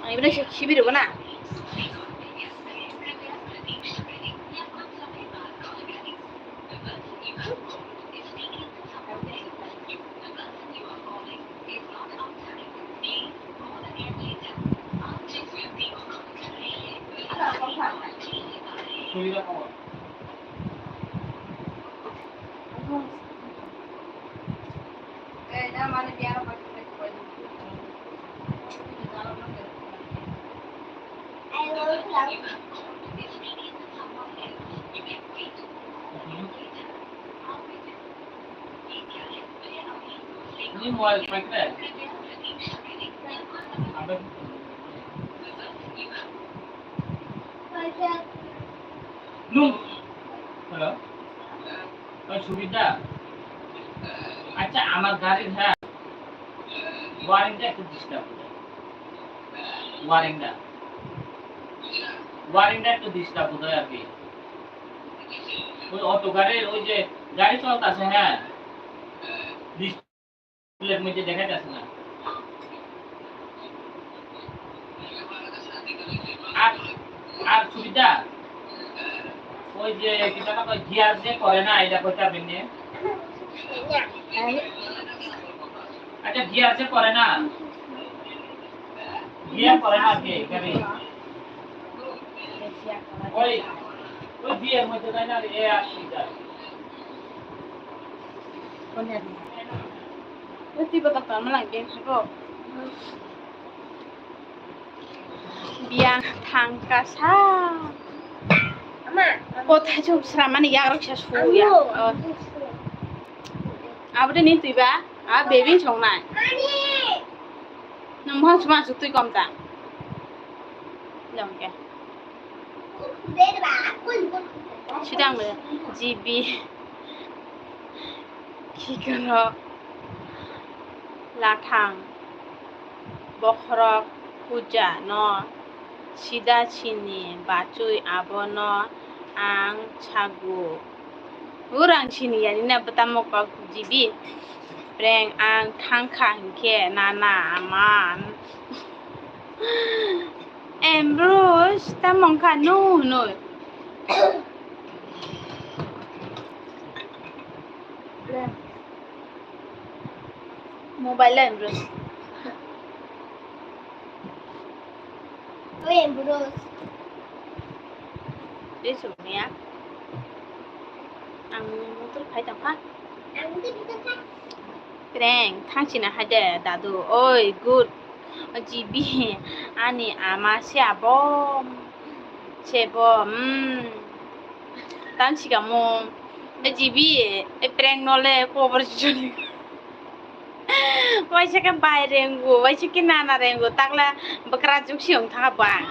Ang ibino se khibi rwgwna. Nung. Hello. Oi, Subidha. আচ্ছা, আমার গাড়ির, হ্যাঁ, ওয়ারিংটা একটু ডিস্টার্ব বোধ হয়। ওয়ারিংটা, ওয়ারিংটা একটু ডিস্টার্ব বোধ হয় আর কি। ওই অটো গাড়ির ওই যে গাড়ি চলতেছে, হ্যাঁ, ডিসপ্লের মধ্যে দেখা যাচ্ছে না। আর, আর সুবিধা, ওই যে কিতা কয়, গিয়ার যে করে না, এটা কইতে পারবেন নি? আচ্ছা, গিয়ার যে করে না, গিয়ার করে না আর কি, গাড়ি। ওই, ওই গিয়ার মধ্যে যায় না, এ আর কি যায়। Oi, twi bothop tongma lang beng khe bo. Biyang thangkha sa. Kothai chuk sramani yagrok sa su ya. Abo de ni twi ba? A baby songnai. Nang mohang chuma su twi kom ta. Nang ke. Sidang le G B. Khikrok, lathang, bokhorok, puja no sida sini bachwi abono ang sago. Urang sini yani na bwtamo kok G B. Preng ang thangkha hinkhe nana aman. Ambrose, tamo wngkha nw hwnwi? Mobile la Ambrose. Oi, Ambrose. Tei sumya. Ang motor phai tongkha. Ang motor phai tongkha. Preng, thang sina hai de, dadu. Oi, good. O G B, ani ama se abo. Se bo, hmm. Tang sikamo. E G B, e preng no le kobor joni. Waisa ke bai rengo, waisa ke nana rengo, takla bwkra juk si ong thang bo ang.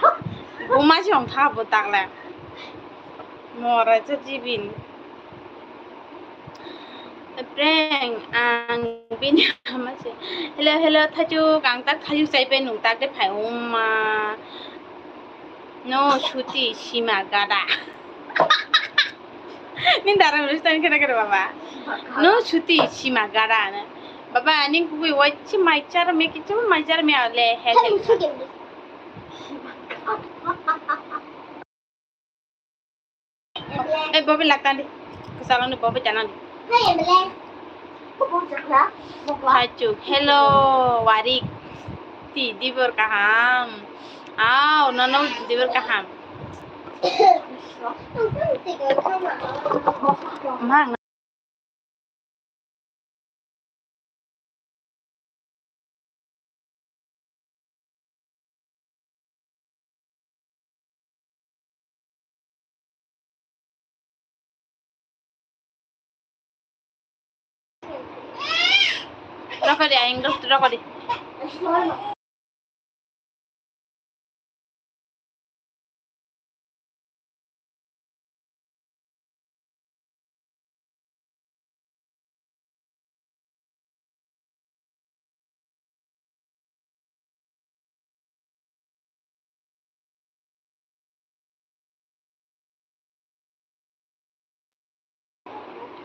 Buma si ong thang bo takla. Mora cha G B ni. Preng, ang bini ama se. Hello, hello, thajuk, ang tak thajuk chai pai nung tak de phai, umma. No, suti, sima, gada. Ni dara restaurant kena kena baba. No, suti, sima, gada na. Baba, ani kubui wai chi mai char me ki chu mai char me ale hel hel. Eh, bobi laktan di. Kesalan di bobi janan di. Hai, Chuk. Hello, Warik. Ti dibor kaham. Aw, nono dibor kaham. Mang. Rokodi, ayang rok, rokodi.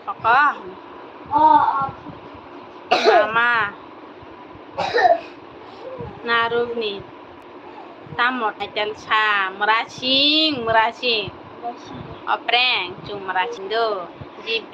Koko. Mama. Narukni. Tamo title sa. Murasing, murasing. Opreng, chung murasing do. G B.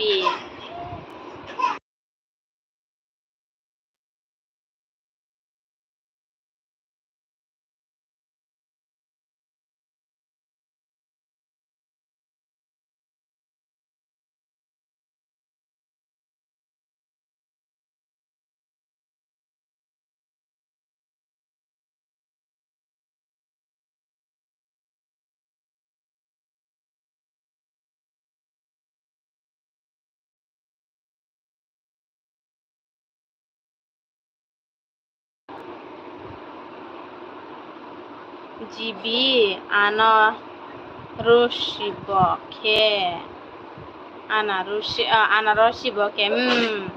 G B, ano rosi bo khe, ana rosi, ah, ana rosi bo khe, hmm,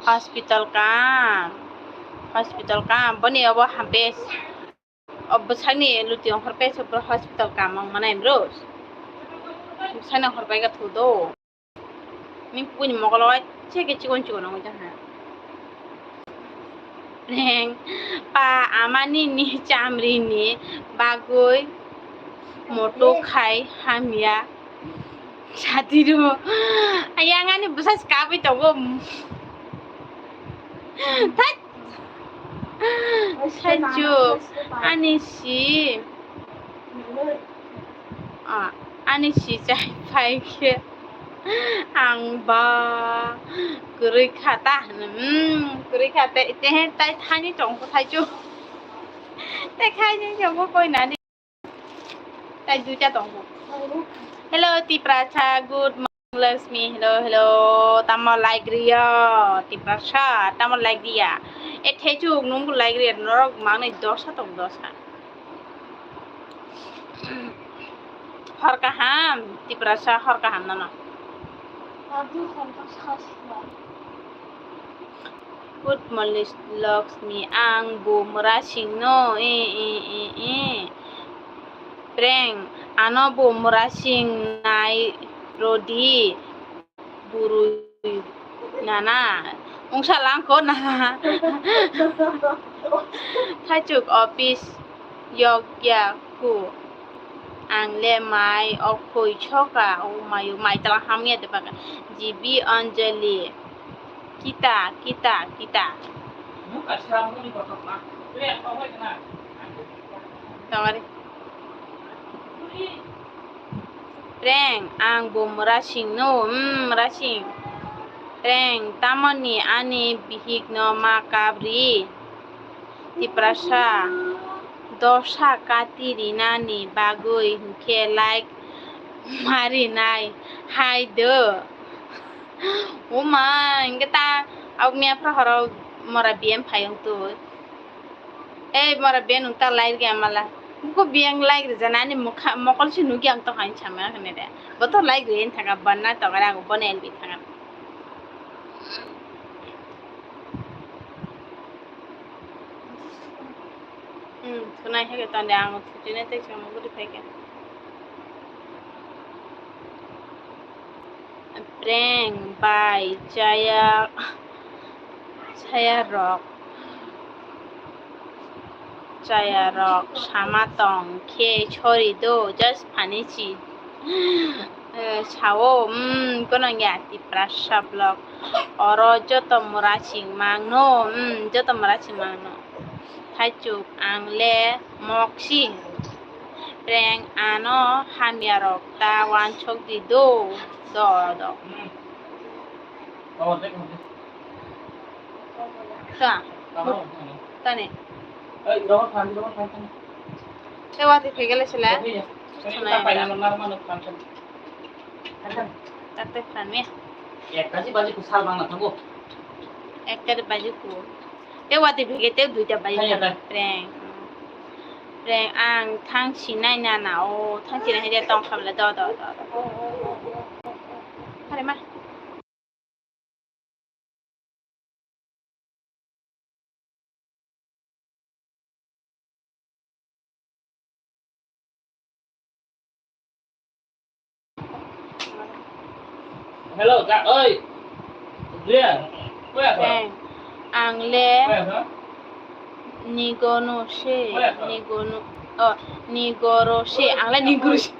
hospital kam, hospital kam, boni obo ha bes, o bwsakni luti ongkhor bes, hospital kam wng mano em bro, bwsakni ongkhor bai khe thu do. Nini puini mokolo waisa khe chikon chikon wngwi tongkha. Neng pa amani ni chamri ni bagwi moto khai hamya. Satiro. Ayang ani bwsa kabwi tongo. Thai. Saichuk, ani si, ah, ani si chai phai khe ang ba kwrwi kha ta hwnwi, hmm, kwrwi kha te, te, tai thani tong kho saichuk, te khaini tong kho koi nani. Tai duita tongo. Hello, Tiprasa, good morning, Lakshmi. Hello, hello. Tamo like rio, Tiprasa, tamo like ria. E thechuk nungbo like ria, norok mangnai dosa tong dosa. Hor kaham, Tiprasa, hor kaham nono. Good morning, Lakshmi. Ang bo mura singno, e, e, e, e. Preng, ano bo mura sing nai rodi, burui nana. Ungsa langko na. Thaichuk office yok ya ku. Ang le mai okhoi soka, o mayo mai tala hamya de baka. G B Anjali. Kita, kita, kita. Tawari. Preng, ang bo mura singno, hmm, mura sing. Preng, tamoni ani bihikno ma kabri. Tiprasa, dosa kati rinani bagwi hwnkhe like ma rinai hai do. Uma, hwnkhe ta, aboni aphra horo mora B M phai wng twi. Ei, mora B M nwng ta like rwya mala. Buko B M like rwjana ani mokha, mokol se nukya ang tongkha hinwi sama hwnwi de. Bo to like rwya thangkha, banna tongkha, ang bono L B thangkha. Hmm, khwnai hai khe tonde ang thutine tei chwngno guri phai khe. Preng bai chaya, chaya rok, chaya rok sama tong khe sorry do, just phani si. Eh, sao, hmm, kono ya Tiprasa vlog. Oro joto mura sing mangno, hmm, joto mura sing mangno. Thaichuk ang le moksi. Preng ano hamya rok ta wansok di do. Do, do. Ta. Tani. Te wati phegele sila. Tate phane. Ekta di baji ku. Te wati phege te duita baji. Preng. Preng ang thang sinai na na o. Thang sinai hai de tong khabla do, do, do, do. Hare ma. Hello, ka, oi. Dia. Kuya ko? Bang. Ang le. Kuya ko? Nigono se, nigono, oh, nigoro se, ang le nigoro se.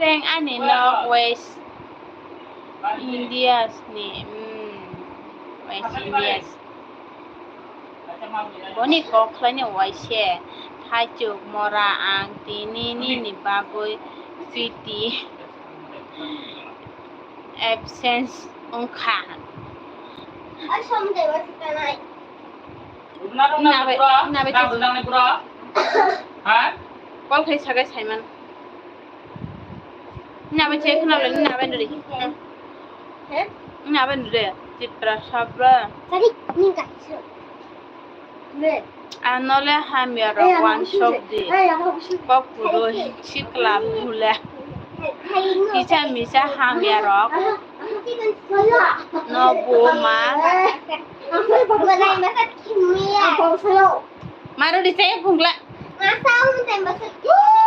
Teng ani nok West Indias ni, hmm, West Indias. Boni kok khlaini waise, thaichuk mora ang tini nini bagwi fifty absence wngkha. Nabai, nabai. Call khai sagai saiman. Nabai che khna le nabai nuri. Nabai nuri. Tipra sabra. Ano le hamya rok wansok di. Kok kwrwi sikla bule. Kisa misa hamya rok. No bo ma. Maro di saya bungla.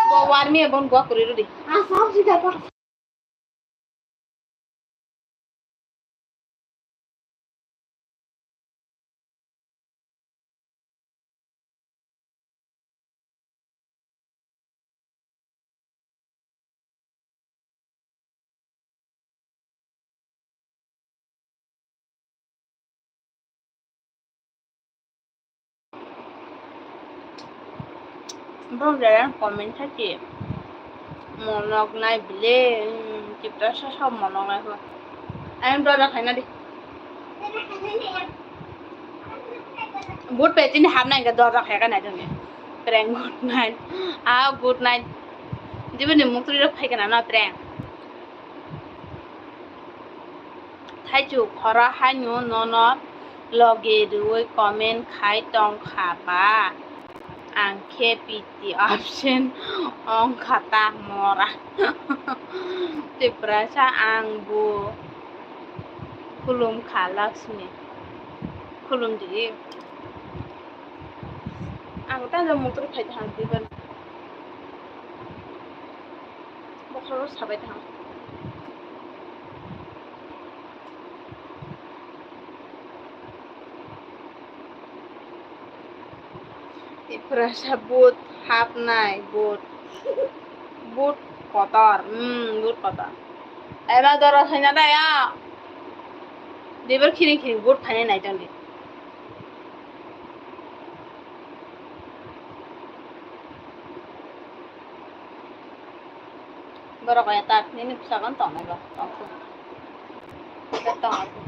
Bo warmi bon gua kuri rudi. Bro, jara comment thaki monok nai bile, hmm, Tiprasa sok monok nai ko. Ayang dora khaina di. But pe tini hapna inga dora khai ka nai dong. Prank good night. Ah, good night. Jibini muktri rok khai kana na prank. Thaichu khoro haino nono logi rwui comment khai tongkha ba, ang khe P T absent wngkha ta mora. Tiprasa ang bo khulumkha Lakshmi. Khulumdi. Ang ta muktri khai ta hang tiban. Bokhorok sabai tong. Tiprasa but hapnai but. But kotor, hmm, but kotor. Eba dora thaina da ya. Dibar khiring khiring but thainai nai tong di. Borok ya tak nini bwskango tongnai bo, tongthok. Tongthok.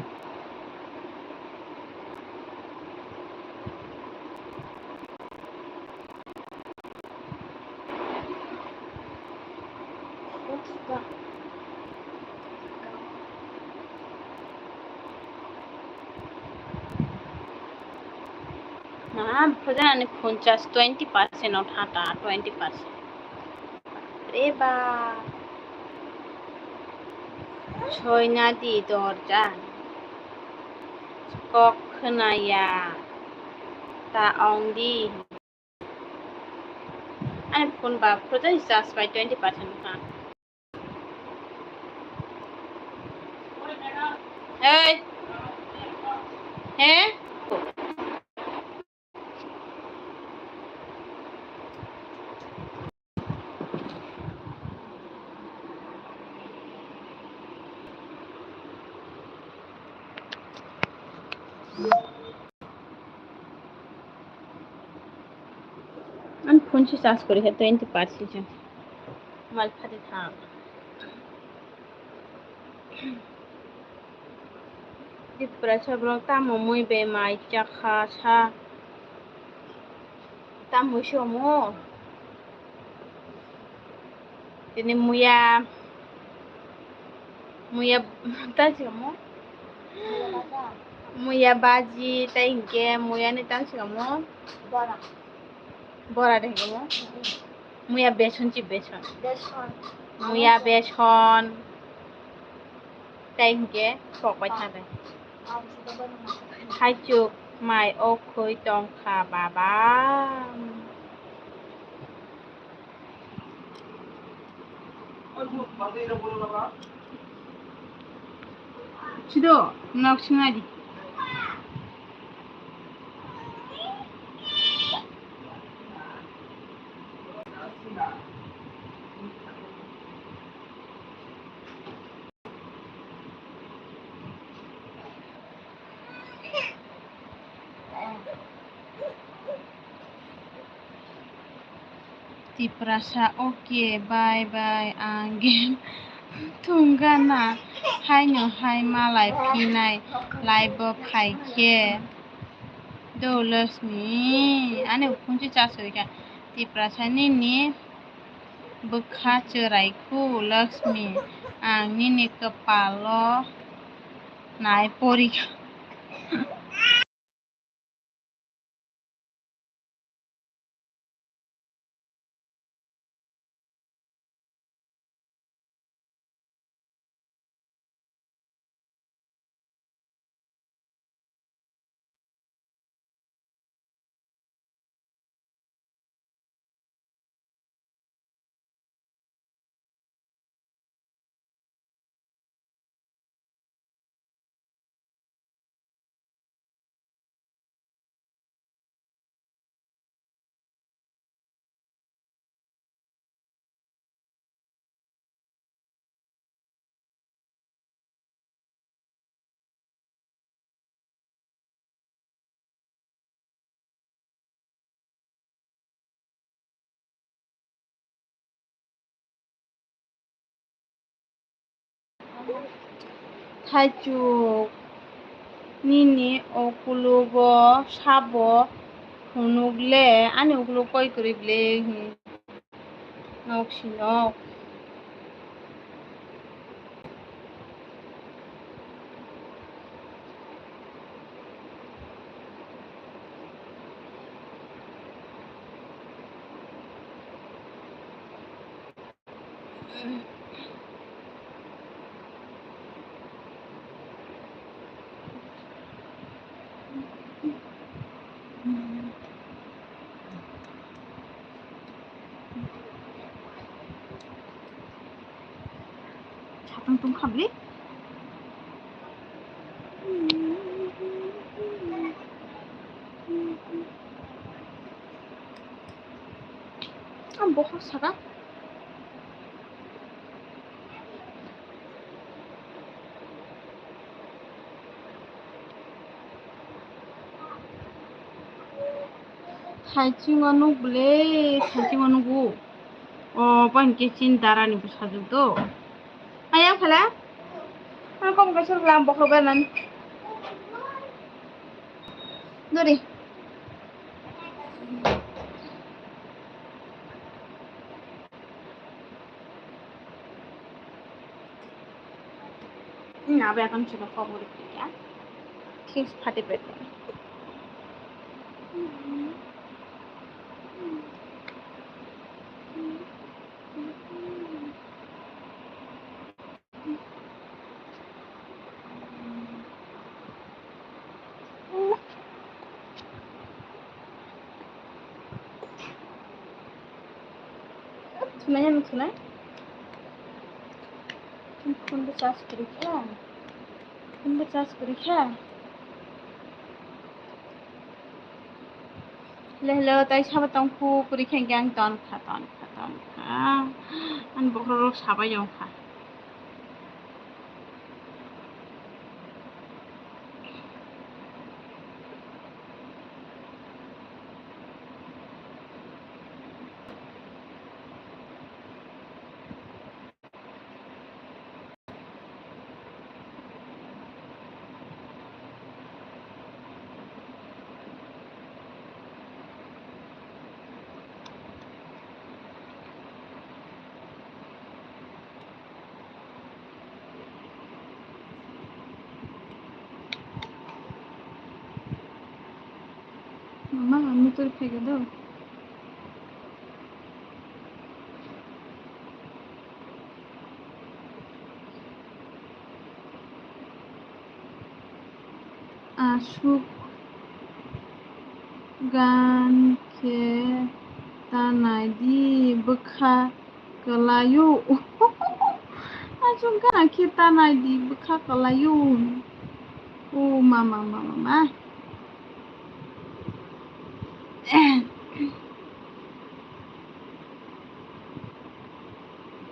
Na, phone charge twenty percent o thata, twenty percent. Re ba. Soina di dorja. Kok khwnaya. Ta ong di. Ani phone ba phone charge bai twenty percent kha. Hey. He? Ani phone se charge kori khe twenty percent se. Mal phadi thang. Tiprasa borok tamo mui bai mai chakha sa. Tamo somo. Tini muya, muya, ta simo. Muya baji, tai hinkhe muya ni ta simo. Bora. Bora de hinkhe mo. Muya beson chi beson. Beson. Muya beson. Tai hinkhe kok bai thang de. Haichuk mai o khoi tongkha baba. Sido, nok singa di. Tiprasa, okay, bye bye, ang game thwngkha na, haino hai malai phinai live o phaikhe. Do Lakshmi, ani ukhunsi chasoi kha. Tiprasa nini bwkha chwrai khu Lakshmi, ang nini kwpalo nai pori kha. Thaichuk nini ukulugo sabo phunuk le, ani ukuluk koi kwrwi ble hin nok si nok. Satang tong kha bwle. Ang bokhok saka. Thaichungo nuk bwle, thaichungo nugo. O, bo hinkhe chini darani bwsajwk do. Ayang phala? Ang kom kaisa lam bokhok bernan. Dori. Ina, abo ekkan chwla kok uri kha. Things phati pet. Thunai ano thunai. Phone bo charge kwrwi kha. Phone bo charge kwrwi kha. Hello, hello, tai sabo tongkhu kwrwi kha, hwnkhe ang ton kha, ton kha, ton kha. Ani bokhorok sabai yong kha. Mama, mutur phege do. Aswk gan khe ta nai di, bwkha kwlaio. Aswk gan khe ta nai di, bwkha kwlaio. O mama, mama, ma.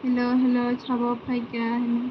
Hello, hello, sabo phaikha, hello.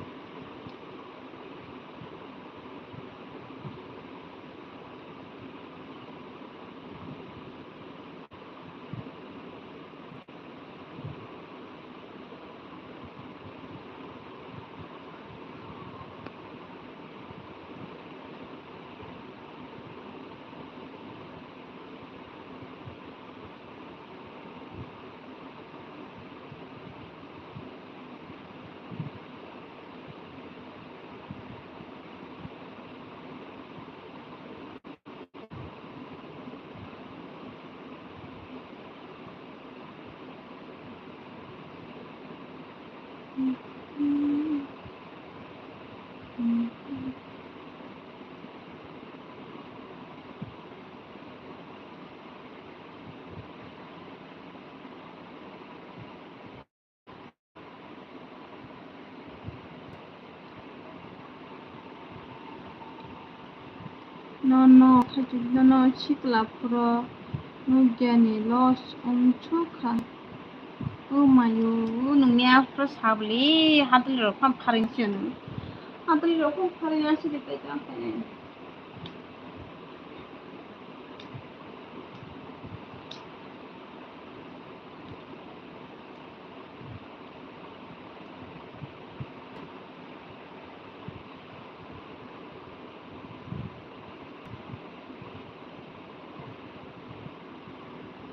Nono khaichuk nono sikla phuro nukya ni loss wngsu kha. O mayo, nungni aphuru sabli hadwli rok phano phareng sio nung. Hadwli rok phano phareng aswk de tei tang khe.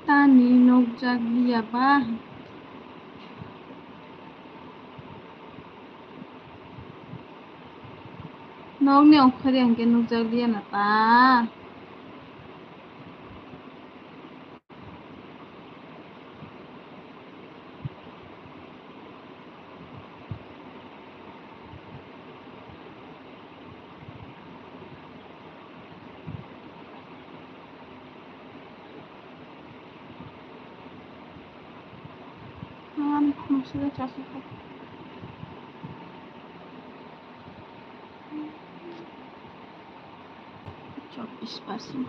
Tani nukjak liya ba? Nokni ongkhorwi hwnkhe nukjak liya na ta? Chobbish percent.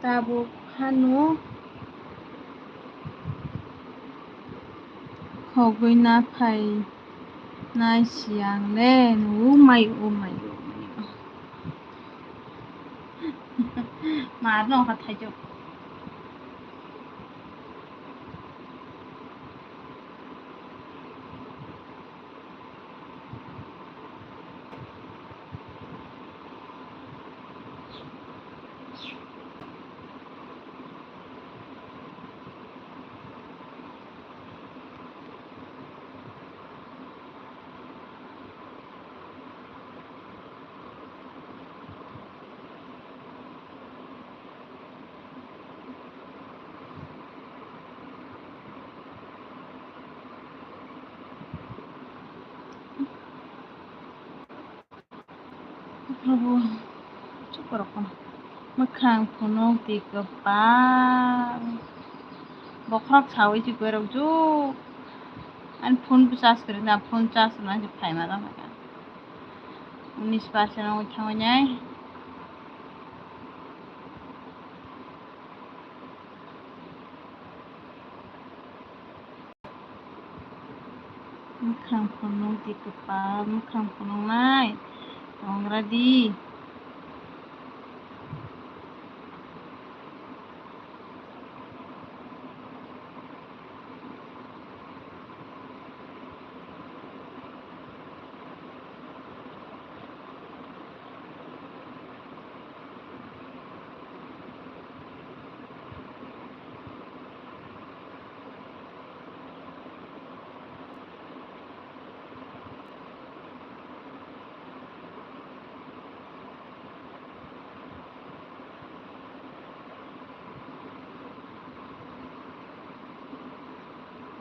Tabuk hano khogwi na phai nai siyang le, o mai, o mai, o mai. Ma no ha thai jok. Abo chukurokno mwkhang phunuk di kwbang. Bokhorok saui si kwrwk juk. Ani phone bo charge kwrwi na, phone charge rwna se phaima tongkha. Unis percent wngwi thangwi nai. Mwkhang phunuk di kwpal, mwkhang phunuknai tongra di.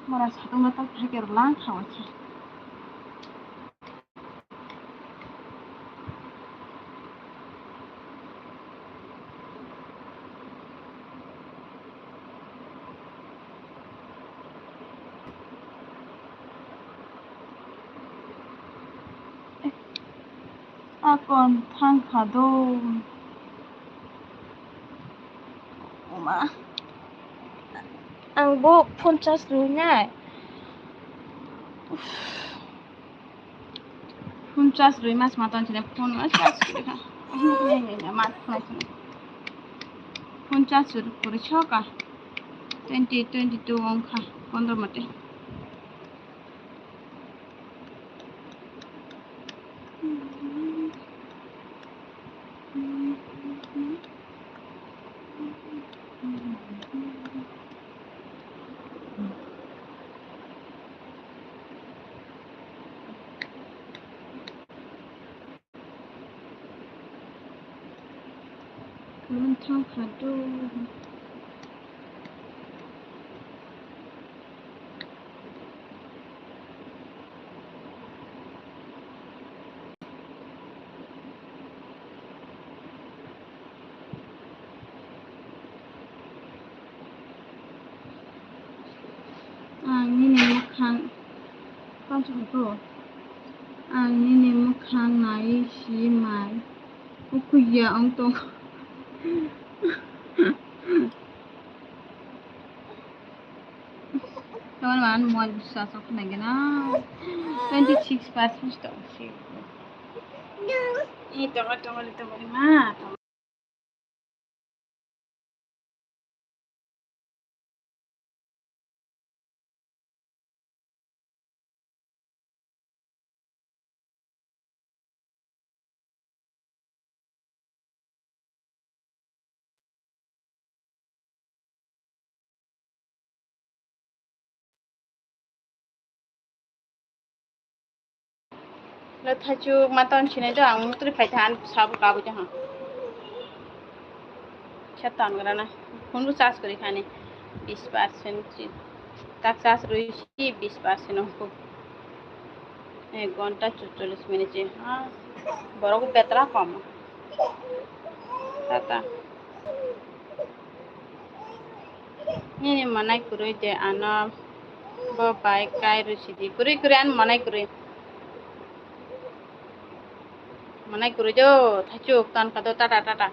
Mora satung na tak thake rwlang kha waisa. Akon thang kha do. Oma. Ang bo phone charge rwinai. Phone charge rwi mas ma tong chini phone ma charge rwi kha. Phone charge rwi kuri choka. Twenty, twenty two wngkha. Pondro mate. Manthang phadu. Ang nini mwkhang, ang nini mwkhang nai si mai ukuya ong tong. Tongmani mobile bisa sok nai gana. Twenty six percent tong si. Ni tong tong tong ma. Le thaichuk ma ton sinai do, ang mutri phai than sabu kabu jaha. Khe ton grana. Phone bu charge kori khani bis percent si. Tak charge rui si bis percent ongkhu. Ek ghonta chuchollis minute. Ah, borok betra kom. Tata. Nini manai kwrwi de ano bo bai kai rw sidi. Kwrwi kwrwi ani manai kwrwi. Manai kwrwi do, thaichuk ton ka do, tata, tata.